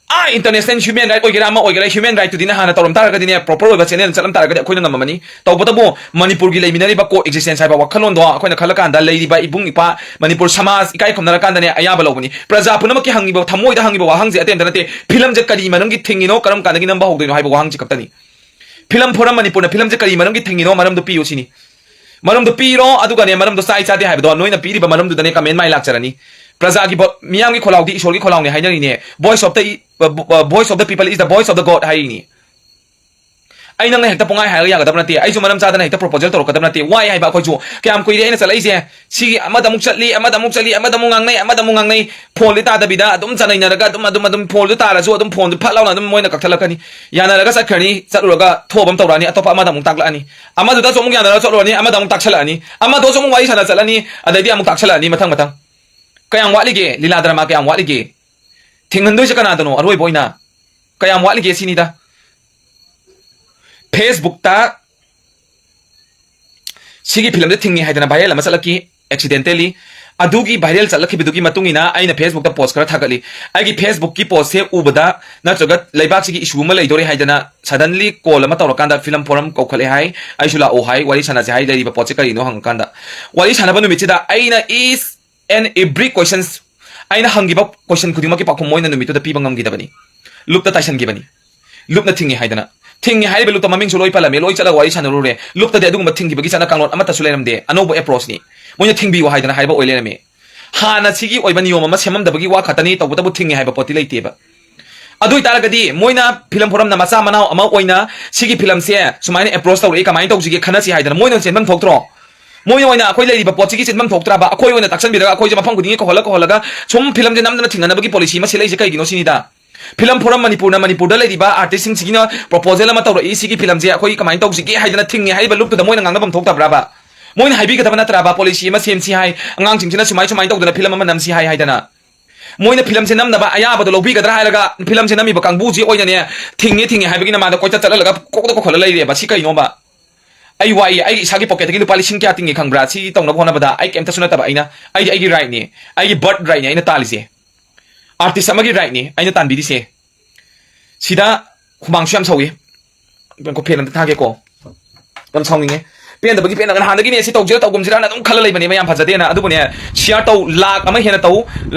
ꯑꯥ, ꯏꯟꯇꯔꯅꯦꯁꯅꯦꯜ ꯍ꯭ꯌꯨꯃꯦꯟ ꯔꯥꯏꯠ ꯑꯣꯏꯒꯦꯔꯥ ꯑꯃ ꯑꯣꯏꯒꯦꯔꯥ, ꯍ꯭ꯌꯨꯃꯦꯟ ꯔꯥꯏꯠꯇꯨꯗꯤ ꯅꯍꯥꯟꯅ ꯇꯧꯔꯝ ꯇꯥꯔꯒꯗꯤꯅꯦ, ꯄ꯭ꯔꯣꯄꯔ ꯑꯣꯏꯕ ꯆꯦꯅꯦꯜ ꯆꯠꯂꯝ ꯇꯥꯔꯒꯗꯤ ꯑꯩꯈꯣꯏꯅ ꯉꯝꯃꯝꯃꯅꯤ꯫ ꯇꯧꯕꯇꯕꯨ ꯃꯅꯤꯄꯨꯔꯒꯤ ꯂꯩꯃꯤꯟꯅꯔꯤꯕ ꯀꯣ ꯑꯦꯛꯖꯤꯁꯇꯦꯟꯁ ꯍꯥꯏꯕ ꯋꯥꯈꯜꯂꯣꯟꯗꯣ ꯑꯩꯈꯣꯏꯅ ꯈꯜꯂꯀꯥꯟꯗ ꯂꯩꯔꯤꯕ ꯏꯕꯨꯡ ꯏꯄꯥ, ꯃꯅꯤꯄꯨꯔ ꯁꯃꯥꯖ ꯏꯀꯥꯏ ꯈꯨꯝꯅꯔꯀꯥꯟꯗꯅꯦ ꯑꯌꯥꯕ ꯂꯧꯕꯅꯤ꯫ ꯄ꯭ꯔꯖꯥ ꯄꯨꯝꯅꯃꯛꯀꯤ ꯍꯪꯉꯤꯕ, ꯊꯃꯣꯏꯗ ꯍꯪꯉꯤꯕ ꯋꯥꯍꯪꯁꯦ ꯑꯇꯩ ꯑꯝꯇ ꯅꯠꯇꯦ, ꯐꯤꯂꯝꯁꯦ ꯀꯔꯤ ꯃꯔꯝꯒꯤ ꯊꯤꯡꯉꯤꯅꯣ, ꯀꯔꯝ ꯀꯥꯟꯗꯒꯤ ꯅꯝꯕ ꯍꯧꯗꯣꯏꯅꯣ ꯍꯥꯏꯕ ꯋꯥꯍꯪꯁꯦ ꯈꯛꯇꯅꯤ꯫ ꯐꯤꯂꯝ ꯐꯣꯔꯝ ꯃꯅꯤꯄꯨꯔꯅ ꯐꯤꯂꯝꯁꯦ ꯀꯔꯤ ꯃꯔꯝꯒꯤ ꯊꯤꯡꯉꯤꯅꯣ, ꯃꯔꯝꯗꯣ ꯄꯤꯌꯨ ꯁꯤꯅꯤ꯫ ꯃꯔꯝꯗꯣ ꯄꯤꯔꯣ, ꯑꯗꯨꯒꯅꯦ, ꯃꯔꯝꯗꯣ ꯆꯥꯏ ꯆꯥꯗꯦ ꯍꯥꯏꯕꯗꯣ ꯅꯣꯏꯅ ꯄꯤꯔꯤꯕ ꯃꯔꯝꯗꯨꯗꯅꯦ ꯀꯃꯦꯟ ꯃꯥꯏ ꯂꯥꯛꯆꯔꯅꯤ꯫ ꯄ꯭ꯔꯖꯥꯒꯤ ꯚꯣꯠ, ꯃꯤꯌꯥꯝꯒꯤ ꯈꯣꯜꯂꯥꯎꯗꯤ ꯏꯁꯣꯔꯒꯤ ꯈꯣꯜꯂꯥꯎꯅꯦ ꯍꯥꯏꯅꯔꯤꯅꯦ꯫ Voice of the Voice of the People is the Voice of the God ꯍꯥꯏꯔꯤꯅꯤ꯫ ꯑꯩ ꯅꯪꯅ ꯍꯦꯛꯇ ꯄꯨꯡꯍꯥꯏ ꯍꯥꯏꯔꯒ ꯌꯥꯒꯗꯕ ꯅꯠꯇꯦ꯫ ꯑꯩꯁꯨ ꯃꯔꯝ ꯆꯥꯗꯅ ꯍꯦꯛꯇ proposal ꯇꯧꯔꯛꯀꯗꯕ ꯅꯠꯇꯦ꯫ ꯋꯥꯏ ꯍꯥꯏꯕ ꯑꯩꯈꯣꯏꯁꯨ꯫ ꯀꯌꯥꯝ ꯀꯨꯏꯔꯦ ꯑꯩꯅ ꯆꯠꯂꯛꯏꯁꯦ? ꯁꯤꯒꯤ ꯑꯃꯗ ꯑꯃꯨꯛ ꯆꯠꯂꯤ, ꯑꯃꯗ ꯑꯃꯨꯛ ꯆꯠꯂꯤ, ꯑꯃꯗ ꯑꯃꯨꯛ ꯉꯥꯡꯅꯩ, ꯑꯃꯗ ꯑꯃꯨꯛ ꯉꯥꯡꯅꯩ꯫ Phoneꯗꯤ ꯇꯥꯗꯕꯤꯗ ꯑꯗꯨꯝ ꯆꯅꯩꯅꯔꯒ ꯑꯗꯨꯝ, ꯑꯗꯨꯝ, ꯑꯗꯨꯝ phoneꯗꯨ ꯇꯥꯔꯁꯨ ꯑꯗꯨꯝ phoneꯗꯨ ꯐꯠ ꯂꯥꯎꯅ ꯑꯗꯨꯝ ꯃꯣꯏꯅ ꯀꯛꯊꯠꯂꯛꯀꯅꯤ꯫ ꯌꯥꯅꯔꯒ ꯆꯠꯈ꯭ꯔꯅꯤ, ꯆꯠꯂꯨꯔꯒ ꯊꯣꯛꯑꯕ ꯑꯃ ꯇꯧꯔꯛꯑꯅꯤ, ꯑꯇꯣꯞꯄ ꯑꯃꯗ ꯑꯃꯨꯛ ꯇꯥꯛꯂꯛꯑꯅꯤ꯫ ꯑꯃꯗꯨꯗꯁꯨ ꯑꯃꯨꯛ ꯌꯥꯅꯔꯒ ꯆꯠꯂꯨꯔꯅꯤ, ꯑꯃꯗ ꯑꯃꯨꯛ ꯇꯥꯛꯁꯜꯂꯛꯑꯅꯤ꯫ ꯑꯃꯗꯨꯁꯨ ꯑꯃꯨꯛ ꯋꯥꯔꯤ ꯁꯥꯟꯅ ꯆꯠꯂꯅꯤ, ꯑꯗꯩꯗꯤ ꯑꯃꯨꯛ ꯇꯥꯛꯁꯜꯂꯛꯑꯅꯤ ꯃꯊꯪ ꯃꯊꯪ꯫ ꯀꯌꯥꯝ ꯋꯥꯠꯂꯤꯒꯦ? ꯂꯤꯂꯥ ꯗ꯭ꯔꯃꯥ ꯀꯌꯥꯝ ꯋꯥꯠꯂꯤꯒꯦ? ꯊꯤꯡꯍꯟꯗꯣꯏꯁꯦ ꯀꯅꯥꯗꯅꯣ ꯑꯔꯣꯏꯕ ꯑꯣꯏꯅ? ꯀꯌꯥꯝ ꯋꯥꯠꯂꯤꯒꯦ ꯁꯤꯅꯤꯗ꯫ Facebookꯇ ꯁꯤꯒꯤ ꯐꯤꯂꯝꯁꯦ ꯊꯤꯡꯉꯤ ꯍꯥꯏꯗꯅ viral ꯑꯃ ꯆꯠꯂꯛꯈꯤ accidentally꯫ ꯑꯗꯨꯒꯤ viral ꯆꯠꯂꯛꯈꯤꯕꯗꯨꯒꯤ ꯃꯇꯨꯡ ꯏꯟꯅ ꯑꯩꯅ Facebookꯇ post ꯈꯔ ꯊꯥꯒꯠꯂꯤ꯫ ꯑꯩꯒꯤ Facebookꯀꯤ postꯁꯦ ꯎꯕꯗ ꯅꯠꯇ꯭ꯔꯒ ꯂꯩꯕꯥꯛꯁꯤꯒꯤ issue ꯑꯃ ꯂꯩꯗꯣꯔꯦ ꯍꯥꯏꯗꯅ suddenly call ꯑꯃ ꯇꯧꯔꯀꯥꯟꯗ film forum ꯀꯧꯈꯠꯂꯦ ꯍꯥꯏ, ꯑꯩꯁꯨ ꯂꯥꯛꯑꯣ ꯍꯥꯏ, ꯋꯥꯔꯤ ꯁꯥꯟꯅꯁꯦ ꯍꯥꯏ, ꯂꯩꯔꯤꯕ ꯄꯣꯠꯁꯦ ꯀꯔꯤꯅꯣ ꯍꯪꯉꯀꯥꯟꯗ꯫ ꯋꯥꯔꯤ ꯁꯥꯟꯅꯕ ꯅꯨꯃꯤꯠꯁꯤꯗ ꯑꯩꯅ each and every questions, ꯑꯩꯅ ꯍꯪꯈꯤꯕ question ꯈꯨꯗꯤꯡꯃꯛꯀꯤ ꯄꯥꯎꯈꯨꯝ ꯃꯣꯏꯅ ꯅꯨꯃꯤꯠꯇꯨꯗ ꯄꯤꯕ ꯉꯝꯈꯤꯗꯕꯅꯤ꯫ ꯂꯨꯞꯇ ꯇꯥꯏꯁꯟꯈꯤꯕꯅꯤ꯫ ꯂꯨꯞꯅ ꯊꯤꯡꯉꯤ ꯍꯥꯏꯗꯅ꯫ ꯊꯤꯡꯉꯤ ꯍꯥꯏꯔꯤꯕ ꯂꯨꯞꯇ ꯃꯃꯤꯡꯁꯨ ꯂꯣꯏ ꯄꯜꯂꯝꯃꯦ, ꯂꯣꯏ ꯆꯠꯂꯒ ꯋꯥꯔꯤ ꯁꯥꯟꯅꯔꯨꯔꯦ꯫ ꯂꯨꯞꯇꯗꯤ ꯑꯗꯨꯒꯨꯝꯕ ꯊꯤꯡꯈꯤꯕꯒꯤ ꯆꯠꯅ ꯀꯥꯡꯂꯣꯟ ꯑꯃꯠꯇꯁꯨ ꯂꯩꯔꯝꯗꯦ꯫ ꯑꯅꯧꯕ approachꯅꯤ꯫ ꯃꯣꯏꯅ ꯊꯤꯡꯕꯤꯌꯨ ꯍꯥꯏꯗꯅ ꯍꯥꯏꯕ ꯑꯣꯏ ꯂꯩꯔꯝꯃꯦ꯫ ꯍꯥꯟꯅ ꯁꯤꯒꯤ ꯑꯣꯏꯕ ꯅꯤꯌꯣꯝ ꯑꯃ ꯁꯦꯝꯃꯝꯗꯕꯒꯤ ꯋꯥ ꯈꯛꯇꯅꯤ, ꯇꯧꯕꯇꯕꯨ ꯊꯤꯡꯉꯤ ꯍꯥꯏꯕ ꯄꯣꯠꯇꯤ ꯂꯩꯇꯦꯕ꯫ ꯑꯗꯨ ꯑꯣꯏꯇꯥꯔꯒꯗꯤ ꯃꯣꯏꯅ film forumꯅ ꯃꯆꯥ ꯃꯅꯥꯎ ꯑꯃ ꯑꯣꯏꯅ ꯁꯤꯒꯤ filmꯁꯦ ꯁꯨꯃꯥꯏꯅ approach ꯇꯧꯔꯛꯏ, ꯀꯃꯥꯏꯅ ꯇꯧꯁꯤꯒꯦ ꯈꯟꯅꯁꯤ ꯍꯥꯏꯗꯅ ꯃꯣꯏꯅ ꯆꯦꯟꯐꯝ ꯊꯣꯛꯇ꯭ꯔꯣ? ꯃꯣꯏꯅ ꯑꯣꯏꯅ ꯑꯩꯈꯣꯏ ꯂꯩꯔꯤꯕ ꯄꯣꯠꯁꯤꯒꯤ ꯆꯦꯟꯐꯝ ꯊꯣꯛꯇ꯭ꯔꯕ? ꯑꯩꯈꯣꯏ ꯑꯣꯏꯅ ꯇꯥꯛꯁꯟꯕꯤꯔꯒ ꯑꯩꯈꯣꯏꯁꯦ ꯃꯐꯝ ꯈꯨꯗꯤꯡꯒꯤ ꯀꯧꯍꯜꯂ ꯀꯧꯍꯜꯂꯒ ꯁꯨꯝ filmꯁꯦ ꯅꯝꯗꯅ ꯊꯤꯡꯅꯅꯕꯒꯤ policy ꯑꯃ ꯁꯤꯜꯂꯛꯏꯁꯦ ꯀꯩꯒꯤꯅꯣ ꯁꯤꯅꯤꯗ꯫ Film forum ꯃꯅꯤꯄꯨꯔꯅ ꯃꯅꯤꯄꯨꯔꯗ ꯂꯩꯔꯤꯕ artistꯁꯤꯡꯁꯤꯒꯤꯅ proposal ꯑꯃ ꯇꯧꯔꯛꯏ, ꯁꯤꯒꯤ filmꯁꯦ ꯑꯩꯈꯣꯏ ꯀꯃꯥꯏꯅ ꯇꯧꯁꯤꯒꯦ ꯍꯥꯏꯗꯅ ꯊꯤꯡꯉꯦ ꯍꯥꯏꯔꯤꯕ ꯂꯨꯞꯇꯨꯗ ꯃꯣꯏꯅ ꯉꯥꯡꯅꯐꯝ ꯊꯣꯛꯇꯕ꯭ꯔꯕ? ꯃꯣꯏꯅ ꯍꯥꯏꯕꯤꯒꯗꯕ ꯅꯠꯇ꯭ꯔꯕ policy ꯑꯃ ꯁꯦꯝꯁꯤ ꯍꯥꯏ, ꯑꯉꯥꯡꯁꯤꯡꯁꯤꯅ ꯁꯨꯃꯥꯏ ꯁꯨꯃꯥꯏꯅ ꯇꯧꯗꯅ film ꯑꯃ ꯅꯝꯁꯤ ꯍꯥꯏ ꯍꯥꯏꯗꯅ? ꯃꯣꯏꯅ filmꯁꯦ ꯅꯝꯅꯕ ꯑꯌꯥꯕꯗꯣ ꯂꯧꯕꯤꯒꯗ꯭ꯔꯥ ꯍꯥꯏꯔꯒ filmꯁꯦ ꯅꯝꯃꯤꯕ ꯀꯥꯡꯕꯨꯁꯤ ꯑꯣꯏꯅꯅꯦ ꯊꯤꯡꯉꯦ ꯊꯤꯡꯉꯦ ꯍꯥꯏꯕꯒꯤ ꯅꯃꯥꯗ ꯀꯣꯏꯆꯠ ꯆꯠꯍꯜꯂꯒ ꯀꯣꯛꯇ ꯀꯣꯛꯍꯜꯂ ꯂꯩꯔꯦꯕ꯫ ꯁꯤ ꯀꯩꯅꯣꯕ? ꯑꯩ ꯋꯥꯏꯌꯦ, ꯑꯩ ꯏꯁꯥꯒꯤ pocketꯇꯒꯤ ꯂꯨꯄꯥ ꯂꯤꯁꯤꯡ ꯀꯌꯥ ꯇꯤꯡꯉꯦ ꯈꯪꯕ꯭ꯔꯥ? ꯁꯤ ꯇꯧꯅꯕ ꯍꯣꯠꯅꯕꯗ ꯑꯩ ꯀꯩꯝꯇꯁꯨ ꯅꯠꯇꯕ, ꯑꯩꯅ, ꯑꯩꯒꯤ, ꯑꯩꯒꯤ rightꯅꯤ, ꯑꯩꯒꯤ birth rightꯅꯤ ꯑꯩꯅ ꯇꯥꯜꯂꯤꯁꯦ꯫ Artist ꯑꯃꯒꯤ rightꯅꯤ ꯑꯩꯅ ꯇꯥꯟꯕꯤꯔꯤꯁꯦ꯫ ꯁꯤꯗ ꯍꯨꯃꯥꯡꯁꯨ ꯌꯥꯝ ꯁꯧꯏ꯫ ꯉꯥꯏꯈꯣ, fan ꯑꯝꯇ ꯊꯥꯒꯦꯀꯣ꯫ ꯌꯥꯝ ꯁꯥꯎꯅꯤꯡꯉꯦ꯫ ꯄꯦꯟꯗꯕꯒꯤ ꯄꯦꯟꯗꯕ ꯅꯍꯥꯟꯗꯒꯤꯅꯦ ꯁꯤ ꯇꯧꯁꯤꯔꯥ ꯇꯧꯒꯨꯝꯁꯤꯔꯥꯅ ꯑꯗꯨꯝ ꯈꯜꯂ ꯂꯩꯕꯅꯦꯕ, ꯌꯥꯝ ꯐꯖꯗꯦꯅ꯫ ꯑꯗꯨꯕꯨꯅꯦ, share ꯇꯧ, ꯂꯥꯛ ꯑꯃ ꯍꯦꯟꯅ ꯇꯧ,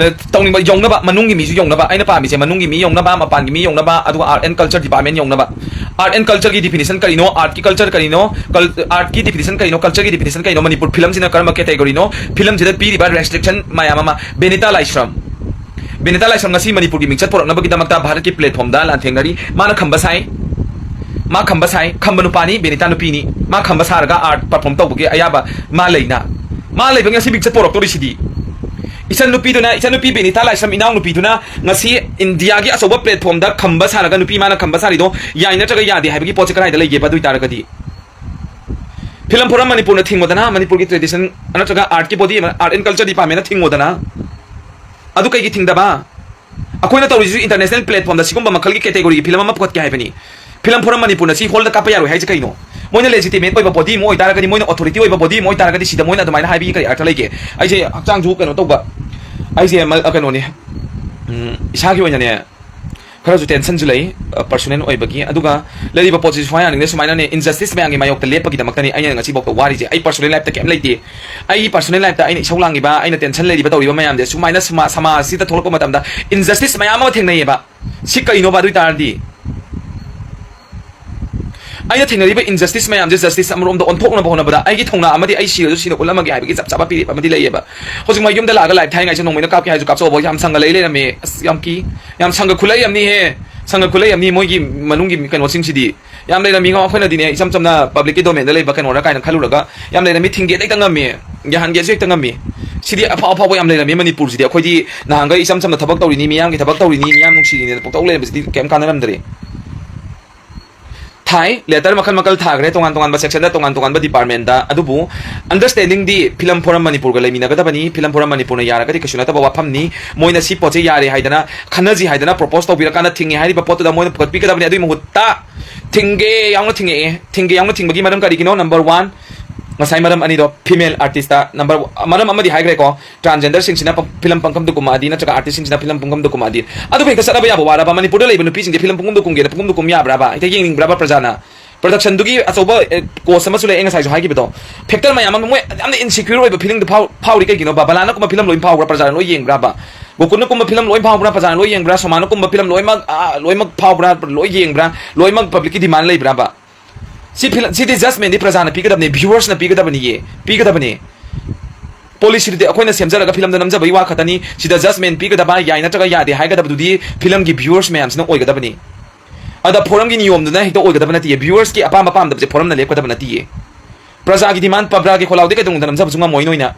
ꯇꯧꯅꯤꯡꯕ ꯌꯧꯅꯕ, ꯃꯅꯨꯡꯒꯤ ꯃꯤꯁꯨ ꯌꯧꯅꯕ꯫ ꯑꯩꯅ ꯄꯥꯝꯃꯤꯁꯦ ꯃꯅꯨꯡꯒꯤ ꯃꯤ ꯌꯧꯅꯕ, ꯃꯄꯥꯟꯒꯤ ꯃꯤ ꯌꯧꯅꯕ, ꯑꯗꯨꯒ Art and Culture Department ꯌꯧꯅꯕ꯫ Art and Cultureꯒꯤ definition ꯀꯔꯤꯅꯣ? Artꯀꯤ culture ꯀꯔꯤꯅꯣ? Cul-, artꯀꯤ definition ꯀꯔꯤꯅꯣ? Cultureꯒꯤ definition ꯀꯔꯤꯅꯣ? ꯃꯅꯤꯄꯨꯔ filmꯁꯤꯅ ꯀꯔꯝꯕ categoryꯅꯣ? Filmꯁꯤꯗ ꯄꯤꯔꯤꯕ restriction ꯃꯌꯥꯝ ꯑꯃ꯫ ꯕꯦꯅꯤꯇꯥ ꯂꯥꯏꯁ꯭ꯔꯝ꯫ ꯕꯤꯅꯤꯇꯥ ꯂꯥꯏꯁ꯭ꯔꯝ ꯉꯁꯤ ꯃꯅꯤꯄꯨꯔꯒꯤ ꯃꯤꯡꯆꯠ ꯄꯨꯔꯛꯅꯕꯒꯤꯗꯃꯛꯇ ꯚꯥꯔꯠꯀꯤ platformꯗ ꯂꯥꯟꯊꯦꯡꯅꯔꯤ꯫ ꯃꯥꯅ ꯈꯝꯕ ꯁꯥꯏ, ꯃꯥ ꯈꯝꯕ ꯁꯥꯏ, ꯈꯝꯕ ꯅꯨꯄꯥꯅꯤ, ꯕꯤꯅꯤꯇꯥ ꯅꯨꯄꯤꯅꯤ꯫ ꯃꯥ ꯈꯝꯕ ꯁꯥꯔꯒ art perform ꯇꯧꯕꯒꯤ ꯑꯌꯥꯕ ꯃꯥ ꯂꯩꯅ, ꯃꯥ ꯂꯩꯕ ꯉꯁꯤ ꯃꯤꯡꯆꯠ ꯄꯨꯔꯛꯇꯧꯔꯤꯁꯤꯗꯤ꯫ ꯏꯆꯟ ꯅꯨꯄꯤꯗꯨꯅ, ꯏꯆꯟ ꯅꯨꯄꯤ ꯕꯤꯅꯤꯇꯥ ꯂꯥꯏꯁ꯭ꯔꯝ ꯏꯅꯥꯎ ꯅꯨꯄꯤꯗꯨꯅ ꯉꯁꯤ ꯏꯟꯗꯤꯌꯥꯒꯤ ꯑꯆꯧꯕ platformꯗ ꯈꯝꯕ ꯁꯥꯔꯒ, ꯅꯨꯄꯤ ꯃꯥꯅ ꯈꯝꯕ ꯁꯥꯔꯤꯗꯣ ꯌꯥꯏ ꯅꯠꯇ꯭ꯔꯒ ꯌꯥꯗꯦ ꯍꯥꯏꯕꯒꯤ ꯄꯣꯠꯁꯦ ꯀꯗꯥꯏꯗ ꯂꯩꯒꯦꯕ? ꯑꯗꯨ ꯑꯣꯏꯇꯥꯔꯒꯗꯤ Film Forum ꯃꯅꯤꯄꯨꯔꯅ ꯊꯤꯡꯉꯣꯗꯅ, ꯃꯅꯤꯄꯨꯔꯒꯤ tradition ꯅꯠꯇ꯭ꯔꯒ artꯀꯤ body ꯑꯃ, Art and Culture Departmentꯅ ꯊꯤꯡꯉꯣꯗꯅ꯫ ꯑꯗꯨ ꯀꯩꯒꯤ ꯊꯤꯡꯗꯕ? ꯑꯩꯈꯣꯏꯅ ꯇꯧꯔꯤꯁꯤꯁꯨ international platformꯗ ꯁꯤꯒꯨꯝꯕ ꯃꯈꯜꯒꯤ categoryꯒꯤ film ꯑꯃ ꯄꯨꯈꯠꯀꯦ ꯍꯥꯏꯕꯅꯤ꯫ Film Forum ꯃꯅꯤꯄꯨꯔꯅ ꯁꯤ hallꯗ ꯀꯥꯞꯄ ꯌꯥꯔꯣꯏ ꯍꯥꯏꯁꯦ ꯀꯩꯅꯣ? ꯃꯣꯏꯅ legitimate ꯑꯣꯏꯕ body ꯑꯃ ꯑꯣꯏꯇꯥꯔꯒꯗꯤ, ꯃꯣꯏꯅ authority ꯑꯣꯏꯕ body ꯑꯃ ꯑꯣꯏꯇꯥꯔꯒꯗꯤ, ꯁꯤꯗ ꯃꯣꯏꯅ ꯑꯗꯨꯃꯥꯏꯅ ꯍꯥꯏꯕꯒꯤ ꯀꯔꯤ ꯑꯔꯊ ꯂꯩꯒꯦ? ꯑꯩꯁꯦ ꯍꯛꯆꯥꯡꯁꯨ ꯀꯩꯅꯣ ꯇꯧꯕ, ꯑꯩꯁꯦ ꯃ-, ꯀꯩꯅꯣꯅꯦ, ꯎꯝ, ꯏꯁꯥꯒꯤ ꯑꯣꯏꯅꯅꯦ, ꯈꯔꯁꯨ tensionꯁꯨ ꯂꯩ, ꯑ, personal ꯑꯣꯏꯕꯒꯤ꯫ ꯑꯗꯨꯒ ꯂꯩꯔꯤꯕ ꯄꯣꯠꯁꯤ ꯁꯨꯃꯥꯏꯅ ꯌꯥꯅꯤꯡꯗꯦ, ꯁꯨꯃꯥꯏꯅꯅꯦ, injustice ꯃꯌꯥꯝꯒꯤ ꯃꯥꯌꯣꯛꯇ ꯂꯦꯞꯄꯒꯤꯗꯃꯛꯇꯅꯤ ꯑꯩꯅ ꯉꯁꯤꯐꯥꯎꯗ ꯋꯥꯔꯤꯁꯦ꯫ ꯑꯩ personal lifeꯇ ꯀꯩꯝ ꯂꯩꯇꯦ꯫ ꯑꯩꯒꯤ personal lifeꯇ ꯑꯩꯅ ꯏꯁꯧ ꯂꯥꯡꯉꯤꯕ, ꯑꯩꯅ tension ꯂꯩꯔꯤꯕ, ꯇꯧꯔꯤꯕ ꯃꯌꯥꯝꯁꯦ ꯁꯨꯃꯥꯏꯅ ꯁꯃꯥ-, ꯁꯃꯥꯖꯁꯤꯗ ꯊꯣꯛꯂꯛꯄ ꯃꯇꯝꯗ injustice ꯃꯌꯥꯝ ꯑꯃ ꯊꯦꯡꯅꯩꯌꯦꯕ꯫ ꯁꯤ ꯀꯩꯅꯣꯕ? ꯑꯗꯨ ꯑꯣꯏ ꯇꯥꯔꯗꯤ ꯑꯩꯅ ꯊꯦꯡꯅꯔꯤꯕ injustice ꯃꯌꯥꯝꯁꯦ justice ꯑꯃꯔꯣꯝꯗ ꯑꯣꯟꯊꯣꯛꯅꯕ ꯍꯣꯠꯅꯕꯗ ꯑꯩꯒꯤ ꯊꯧꯅꯥ ꯑꯃꯗꯤ ꯑꯩ ꯁꯤꯔꯁꯨ ꯁꯤꯅ ꯎꯠꯂꯝꯃꯒꯦ ꯍꯥꯏꯕꯒꯤ ꯆꯞ ꯆꯥꯕ ꯐꯤꯔꯦꯞ ꯑꯃꯗꯤ ꯂꯩꯌꯦꯕ꯫ ꯍꯧꯖꯤꯛ ꯃꯌꯨꯝꯗ ꯂꯥꯛꯑꯒ live ꯊꯥꯏꯉꯥꯏꯁꯦ ꯅꯣꯡꯃꯩꯅ ꯀꯥꯞꯀꯦ ꯍꯥꯏꯔꯁꯨ ꯀꯥꯞꯆꯧꯕ ꯌꯥꯝ ꯁꯪꯒ ꯂꯩ ꯂꯩꯔꯝꯃꯦ꯫ ꯑꯁ, ꯌꯥꯝ ꯀꯤ, ꯌꯥꯝ ꯁꯪꯒ ꯈꯨꯠꯂꯩ ꯑꯃꯅꯤꯍꯦ꯫ ꯁꯪꯒ ꯈꯨꯠꯂꯩ ꯑꯃꯅꯤ ꯃꯣꯏꯒꯤ ꯃꯅꯨꯡꯒꯤ ꯀꯩꯅꯣꯁꯤꯡꯁꯤꯗꯤ꯫ ꯌꯥꯝ ꯂꯩꯔꯝꯃꯤꯉꯣ꯫ ꯑꯩꯈꯣꯏꯅꯗꯤꯅꯦ, ꯏꯆꯝ ꯆꯝꯅ publicꯀꯤ domainꯗ ꯂꯩꯕ ꯀꯩꯅꯣꯔ ꯀꯥꯏꯅ ꯈꯜꯂꯨꯔꯒ ꯌꯥꯝ ꯂꯩꯔꯝꯃꯤ꯫ ꯊꯤꯡꯒꯦꯗ ꯍꯦꯛꯇ ꯉꯝꯃꯤ, ꯌꯥꯍꯟꯒꯦꯁꯨ ꯍꯦꯛꯇ ꯉꯝꯃꯤ꯫ ꯁꯤꯗꯤ ꯑꯐꯥꯎ ꯑꯐꯥꯎꯕ ꯌꯥꯝ ꯂꯩꯔꯝꯃꯤ ꯃꯅꯤꯄꯨꯔꯁꯤꯗꯤ꯫ ꯑꯩꯈꯣꯏꯗꯤ ꯅꯍꯥꯟꯈꯩ ꯏꯆꯝ ꯆꯝꯅ ꯊꯕꯛ ꯇꯧꯔꯤꯅꯤ, ꯃꯤꯌꯥꯝꯒꯤ ꯊꯕꯛ ꯇꯧꯔꯤꯅꯤ, ꯃꯤꯌꯥꯝ ꯅꯨꯡꯁꯤꯔꯤꯅꯦꯅ ꯄꯪꯇꯧ ꯂꯩꯔꯝꯕꯁꯤꯗꯤ ꯀꯩꯝ ꯀꯥꯟꯅꯔꯝꯗ꯭ꯔꯦ꯫ ꯊꯥꯏ, letter ꯃꯈꯜ ꯃꯈꯜ ꯊꯥꯈ꯭ꯔꯦ, ꯇꯣꯉꯥꯟ ꯇꯣꯉꯥꯟꯕ sectionꯗ, ꯇꯣꯉꯥꯟ ꯇꯣꯉꯥꯟꯕ departmentꯇ꯫ ꯑꯗꯨꯕꯨ understandingꯗꯤ Film Forum ꯃꯅꯤꯄꯨꯔꯒ ꯂꯩꯃꯤꯟꯅꯒꯗꯕꯅꯤ꯫ Film Forum ꯃꯅꯤꯄꯨꯔꯅ ꯌꯥꯔꯒꯗꯤ ꯀꯩꯁꯨ ꯅꯠꯇꯕ ꯋꯥꯐꯝꯅꯤ꯫ ꯃꯣꯏꯅ ꯁꯤ ꯄꯣꯠꯁꯦ ꯌꯥꯔꯦ ꯍꯥꯏꯗꯅ, ꯈꯟꯅꯁꯤ ꯍꯥꯏꯗꯅ propose ꯇꯧꯕꯤꯔꯀꯥꯟꯗ ꯊꯤꯡꯉꯦ ꯍꯥꯏꯔꯤꯕ ꯄꯣꯠꯇꯨꯗ ꯃꯣꯏꯅ ꯄꯨꯈꯠꯄꯤꯒꯗꯕꯅꯤ꯫ ꯑꯗꯨꯒꯤ ꯃꯍꯨꯠꯇ ꯊꯤꯡꯒꯦ ꯌꯥꯎꯅ ꯊꯤꯡꯉꯛꯑꯦ꯫ ꯊꯤꯡꯒꯦ ꯌꯥꯎꯅ ꯊꯤꯡꯕꯒꯤ ꯃꯔꯝ ꯀꯔꯤꯒꯤꯅꯣ? Number one, ꯉꯁꯥꯏ ꯃꯔꯝ ꯑꯅꯤꯗꯣ, female artistꯇ number, ꯃꯔꯝ ꯑꯃꯗꯤ ꯍꯥꯏꯈ꯭ꯔꯦꯀꯣ, transgenderꯁꯤꯡꯁꯤꯅ ꯄ-, film ꯄꯪꯀꯝꯗ ꯀꯨꯝꯃꯛꯑꯗꯤ ꯅꯠꯇ꯭ꯔꯒ artistꯁꯤꯡꯁꯤꯅ film ꯄꯪꯀꯝꯗ ꯀꯨꯝꯃꯛꯑꯗꯤ꯫ ꯑꯗꯨꯕꯨ ꯍꯦꯛꯇ ꯆꯠꯅꯕ ꯌꯥꯕ ꯋꯥꯔꯕ? ꯃꯅꯤꯄꯨꯔꯗ ꯂꯩꯕ ꯅꯨꯄꯤꯁꯤꯡꯁꯦ film ꯄꯪꯀꯨꯝꯗ ꯀꯨꯝꯒꯦꯅ ꯄꯪꯀꯨꯝꯗ ꯀꯨꯝ ꯌꯥꯕ꯭ꯔꯕ? ꯍꯦꯛꯇ ꯌꯦꯡꯅꯤꯡꯕ꯭ꯔꯕ ꯄ꯭ꯔꯖꯥꯅ? Productionꯗꯨꯒꯤ ꯑꯆꯧꯕ, ꯑꯦ, cause ꯑꯃꯁꯨ ꯂꯩ, ꯑꯩ ꯉꯁꯥꯏꯁꯨ ꯍꯥꯏꯈꯤꯕꯗꯣ꯫ Factor ꯃꯌꯥꯝ ꯑꯃ, ꯃꯣꯏ ꯌꯥꯝꯅ insecure ꯑꯣꯏꯕ feelingꯗꯨ ꯐꯥꯎ-, ꯐꯥꯎꯔꯤ ꯀꯩꯒꯤꯅꯣꯕ? ꯕꯂꯥꯅ ꯀꯨꯝꯕ film ꯂꯣꯏ ꯐꯥꯎꯕ꯭ꯔꯥ? ꯄ꯭ꯔꯖꯥꯅ ꯂꯣꯏ ꯌꯦꯡꯕ꯭ꯔꯕ? ꯒꯣꯀꯨꯜꯅ ꯀꯨꯝꯕ film ꯂꯣꯏ ꯐꯥꯎꯕ꯭ꯔꯥ? ꯄ꯭ꯔꯖꯥꯅ ꯂꯣꯏ ꯌꯦꯡꯕ꯭ꯔꯥ? ꯁꯣꯃꯥꯅ ꯀꯨꯝꯕ film ꯂꯣꯏꯅꯃꯛ, ꯑꯥ, ꯂꯣꯏꯅꯃꯛ ꯐꯥꯎꯕ꯭ꯔꯥ? ꯂꯣꯏ ꯌꯦꯡꯕ꯭ꯔꯥ? ꯂꯣꯏꯅꯃꯛ publicꯀꯤ demand ꯂꯩꯕ꯭ꯔꯕ? ꯁꯤ film, ꯁꯤꯗꯤ judgmentꯗꯤ ꯄ꯭ꯔꯖꯥꯅ ꯄꯤꯒꯗꯕꯅꯤ, viewersꯅ ꯄꯤꯒꯗꯕꯅꯤꯌꯦ, ꯄꯤꯒꯗꯕꯅꯤ꯫ ꯄꯣꯂꯤꯁꯤꯗꯨꯗꯤ ꯑꯩꯈꯣꯏꯅ ꯁꯦꯝꯖꯔꯒ ꯐꯤꯂꯝꯗ ꯅꯝꯖꯕꯒꯤ ꯋꯥ ꯈꯛꯇꯅꯤ꯫ ꯁꯤꯗ ꯖꯁꯃꯦꯟ ꯄꯤꯒꯗꯕ, ꯌꯥꯏ ꯅꯠꯇ꯭ꯔꯒ ꯌꯥꯗꯦ ꯍꯥꯏꯒꯗꯕꯗꯨꯗꯤ ꯐꯤꯂꯝꯒꯤ ꯚ꯭ꯌꯨꯋꯔꯁ ꯃꯌꯥꯝꯁꯤꯅ ꯑꯣꯏꯒꯗꯕꯅꯤ꯫ ꯑꯗ ꯐꯣꯔꯝꯒꯤ ꯅꯤꯌꯣꯝꯗꯨꯅ ꯍꯦꯛꯇ ꯑꯣꯏꯒꯗꯕ ꯅꯠꯇꯦ, ꯚ꯭ꯌꯨꯋꯔꯁꯀꯤ ꯑꯄꯥꯝꯕ ꯄꯥꯝꯗꯕꯁꯦ ꯐꯣꯔꯝꯅ ꯂꯦꯞꯀꯗꯕ ꯅꯠꯇꯦ꯫ ꯄ꯭ꯔꯖꯥꯒꯤ ꯗꯤꯃꯥꯟ, ꯄꯕ꯭ꯔꯥꯒꯤ ꯈꯣꯜꯂꯥꯎꯗꯤ ꯀꯩꯗꯧꯅꯨꯡꯗ ꯅꯝꯖꯕꯁꯨ ꯉꯝꯃꯣꯏ ꯅꯣꯏꯅ꯫